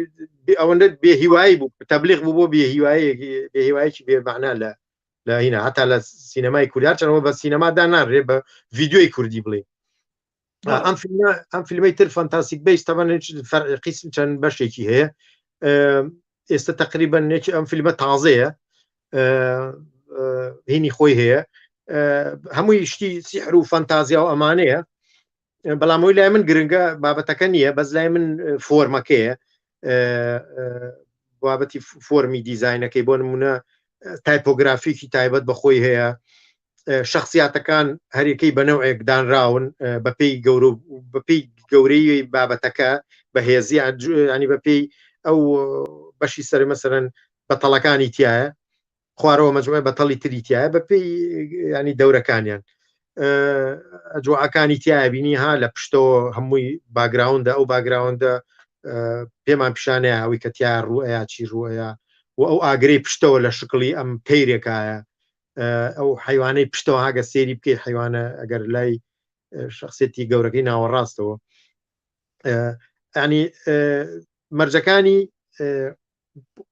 ئەوەندە بێهیوایی بوو تەبلیغ بوو بۆ بێهیوایەکی بێهیوایەکی بێمەعنا لە لە هینا هەتا لە سینەمای کوردار چەنەوە بە سینەمادا نانرێ بە ڤیددیوی کوردی بڵێ ئەم فیلمە ئەم فیلمەی تر فانتاستیک بیس تەبەن فەرعی قیسم چەند بەشێکی هەیە ئێستا تقریبا یەکی ئەم فیلمە تازەیە هینی خۆی هەیە هەمووی شتی سیحر و فەنتازیا و ئەمانەیە بەڵام ئەوی لای من گرنگە بابەتەکە نییە بەس لای من فۆرمەکەیە بابەتی فۆرمی دیزینەکەی بۆ نمونە تایپۆگرافیکی تایبەت بە خۆی هەیە شخصیاتەکان هەریەکەی بە نەوەیەک دانراون بەپێی گەورە بەپێی گەورەی بابەتەکە بەهێزی ینی بەپێی ئەو بەشی سەر مەسەرەن بەتەڵەکانی تایە خوارەوە مەجموعی بەتەڵی تری تایە بە پێی ینی دەورەکانیان جوعەکانی تایە بینی ها لە پشتەوە هەمووی باگراوندە ئەو باگراوندە پێمان پیشانەیە ئەوی کە تیا ڕوئەیە چی ڕوئەیە و ئەو ئاگرەی پشتەوە لە شکڵی ئەم تەیرێکایە ئەو حیوانەی پشتەوە هاگە سێری بکەی حیوانە ئەگەر لای شخصێتی گەورەکەی ناوەڕاستەوە ینی مەرجەکانی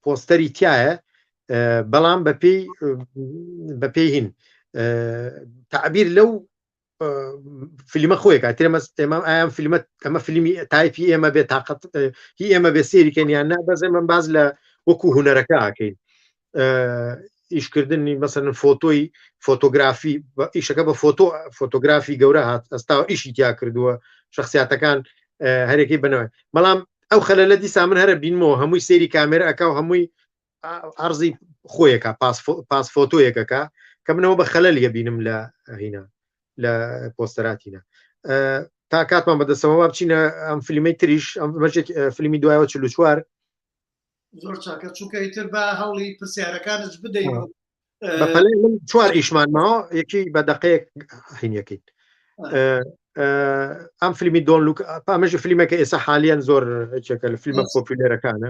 پۆستەری تایە بەڵام بەپێی بەپێی هین تعبیر لەو فیلمە خۆیەکە ترێمە ئێمە ئایم فیلمە ئەمە فیلمی تایپی ئێمە بێ تااقەت هی ئێمە بێ سێریکەن یان نا بەس ئێمە باز لە وەکو هوەرەکە ئاکەین ئیشکردنی مەسەن فۆتۆی فۆتۆگرافی ئیشەکە بە فۆتۆ فۆتۆگرافی گەورە هات ئەستا ئیشی تیا کردووە شخصیاتەکان هەرێکی بنەوە بەڵام ئەو خەلەلە دیسان من هەرە بینمەوە هەمووی سەیری کامێرە ئەکا و هەمووی عرضی خۆیەکە پاس فۆتۆیەکەکە کە منەوە بە خەلەل یەبینم لە هینا لە پۆستەراتینە تا کاتمان بەدەستەوە با بچینە ئەم فیلمەی تریش ئەم بەشێک فیلمی دوایەوە 44 زۆر چاکە چونکە ئیتر بە هەوڵی پرسیارەکانش بدەین بەپەلەی من چوار ئیشمان ماوە یەکی بە دقەیەک هینەکەین ئەم فیلمی Don't Look ئەمەش فیلمەکە ئێستا حالیان زۆر چێکە لە فیلمە popular ەکانە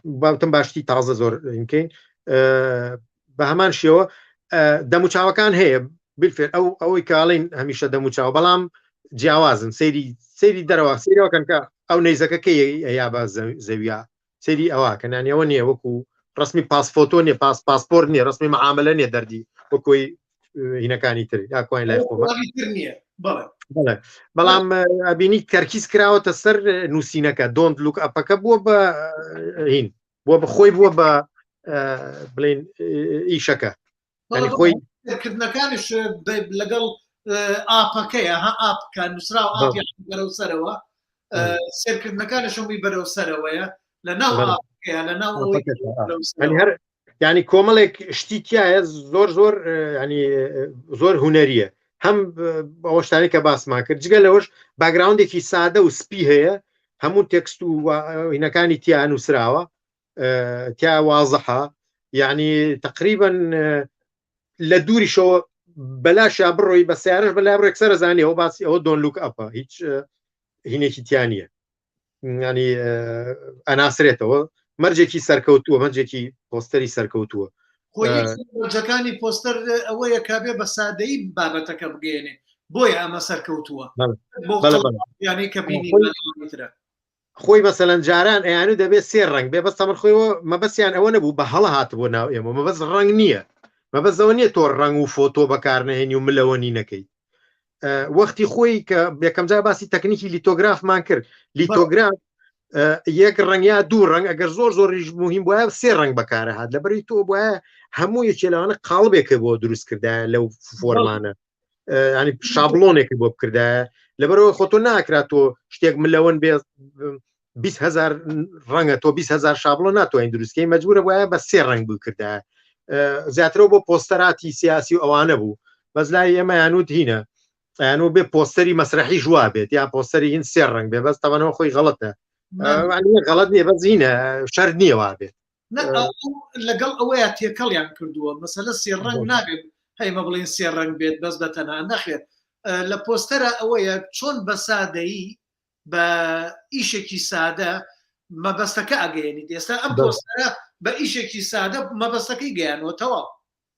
باوتم باشتی تازە زۆر اینکەین بە هەمان شێوە دەموچاوەکان هەیە بالفعل ئەو ئەوەی کاڵین هەمیشە دەموچاو بەڵام جیاوازن سەیری سەیری دەرەوە سەیرەوەکەن کە ئەو نەیزەکە کەی یا بە زەویا سەیری ئەوە کە نانیەوە نییە وەکو ڕسمی پاسفۆتۆ نیە پاس پاسپۆرت نیە ڕسمی معاملە نیە دەردی وەکۆی هینەکانی تر یاکوین لای خۆ بەڵام ئەبینی تەرکیز کراوەتە سەر نووسینەکە Don't Look Up ەکە بووە بە هین بووە بە خۆی بووە بە بڵین ئیشەکە خۆی کردنەکانیش لەگەڵ up ەکەیە ها up کە نووسراوە up بەرەو سەرەوە سێرکردنەکانش هەمووی بەرەو سەرەوەیە لە ناو لە ناو هەر ینی کۆمەڵێک شتی تایە زۆر زۆر ینی زۆر هوەریە هەم ئەوە شتانی کە باسمان کرد جگە لەوەش background ێکی سادە و سپی هەیە هەموو تێکست و هینەکانی تیا نووسراوە تیا وازحە یعنی تقریبا لە دووریشەوە بەلاشا بڕۆی بە سیارش بەلا ڕێکسەر زانی ئەو باسی ئەوە Don't Look Up ە هیچ هینێکی تیانە ینی ئەناسرێتەوە مەرجێکی سەرکەوتووە مەرجێکی پۆستەری سەرکەوتووە مەرجەکانی پۆستەر ئەوەیە کە بێ بە سادەیی بابەتەکە بگەێنێ بۆیە ئەمە سەرکەوتووە یانی کە بینی خۆی مەسەلەن جاران ئەیانو دەبێت سێ ڕەنگ بێ بەس تەمەن خۆیەوە مەبەستیان ئەوە نەبوو بە هەڵە هاتبوو ناو ئێمە مەبەست ڕەنگ نییە مەبەستەوە نییە تۆ ڕەنگ و فۆتۆ بەکارنەهێنی و ملەوەنی نەکەیت وەختی خۆی کە یەکەمجار باسی تەکنیکی لیتۆگرافمان کرد لیتۆگراف یەک ڕەنگ یا دوو ڕەنگ ئەگەر زۆر زۆریش مهم وایە سێ ڕەنگ بەکارە هاات لەبەری تۆ وایە هەموو یەکێ لەوانە قاڵبێکە بۆ دروست کردایە لەو فۆرمانە ینی شابلۆنێکی بۆ بکردایە لەبەرەوە خۆ تۆ ناکرات تۆ شتێک ملەوەن بێ 20هزار ڕەنگە تۆ 20هزار شابلۆ ناتوانین دروستکەی مەجبورە وایە بە سێ ڕنگ بکردایە زیاترەوە بۆ پۆستەراتی سیاسی و ئەوانە بوو بەس لای ئێمە یانوت هینە یانو بێ پۆستەری مەسرحی ژوا بێت یا پۆستەری هین سێ ڕنگ بێ بەس تەمەەوە خۆی غەڵەتە غەڵەت نییە بەس هینە شەر نییە وا بێت لەگەڵ ئەوەیە تێکەڵیان کردووە مەسەلە سێ ڕەنگ نابێت هەیمە بڵین سێ ڕەنگ بێت بەس بە تەنها نەخێت لە پۆستەرە ئەوەیە چۆن بە سادەیی بە ئیشێکی سادە مەبەستەکە ئەگەیەنیت ئێستا ئەم پۆستەرە بە ئیشێکی سادە مەبەستەکەی گەیانەوە تەواو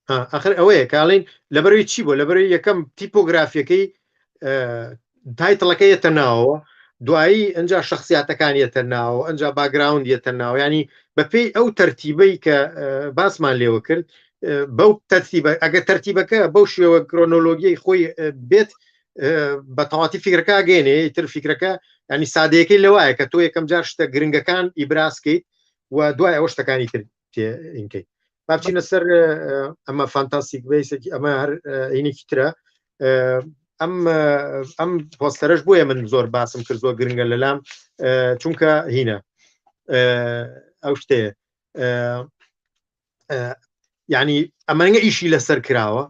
ئەخر ئەوەیە کاڵین لەبەروی چی بۆ لەبەروی یەکەم تیپۆگرافیەکەی title ەکە یەتە ناوەوە دوایی ئەجا شخصیاتەکان یەتە ناوە ئەجا background یەتە ناوە ینی بەپێی ئەو تەرتیبەی کە باسمان لێوە کرد بەو تەرتیبە ئەگە تەرتیبەکە بەو شێوە کرۆنۆلۆگیی خۆی بێت بە تەواتی فیکرەکە گەێنێ تر فیکرەکە ینی سادەیەکەی لەوایە کە تۆ یەکەم جار شتە گرنگەکان ئیبراسکەیت و دوای ئەوە شتەکانی تر تێینکەیت با بچینە سەر ئەمە Fantastic Beasts ێکی ئەمە هەر ئینێکی ترە ئەم ئەم پۆستەرەش بۆیە من زۆر باسم کرد زۆر گرنگە لەلام چونکە هینە ئەو شتەیە یعنی ئەمەنگە ئیشی لەسەر کراوە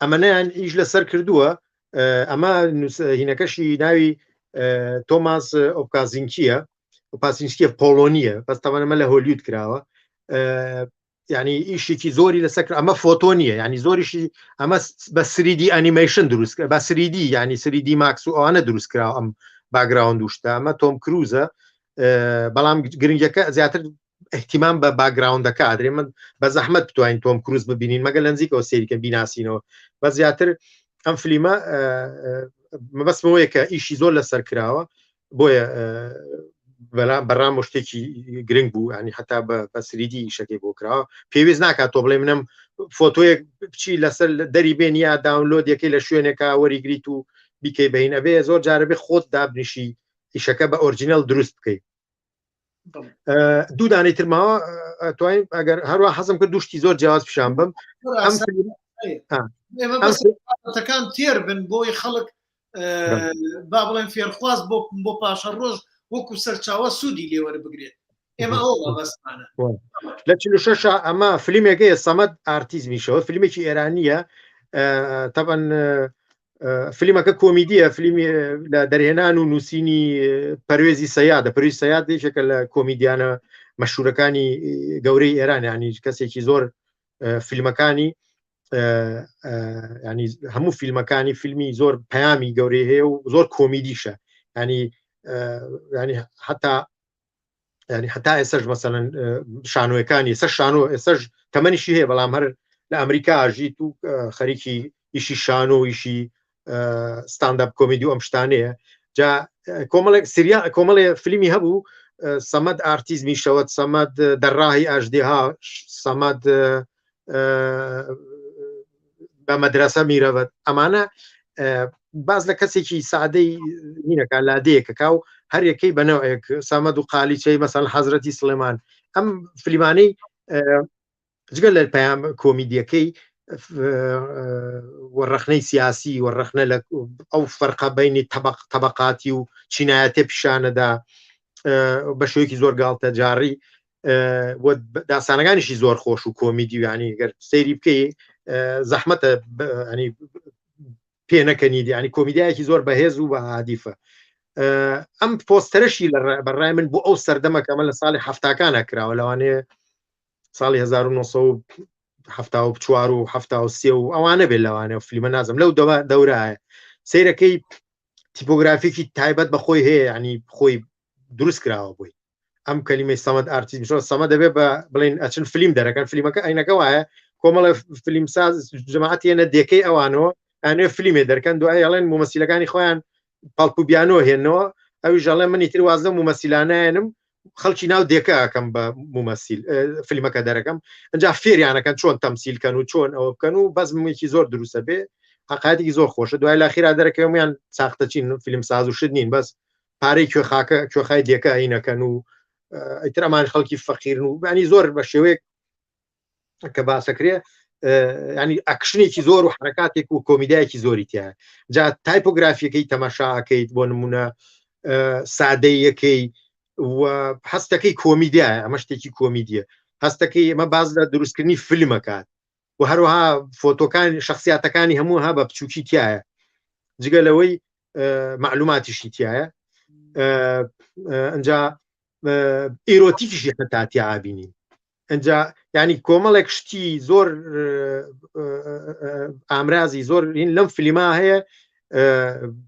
ئەمەنیان ئیش لەسەر کردووە. ئەمە هینەکەشی ناوی تۆماس ئۆپکازینکیە پاسینسکیە پۆڵۆنیە بەس تەمەنەمە لە هۆلیود کراوە ینی ئیشێکی زۆری لەسەر ئەمە فۆتۆ نییە ینی زۆریشی ئەمە بە 3D ئەنیمەیشن دروست بە 3D ینی 3D Max و ئەوانە دروست کراوە ئەم background و شتە ئەمە تۆم کروزە بەڵام گرنگەکە زیاتر احتیمام بە background ەکە ئادرێ من بە زەحمت بتوانین تۆم کروز ببینین مەگە لە نزیکەوە سێریکە بیناسینەوە بە زیاتر ئەم فلیمە مەبەستمەوەیە کە ئیشی زۆر لەسەر کراوە بۆیە بەڕام شتێکی گرنگ بوو ینی حتا بە 3D ئیشەکەی بۆ کراوە پێویست ناکات تۆ بڵێ منم فۆتۆیەک بچی لەسەر دەری بێن یا download یەکەی لە شوێنێکا وەریگریت و بیکەی بەین ئەبێ زۆر جارە بێ خۆت دابنیشی ئیشەکە بە original دروست بکەیت دوو دانەی تر ماوە توانین ئەگەر هەروە حەزم کرد دوشتی زۆر جیاواز پیشان بم ئەم تێر بن بۆی خەڵک با بڵێن فێرخواز بۆ بۆ پاشە ڕۆژ وەکو سەرچاوە سوودی لێوەربگرێت ئێمە ئەو مەبەستمانە لە 46 ئەمە فیلمێکەیە سەمەد ئارتیزمیشەوە فیلمێکی ئێرانیە تەبەن فیلمەکە کۆمیدیە فیلمی لە دەرهێنان و نووسینی پەروێزی سەیادە پەروی سەیاد یەکێکە لە کۆمیدیانە مەشهورەکانی گەورەی ئێران ینی کەسێکی زۆر فیلمەکانی ینی هەموو فیلمەکانی فیلمی زۆر پەیامی گەورەی هەیە و زۆر کۆمیدیشە ینی ینی حتا ینی حتا ئێسش مەسەن شانۆەکانی سەر شانۆ ئێسش تەمەنیشی هەیە بەڵام هەر لە ئەمریکا ژیت و خەریکی ئیشی شانۆ ئیشی stand-up comedy و ئەم شتانەیە جا کۆمەڵێک سریا کۆمەڵێ فیلمی هەبوو سەمەد ئارتیزمی شەوەت سەمەد دەڕاهی ئاژدیها سەمەد بە مەدرسە میرەوەت ئەمانە باز لە کەسێکی سادەی نینەکە لادەیەکەکە و هەر یەکەی بە نەوەیەک سامەد و قالیچەی مەسەل حەزرەتی سلێمان ئەم فلیمانەی جگە لە پەیام کۆمیدیەکەی و ڕەخنەی سیاسی و ڕەخنە لە ئەو فەرقە بینی تەبق تەبقاتی و چینایەتێ پیشانەدا بە شێوەیەکی زۆر گاڵتە جاڕی داستانەکانیشی زۆر خۆش و کۆمیدی ینی گەر سەیری بکەی زەحمەتە ینی پێ نەکەنی ینی کۆمیدایەکی زۆر بەهێز و بە هادیفە ئەم پۆستەرەشی لە بەڕای من بۆ ئەو سەردەمە کەمە لە ساڵی هەفتاکانە کراوە لەوانەیە ساڵی 1974 و 73 و ئەوانە بێت لەوانەیە فلیمە نازم لەو دەوا دەورایە سیرەکەی تیپۆگرافیکی تایبەت بە خۆی هەیە ینی خۆی دروست کراوە بۆی ئەم کەلیمەی سەمەد ئارتیست میشۆ سەمە دەبێت بە بڵین ئەچن فلیم دەرەکەن فلیمەکە ئەینەکە وایە کۆمەڵە فلیم ساز جەماعەتیەنە دێکەی ئەوانەوە ئەنێ فلیمێ دەرکەن دوای ئەڵێن مومەسیلەکانی خۆیان پەڵپ و بیانۆ هێنەوە ئەوی ژەڵێ منی تر واز لەم مومەسیلانایەنم خەڵکی ناو دێکە ئەەکەم بە مومەسیل فیلمەکە دەرەکەم ئەجا فێریانەکەن چۆن تەمسیل کەن و چۆن ئەوە بکەن و بەزمێکی زۆر دروستە بێ حقاتێکی زۆر خۆشە دوای لاخیرا دەرەکەمیان ساختەچین فیلم ساز و شت نین بەس پارەی کوێخاکە کوێخای دێکە ئەینەکەن و ئیتر ئەمان خەڵکی فەقیرن و بەنی زۆر بە شێوەیەک کە باسەکرێ ینی ئەکشنێکی زۆر و حرکاتێک و کۆمیدایەکی زۆری تیا جا تایپۆگرافیەکەی تەماشاکەیت بۆ نمونە سادەیەکەی و هەستەکەی کۆمیدیایە ئەمە شتێکی کۆمیدیە هەستەکەی ئەمە باز لە دروستکردنی فیلمەکات و هەروەها فۆتۆکان شخصیاتەکانی هەموو ها بە بچووکی تایە جگە لەوەی معلوماتیشی تایە ئەجا ئیرۆتیکیشی حتا تیا بینین ئەجا ینی کۆمەڵێک شتی زۆر ئامرازی زۆر لەم فلیما هەیە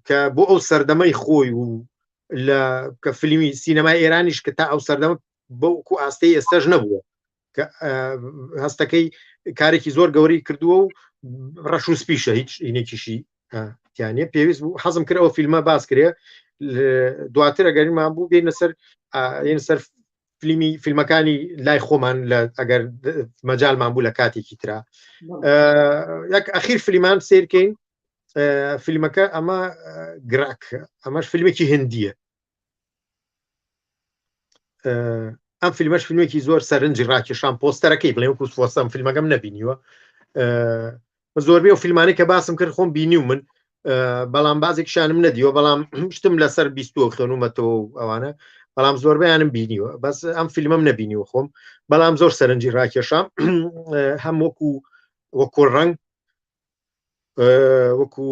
کە بۆ ئەو سەردەمەی خۆی و لە کە فیلمی سینەمای ئێرانیش کە تا ئەو سەردەمە بەوکو ئاستەی ئێستاش نەبووە کە هەستەکەی کارێکی زۆر گەورەی کردووە و ڕەش و سپیشە هیچ ئینێکیشی تیانە پێویست بوو حەزم کرد ئەو فیلمە باس کرێ دواتر ئەگەرمان بوو بینە سەر یەن سەر فیلمی فیلمەکانی لای خۆمان لە ئەگەر مەجالمان بوو لە کاتێکی ترا یەک ئەخیر فلیمان سیرکەین فیلمەکە ئەمە گراک ئەمەش فیلمێکی هندیە ئەم فیلمەش فیلمێکی زۆر سەرنجی ڕاکێشان پۆستەرەکەی بڵێ وەکو فۆسەم فیلمەکەم نەبینیوە زۆربەی و فیلمانی کە باسم کرد خۆم بینی و من بەڵام بازێکشانم نەدیوە بەڵام شتم لەسەر بیستوە خوێنومەتەوە و ئەوانە بەڵام زۆربیانم بینیوە بەس ئەم فیلمم نەبینیوە خۆم بەڵام زۆر سەرنجی ڕاکێشام هەم وەکو وەکو ڕەنگ وەکو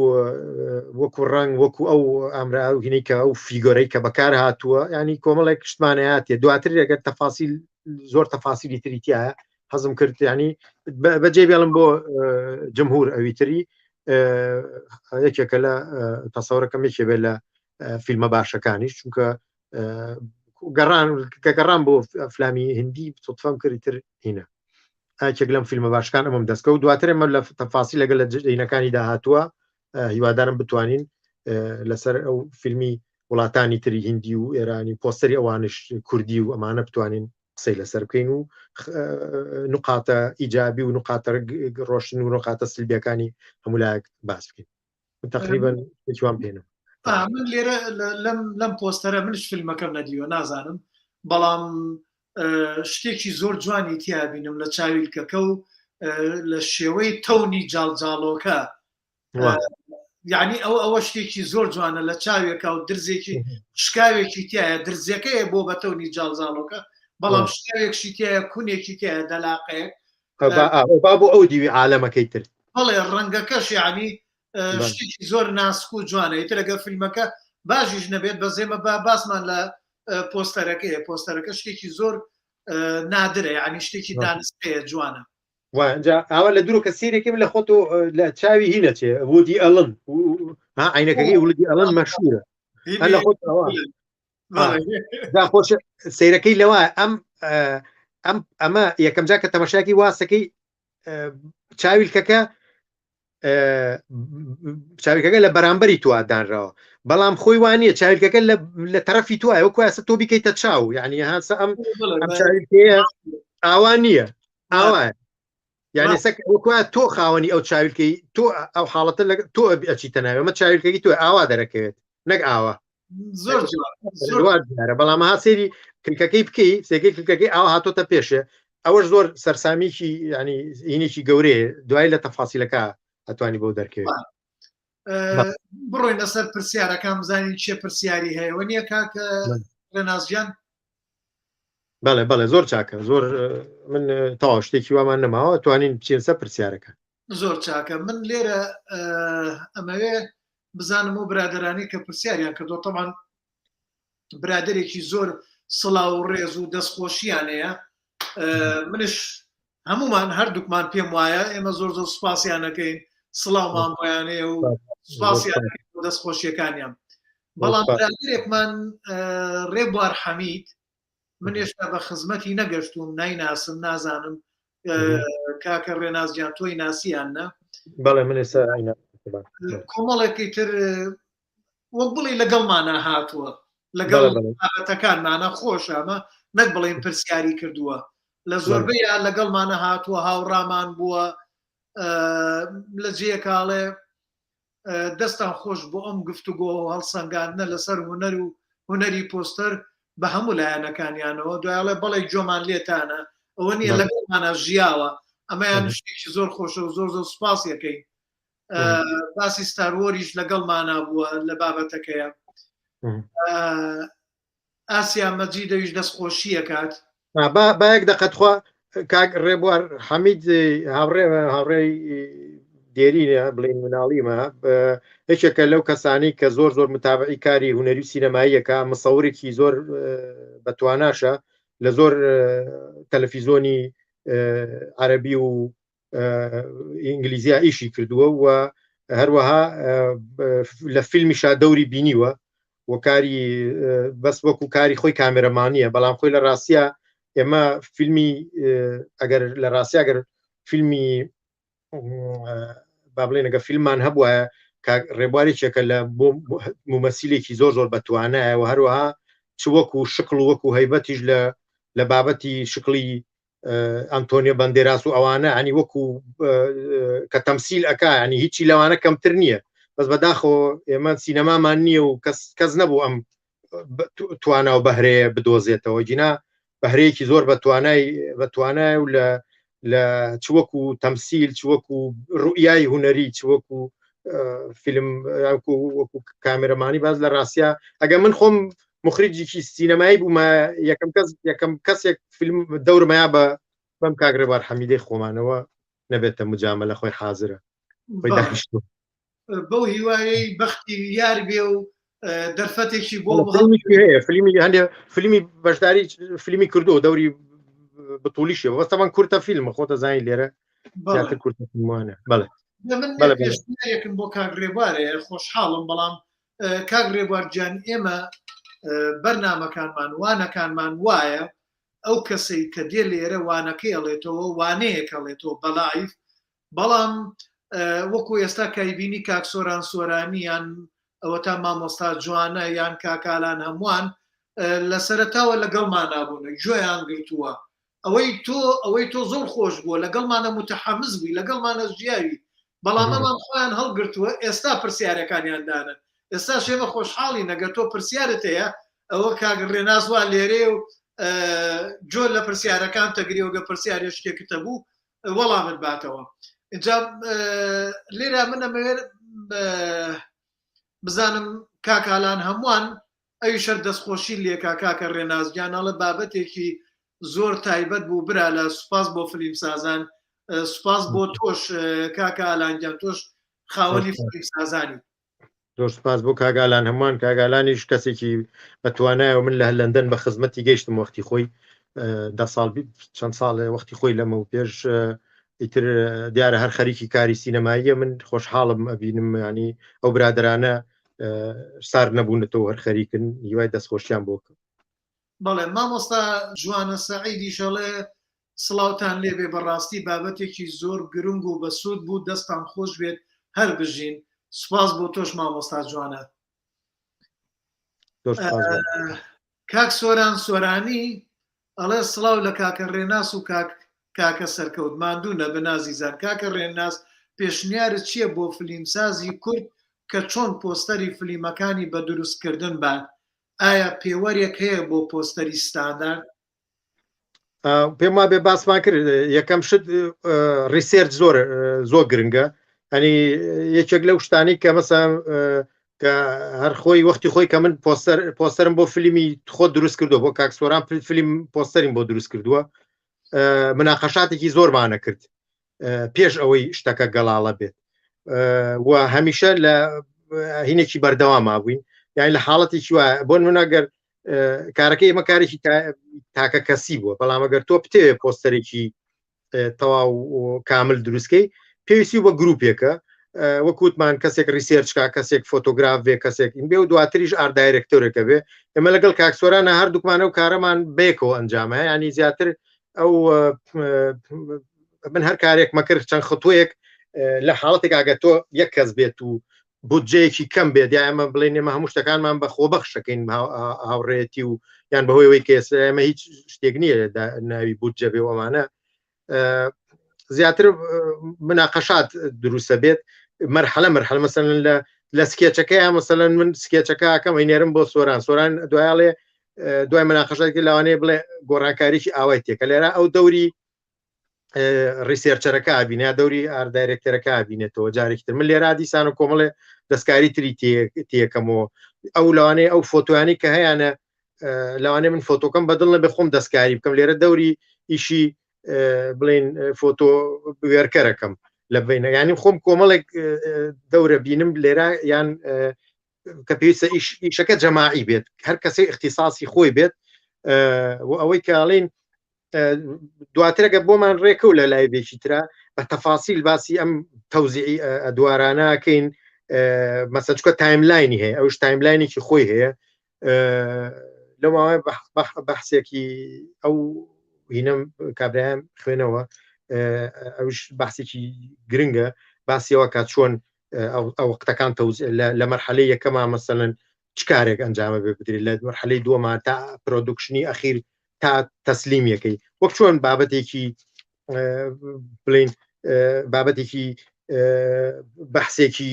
وەکو ڕنگ وەکو ئەو ئامرا و هینەی کە ئەو فیگۆرەی کە بەکار هاتووە ینی کۆمەڵێک شتمانەیاتێ دواتر ئەگەر تەفاسیل زۆر تەفاسیلی تری تایە حەزم کرد ینی بەجێ بێڵم بۆ جمهور ئەوی تری یەکێکە لە تەسەورەکەم یەکێ بێ لە فیلمە باشەکانیش چونکە گەڕان کە گەڕان بۆ فلامی هندی سوتفەم کردی تر هینە ئاکێک لەم فیلمە باشکان ئەمەم دەستکەوت دواتر ئێمە لە تەفاسی لەگەل لە جینەکانی داهاتووە هیوادارم بتوانین لەسەر ئەو فیلمی وڵاتانی تری هندی و ئێرانی پۆستەری ئەوانش کوردی و ئەمانە بتوانین قسەی لەسەر بکەین و نقاتە ئیجابی و نقاتە ڕۆشن و نقاتە سلبیەکانی هەمولایەک باس بکەین تقریبا هیچوان پێنم من لێرە لەم لەم پۆستەرە منش فیلمەکەم نەدیوە نازانم بەڵام شتێکی زۆر جوانی تیا بینم لە چاویلکەکە و لە شێوەی تەونی جاڵجاڵۆکە یعنی ئەوە ئەوە شتێکی زۆر جوانە لە چاوێکا و درزێکی شکاوێکی تایە درزەکەیە بۆ بە تەونی جاڵجاڵۆکە بەڵام شکاوێکشی تایە کونێکی تایە دەلاقەیەک با بۆ ئەو دیوی عالەمەکەی تر بەڵێ ڕەنگەکەش یعنی شتێکی زۆر ناسک و جوانە ئیتر لەگەر فیلمەکە باشیش نەبێت بەزێمە با باسمان لە پۆستەرەکەیە پۆستەرەکە شتێکی زۆر نادرە یعنی شتێکی دانستەیە جوانە جا ئاوا لە دوورە کە سیرێکم لە خۆت لە چاوی هی نەچێ وودی ئەڵن ها عینەکەی ولدی ئەڵن مەشهورە لە خۆت خۆش سیرەکەی لەوە ئەم ئەم ئەمە یەکەم جا کە تەمەشاکی واسەکەی چاویلکەکە چاویلکەکە لە بەرامبەری تو دانراوە بەڵام خۆی وانە چاویلکەکە لە تەرەفی تو وەکو ئاسە تۆ بیکەیتە چاو یعنی هاسە ئەم ئەم چاویلکەیە ئاوا نییە ئاوا یعنی سەک وەکو تۆ خاوەنی ئەو چاویلکەی تۆ ئەو حاڵەتە لە تۆ ئەچیتە ناوێ ئەمە چاویلکەکی تۆ ئاوا دەرەکەوێت نەک ئاوا زۆر زۆر دیارە بەڵام ها سێری کلکەکەی بکەی سێکەی کلکەکەی ئاوا هاتۆتە پێشێ ئەوەش زۆر سەرسامیکی ینی هینێکی گەورەیە دوای لە تەفاسیلەکە ئەتوانی بۆ دەرکەوێت بڕۆینە سەر پرسیارەکان بزانین چێ پرسیاری هەیە وە نییە کاکە ڕێنازیان بەڵێ بەڵێ زۆر چاکە زۆر من تەواو شتێکی وامان نەماوە توانین بچین سەر پرسیارەکە زۆر چاکە من لێرە ئەمەوێ بزانم و برادرانی کە پرسیاریان کردو تەمان برادێکی زۆر سڵاو و ڕێز و دەستخۆشییان هەیە منش هەمومان هەردووکمان پێم وایە ئێمە زۆر زۆر سوپاسیانەکەین سڵاومان بۆیانەیە و سوپاسیان دەستخۆشیەکانیان بەڵام برادێکمان ڕێبوار حەمید من ئێستا بە خزمەتی نەگەشتوم نایناسم نازانم کاکە ڕێناس گیان تۆی ناسیان نە بەڵێ من ئێستا کۆمەڵێکی تر وەک بڵێ لەگەڵمانە هاتووە لەگەڵ بابەتەکانمانە خۆش ئەمە نەک بڵێن پرسیاری کردووە لە زۆربەیە لەگەڵمانە هاتووە هاوڕامان بووە لە جێکاڵێ دەستان خۆش بۆ ئەم گفتوگۆ و هەڵسەنگاندنە لەسەر هونەر و هونەری پۆستەر بە هەموو لایەنەکانیانەوە دوایڵێ بەڵێ گوێمان لێتانە ئەوە نییە لەگەڵمانە ژیاوە ئەمەیان شتێکی زۆر خۆشە و زۆر زۆر سوپاس یەکەین باسی ستاروەریش لەگەڵمانە بووە لە بابەتەکەیە ئاسیا مەجیدەویش دەستخۆشی ئەکات. با با یەک دەقە تخوا کاک ڕێبوار حەمید هاوڕێ هاوڕێی دێرینە بڵین مناڵیمە یەکێکە لەو کەسانی کە زۆر زۆر متابعی کاری هونەری و سینەماییەکە مسەورێکی زۆر بەتواناشە لە زۆر تەلەفیزۆنی عەربی و ئینگلیزیا ئیشی کردووە و هەروەها لە فیلمیشا دەوری بینیوە و کاری بەس وەکو کاری خۆی کامێرەمانیە بەڵام خۆی لە ڕاستە ئێمە فیلمی ئەگەر لە ڕاستە ئەگەر فیلمی با بڵێن ئەگە فیلممان هەبووە ڕێبوارێکێکە لە بۆ ممەسیلێکی زۆر زۆر بەتوانایە و هەروەها چ وەکو شکڵ و وەکو هەیبەتیش لە لە بابەتی شکڵی ئەنتۆنیۆ بەندێراس و ئەوانە ئەنی وەکو کە تەمسیل ئەک ینی هیچی لەوانە کەمتر نییە بەس بەداخەوە ئێمە سینەمامان نییە و کەس کەس نەبوو ئەم توانا و بەهرەیە بدۆزێتەوە گینا بەهرەیەکی زۆر بە توانای بە توانای و لە لە چ وەکو تەمسیل چ وەکو ڕوئیای هونەری چ وەکو فیلم وەکو کامێرەمانی باز لە ڕاستە ئەگە من خۆم مخرجێکی سینەمایی بوومە یەکەم کەس یەکەم کەسێک فیلم دەورمەیا بە بەم کاک ڕێبوار حەمیدەی خۆمانەوە نەبێتە مجامە لە خۆی حازرە خۆی دانیشتووە. بەو هیوایەی بەختی یار بێ و دەرفەتێکی بۆ هەیە فیلمی هەندێ فیلمی بەشداری فیلمی کردو دەوری بتولیشی بەس تەمان کورتە فیلم خۆتە زانین لێرە زیاتر کورتە فیلمانە بەڵێ من پێشنیارێکم بۆ کاک ڕێبوارێ خۆشحاڵم بەڵام کاک ڕێبوار گیان ئێمە بەرنامەکانمان وانەکانمان وایە ئەو کەسەی کە دێ لێرە وانەکەی ئەڵێتەوە وانەیەک ئەڵێتەوە بەلایف بەڵام وەکو ئێستا کایبینی کاک سۆران سۆرانی یان ئەوەتا مامۆستا جوانە یان کاکالان هەمووان لە سەرتاوە لەگەڵمانا بوون گوێیان گرتووە ئەوەی تۆ ئەوەی تۆ زۆر خۆش بووە لەگەڵمانە متحەمس بووی لەگەڵمانە ژیاوی بەڵام ئەمان خۆیان هەڵگرتووە ئێستا پرسیارەکانیان دانن ئێستا شێمە خۆشحاڵی نەگە تۆ پرسیارت هەیە ئەوە کاک ڕێناس وا لێرەیە و جۆر لە پرسیارەکان تەگریەوەگە پرسیارێ شتێکت هەبوو وەڵامت باتەوە اینجا لێرە من ئەمەوێت بزانم کاکالان هەمووان ئەویش هەر دەستخۆشی لێکا کاکە ڕێناس گیان ئەڵێ بابەتێکی زۆر تایبەت بوو برا لە سوپاس بۆ فلیم سازان سوپاس بۆ تۆش کاکە ئالان گیان تۆش خاوەنی فلیم سازانی. زۆر سپاس بۆ کاک ئالان هەمووان کاک ئالانیش کەسێکی بەتوانایە و من لە لەندەن بە خزمەتی گەیشتم وەختی خۆی دە ساڵ چەند ساڵێ وەختی خۆی لەمە و پێش ئیتر دیارە هەر خەریکی کاری سینەماییە من خۆشحاڵم ئەبینم ینی ئەو برادرانە سارد نەبوونەتەوە هەر خەریکن هیوای دەستخۆشیان بۆ کەم. بەڵێ مامۆستا جوانە سەعیدیش ئەڵێ سڵاوتان لێبێ بەڕاستی بابەتێکی زۆر گرنگ و بەسوود بوو دەستان خۆش بێت هەر بژین سوپاس بۆ تۆش مامۆستا جوانە. کاک سۆران سۆرانی ئەڵێ سڵاو لە کاکە ڕێناس و کاک کاکە سەرکەوت ماندوو نەبن ئازیزان کاکە ڕێناس پێشنیارت چیە بۆ فلیمسازی کورد کە چۆن پۆستەری فلیمەکانی بە دروست کردن بات ئایا پێوەرێک هەیە بۆ پۆستەری ستاندارد؟ پێم وابێ باسمان کرد یەکەم شت research زۆر زۆر گرنگە ئەنی یەکێک لەو شتانی کە مەسە کە هەر خۆی وەختی خۆی کە من پۆستەر پۆستەرم بۆ فیلمی خۆ دروست کردو بۆ کاکسۆران فیلم پۆستەریم بۆ دروست کردووە مناقەشاتێکی زۆرمانە کرد پێش ئەوەی شتەکە گەڵاڵە بێت و هەمیشە لە هینێکی بەردەوام بووین یان لە حاڵەتێکی وایە بۆ منەگەر کارەکەی ئێمە کارێکی تاکە کەسی بووە بەڵام ئەگەر تۆ بتەوێ پۆستەرێکی تەواو کامل دروستکەی پێویستی بە گروپێکە وەکوتمان کەسێک research کا کەسێک فۆتۆگراف بێ کەسێک این بێ و دواتریش art director ێکە بێ ئێمە لەگەڵ کاکسۆرانە هەردووکمانە و کارەمان بەیەکەوە ئەنجامە ینی زیاتر ئەو من هەر کارێک مەکرد چەند خطوەیەک لە حاڵەتێک ئاگە تۆ یەک کەس بێت و بودجەیەکی کەم بێت یا ئێمە بڵێن ئێمە هەموو شتەکانمان بە خۆبەخشەکەین هاوڕێتی و یان بەهۆی ئەوەی کە ئێستا ئێمە هیچ شتێک نییە ناوی بودجە بێ ئەمانە زیاتر مناقەشات دروستە بێت مەرحەلە مەرحەلە مەسەن لە لە sketch ەکەی مەسەلەن من sketch ەکە ئەکەم ئەینێرم بۆ سۆران سۆران دوایڵێ دوای مناقەشاتێکی لەوانەیە بڵێ گۆڕانکاریی ئاوای تێکە لێرە ئەو دەوری researcher ەکە ئابینە دەوری art director ەکە ئابینێتەوە جارێکی تر من لێرا دیسان و کۆمەڵێ دەستکاری تری تێکەمەوە ئەو لەوانەیە ئەو فۆتۆیانی کە هەیەە لەوانەیە من فۆتۆکەم بەدڵ نەبێ خۆم دەستکاری بکەم لێرە دەوری ئیشی بڵین فۆتۆ وێرکەرەکەم لە بینە ینی خۆم کۆمەڵێک دەورە بینم لێرە یان کە پێویستە ئیشەکە جەماعی بێت هەر کەسی اختصاصی خۆی بێت و ئەوەی کاڵین دواترەگە بۆمان ڕێکەوت لە live ێکی ترا بە تەفاسیل باسی ئەم تەوزیعی ئەدوارانەکەین مەسە چکە timeline ی هەیە ئەوش timeline ێکی خۆی هەیە لەو ماوەیە بەحسێکی ئەو هینەم کابرایم خوێنەوە ئەوش باسێکی گرنگە باسیەوە کە چۆن ئەو وەختەکان تەوز لە مەرحەلەی یەکەما مەسەلەن چ کارێک ئەنجامە بێ بدرێت لە مەرحەلەی دووەما تا production ی ئەخیر تا تەسلیمیەکەی وەک چۆن بابەتێکی بڵین بابەتێکی بەحسێکی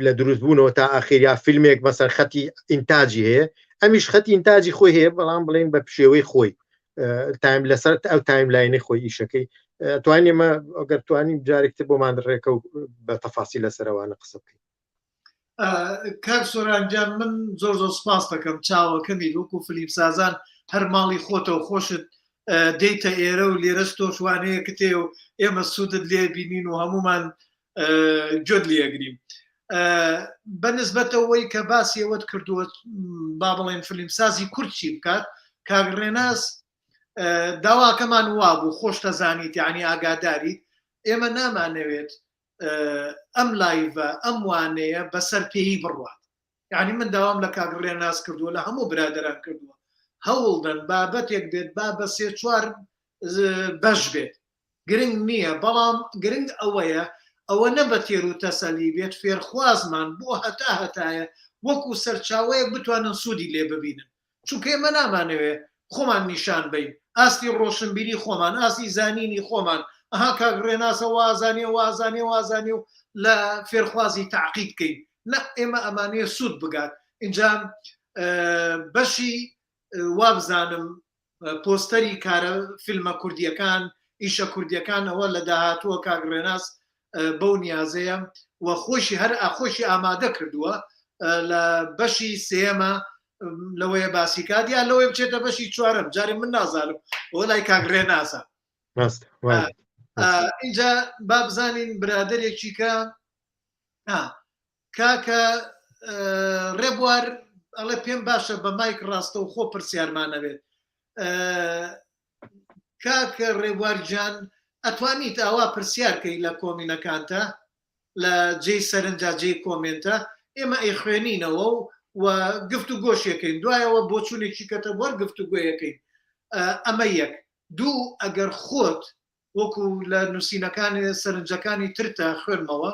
لە دروست بوونەوە تا ئاخیر یا فیلمێک مەسەر خەتی ئینتاجی هەیە ئەمیش خەتی ئینتاجی خۆی هەیە بەڵام بڵین بە پشێوەی خۆی time لەسەر ئەو timeline ی خۆی ئیشەکەی توانین ئێمە ئەگەر توانین جارێکتر بۆمان ڕێکە و بە تەفاسی لەسەرەوانە قسە بکەین کاک سۆران گیان من زۆر زۆر سپاس دەکەم چاوەکەمی وەکو فلیم سازان هەر ماڵی خۆتە و خۆشت دێیتە ئێرە و لێرەش تۆش وانەیەکت هەیە و ئێمە سوودت لێ بینین و هەمومان گوێت لێگرین. بە نسبەتەوەی کە باسی ئەوەت کردووە با بڵێن فیلمسازی کورد چی بکات کاک ڕێناس داواکەمان وابوو خۆش دەزانیت یعنی ئاگاداریت ئێمە نامانەوێت ئەم live ە ئەم وانەیە بەسەر پێی بڕوات یعنی من داوام لە کاک ڕێناس کردووە لە هەموو برادران کردووە هەوڵدەن بابەتێک بێت با بە سێ چوار بەش بێت گرنگ نییە بەڵام گرنگ ئەوەیە ئەوە نە بە تێر و تەسەلی بێت فێرخوازمان بۆ هەتا هەتایە وەکو سەرچاوەیەک بتوانن سوودی لێ ببینن چونکە ئێمە نامانەوێ خۆمان نیشان بەین ئاستی ڕۆشنبیری خۆمان ئاستی زانینی خۆمان ئەها کاک ڕێناسە وازانێ وازانێ وازانێ و لە فێرخوازی تاقید کەین نە ئێمە ئەمانەیە سوود بگات اینجا بەشی وابزانم پۆستەری کارە فیلمە کوردیەکان ئیشە کوردیەکان ئەوە لە داهاتووە کاک ڕێناس بەو نیازەیە و خۆشی هەر ئاخۆشی ئامادە کردووە لە بەشی سێمە لەوەیە باسی کات یا لەوەی بچێتە بەشی چوارەم جارێ من نازانم ئەوە لای کاک ڕێناسە اینجا با بزانین برادێکی کە کاکە ڕێبوار ئەڵێ پێم باشە بە مایک ڕاستەوخۆ پرسیارمانەبێت کاکە ڕێبوار گیان ئەتوانیت ئاوا پرسیار کەی لە کۆمینەکانتە لە جێی سەرنجا جێی کۆمێنتە ئێمە ئەیخوێنینەوە و و گفت و گۆشیەکەین دوایەوە بۆچوونێکی کەتە وەر گفت و گۆیەکەین ئەمە یەک دوو ئەگەر خۆت وەکو لە نووسینەکانی سەرنجەکانی ترتە خوێنمەوە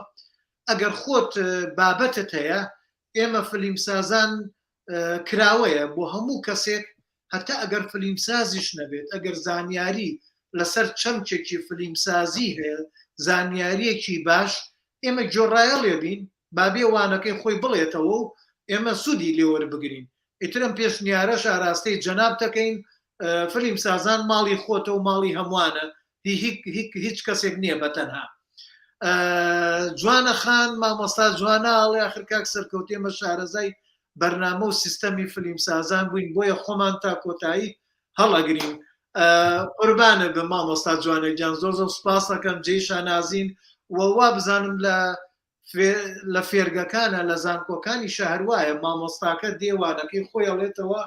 ئەگەر خۆت بابەتت هەیە ئێمە فلیمسازان کراوەیە بۆ هەموو کەسێک هەتا ئەگەر فلیمسازیش نەبێت ئەگەر زانیاری لەسەر چەمکێکی فلیمسازی هەیە زانیاریەکی باش ئێمە گۆڕایەڵێ بین بابێ وانەکەی خۆی بڵێتەوە و ئێمە سوودی لێوەربگرین ئیتر ئەم پێشنیارەش ئاراستەی جەنابت دەکەین فلیم سازان ماڵی خۆتە و ماڵی هەمووانە هیچ کەسێک نییە بە تەنها جوانە خان مامۆستا جوانە ئاڵێ آخر کاک سەرکەوتێمە شارەزای بەرنامە و سیستەمی فلیم سازان بووین بۆیە خۆمان تا کۆتایی هەڵەگرین قوربانە بە مامۆستا جوانە گیان زۆر زۆر سپاس دەکەم جێی شانازین و وا بزانم لە لە فێرگەکانە لە زانکۆکانیشا هەر وایە مامۆستاکە دێ وانەکەی خۆی ئەڵێتەوە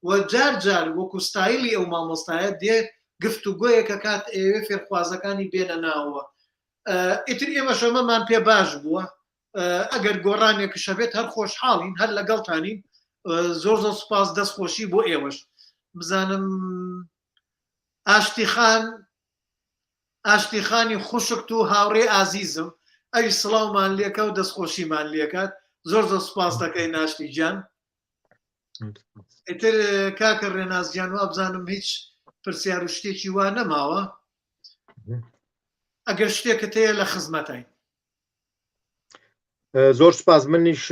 و جار جار وەکو ستایلی ئەو مامۆستایە دێ گفتوگۆیەک ئەکات ئەیەوێ فێرخوازەکانی بێنە ناوەوە ئیتر ئێمەش ئەمەمان پێ باش بووە ئەگەر گۆڕانێکش هەبێت هەر خۆشحاڵین هەر لەگەڵتانین زۆر زۆر سوپاس دەست خۆشی بۆ ئێوەش بزانم ئاشتی خان ئاشتی خانی خوشکت و هاوڕێی ئازیزم ئەویش سڵاومان لێکا و دەستخۆشیمان لێکات زۆر زۆر سوپاس دەکەین ئاشتی گیان ئیتر کاکە ڕێناس گیان وابزانم هیچ پرسیار و شتێکی وا نەماوە ئەگەر شتێکت هەیە لە خزمەتین زۆر سپاس منیش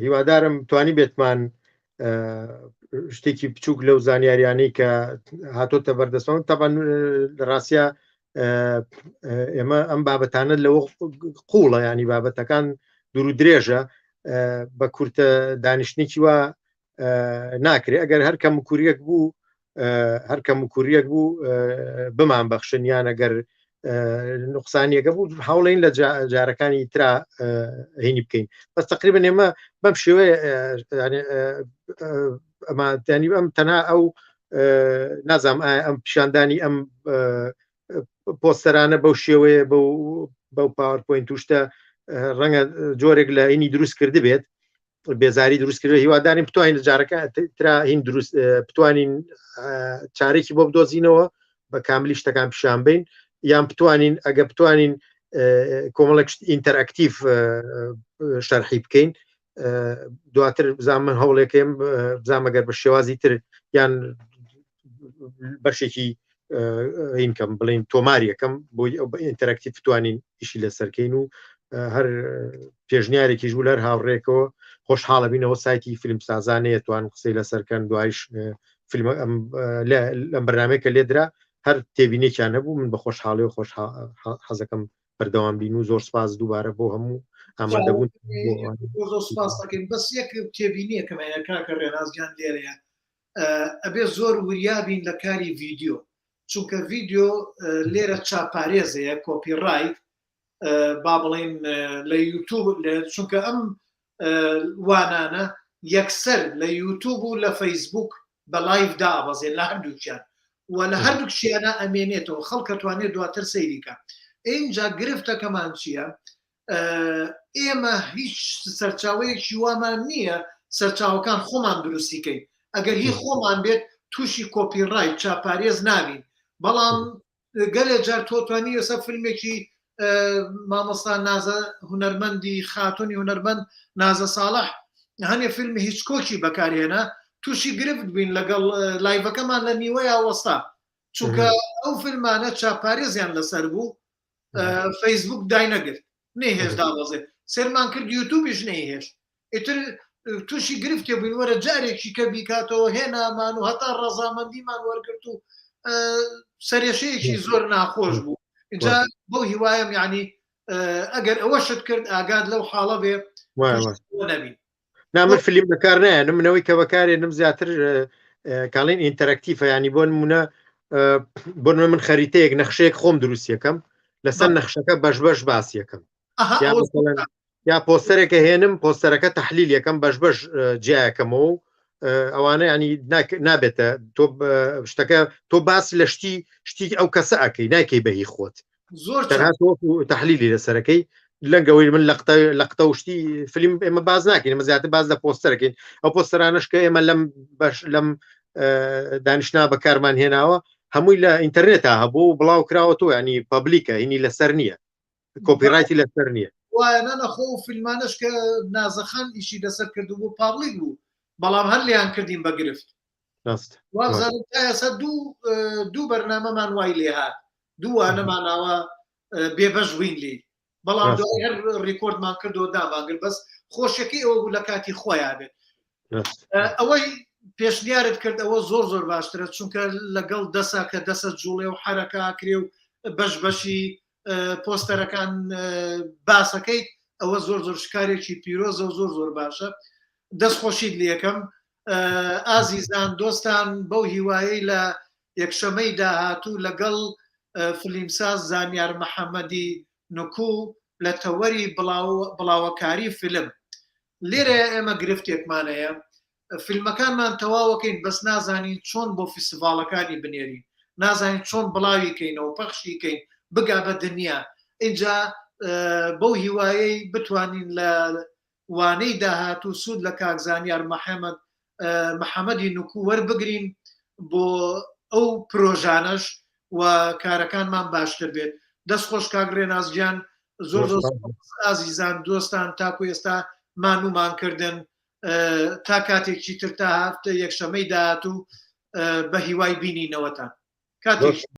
هیوادارم توانی بێتمان شتێکی بچووک لەو زانیاریانەی کە هاتۆتە بەردەستەوە تەبەن لە ڕاستە ئێمە ئەم بابەتانە لەوە قوڵە ینی بابەتەکان دوور و درێژە بە کورتە دانیشتێکی وا ناکرێ ئەگەر هەر کەم کوریەک بوو هەر کەم کوریەک بوو بمان بەخشن یان ئەگەر نقصانیەکە بوو هەوڵین لە جارەکانی ترا هینی بکەین بەس تقریبا ئێمە بەم شێوەیە ئەمە دانی ئەم تەنها ئەو نازام ئەم پیشاندانی ئەم پۆستەرانە بەو شێوەیە بەو بەو پاوەرپۆینت توشتە ڕەنگە جۆرێک لە ئینی دروست کرد بێت بێزاری دروست کرد هیوادارین بتوانین لە جارەکە ترا هین دروست بتوانین چارێکی بۆ بدۆزینەوە بە کاملی شتەکان پیشان بین یان بتوانین ئەگە بتوانین کۆمەڵێک ئینتەرئەکتیڤ شەرحی بکەین دواتر بزان من هەوڵێکم بزانم ئەگەر بە شێوازی تر یان بەشێکی هینکەم بڵین تۆماریەکەم بۆی ئەو بە ئینتەرەکتیف بتوانین ئیشی لەسەرکەین و هەر پێشنیارێکیش بوو لەر هاوڕێکەوە خۆشحاڵە بینەوە سایتی فیلم سازانەیە توان قسەی لەسەرکەن دوایش فیلم لەم بەرنمەیە کە لێدرا هەر تێبینێکیان هەبوو من بە خۆشحاڵی و خۆش حەزەکەم بەردەوام بین و زۆر سپاس دووبارە بۆ هەموو ئامادەبوون زۆر سپاس دەکەین بەس یەک تێبینیەکەم هەیە کاکە ڕێناز گیان لێرەیە ئەبێ زۆر وریا بین لە کاری ڤیدیۆ چونکە ڤیدیۆ لێرە چاپارێزەیە کۆپی ڕایت. با بڵین لە یوتوب چونکە ئەم وانانە یەکسەر لە یوتوب و لە فەیسبوک بە live دابەزێن لە هەردووکیان و لە هەردووکیانە ئەمێنێتەوە خەڵکە توانێت دواتر سەیریکە ئینجا گرفتەکەمان چییە؟ ئێمە هیچ سەرچاوەیەکی وامان نییە سەرچاوەکان خۆمان دروستیکەین ئەگەر هی خۆمان بێت تووشی copyright چاپارێز نابین بەڵام گەلێ جار تۆ توانی ئێستا فیلمێکی مامۆستا نازە هونەرمەندی خاتونی هونەرمەند نازە ساڵح هەنێ فیلمی هیچکۆکی بەکارهێنا تووشی گرفت بووین لەگەڵ live ەکەمان لە نیوەیا وەستا چونکە ئەو فیلمانە چاپارێزیان لەسەر بوو فەیسبوک داینەگرت نەیهێشت دابەزێ سەرمان کرد یوتوبیش نەیهێشت ئیتر تووشی گرفتێ بووین وەرە جارێکی کە بیکاتەوە هێنامان و هەتا ڕەزامەندیمان وەرگرت و سەرێشەیەکی زۆر ناخۆش بوو اینجا بەو هیوایم یعنی ئەگەر ئەوەشت کرد ئاگاد لەو حاڵە بێ نەبی نا من فیلم بەکار نایەنم منەوەی کە بەکارێنم زیاتر کاڵین interactive ە ینی بۆ نمونە بۆ من خەریتەیەک نەخشەیەک خۆم دروستیەکەم لەسەر نەخشەکە بەش بەش باس یەکەم یا پۆستەرێکە هێنم پۆستەرەکە تحلیل یەکەم بەش بەش جیاکەمەوە و ئەوانە ینی نابێتە تۆ شتەکە تۆ باس لە شتی شتی ئەو کەسە ئەەکەی ناکەی بەهی خۆت زۆر تحلیلی لەسەرەکەی لەنگەوەی من لەقتە لەقتە و شتی فیلم ئێمە باز ناکەین ئمە زیاتر باز لە پۆستەرەکەین ئەو پۆستەرانش کە ئێمە لەم بەش لەم دانیشنا بەکارمان هێناوە هەمووی لە ئینتەرنێتا هەبوو و بڵاو کراوە تۆ ینی public ە هینی لەسەر نییە copyright ی لەسەر نییە. وایە نا نا خۆ ئەو فیلمانەش کە نازەخان ئیشی لەسەر کردبوو public بوو بەڵام هەر لێیان کردین بە گرفت ڕاست وابزانم تا ئێستا دوو دوو بەرنامەمان وای لێهات دوو وانەمان ئاوا بێبەش بووین لێی بەڵام دوای هەر ڕیکۆردمان کردەوە دامانگرت بەس خۆشیەکەی ئەوە بوو لە کاتی خۆیان بێت ئەوەی پێشنیارت کرد ئەوە زۆر زۆر باشترە چونکە لەگەڵ دەسا کە دەسە جوڵێ و حرەکە کرێ و بەش بەشی پۆستەرەکان باسەکەیت ئەوە زۆر زۆر شکارێکی پیرۆزە و زۆر زۆر باشە دەست خۆشیت لەکەم ئازیزان دۆستان بەو هیوایەی لە یەکشەمەی داهاتوو لەگەڵ فلیمساز زانیار محەممەدی نکو لە تەوەری بڵاوەکاری فیلم لێرە ئێمە گرفتێکمان هەیە فیلمەکانمان تەواوەکەین بەس نازانین چۆن بۆ فیستیڤاڵەکانی بنێرین نازانین چۆن بڵاوی کەینەوە پەخشی کەین بگا بە دنیا ئینجا بەو هیوایەی بتوانین لە وانەی داهاتوو سوود لە کاک زانیار محەمەد محەمەدی نوکو وەربگرین بۆ ئەو پرۆژانەش و کارەکانمان باشتر بێت دەست خۆش کاک ڕێناس گیان زۆر زۆر ئازیزان دۆستان تاکو ئێستا مانومان کردن تا کاتێکی تر تا هەفتە یەکشەمەی داهاتوو بە هیوای بینینەوەتان کاتێک.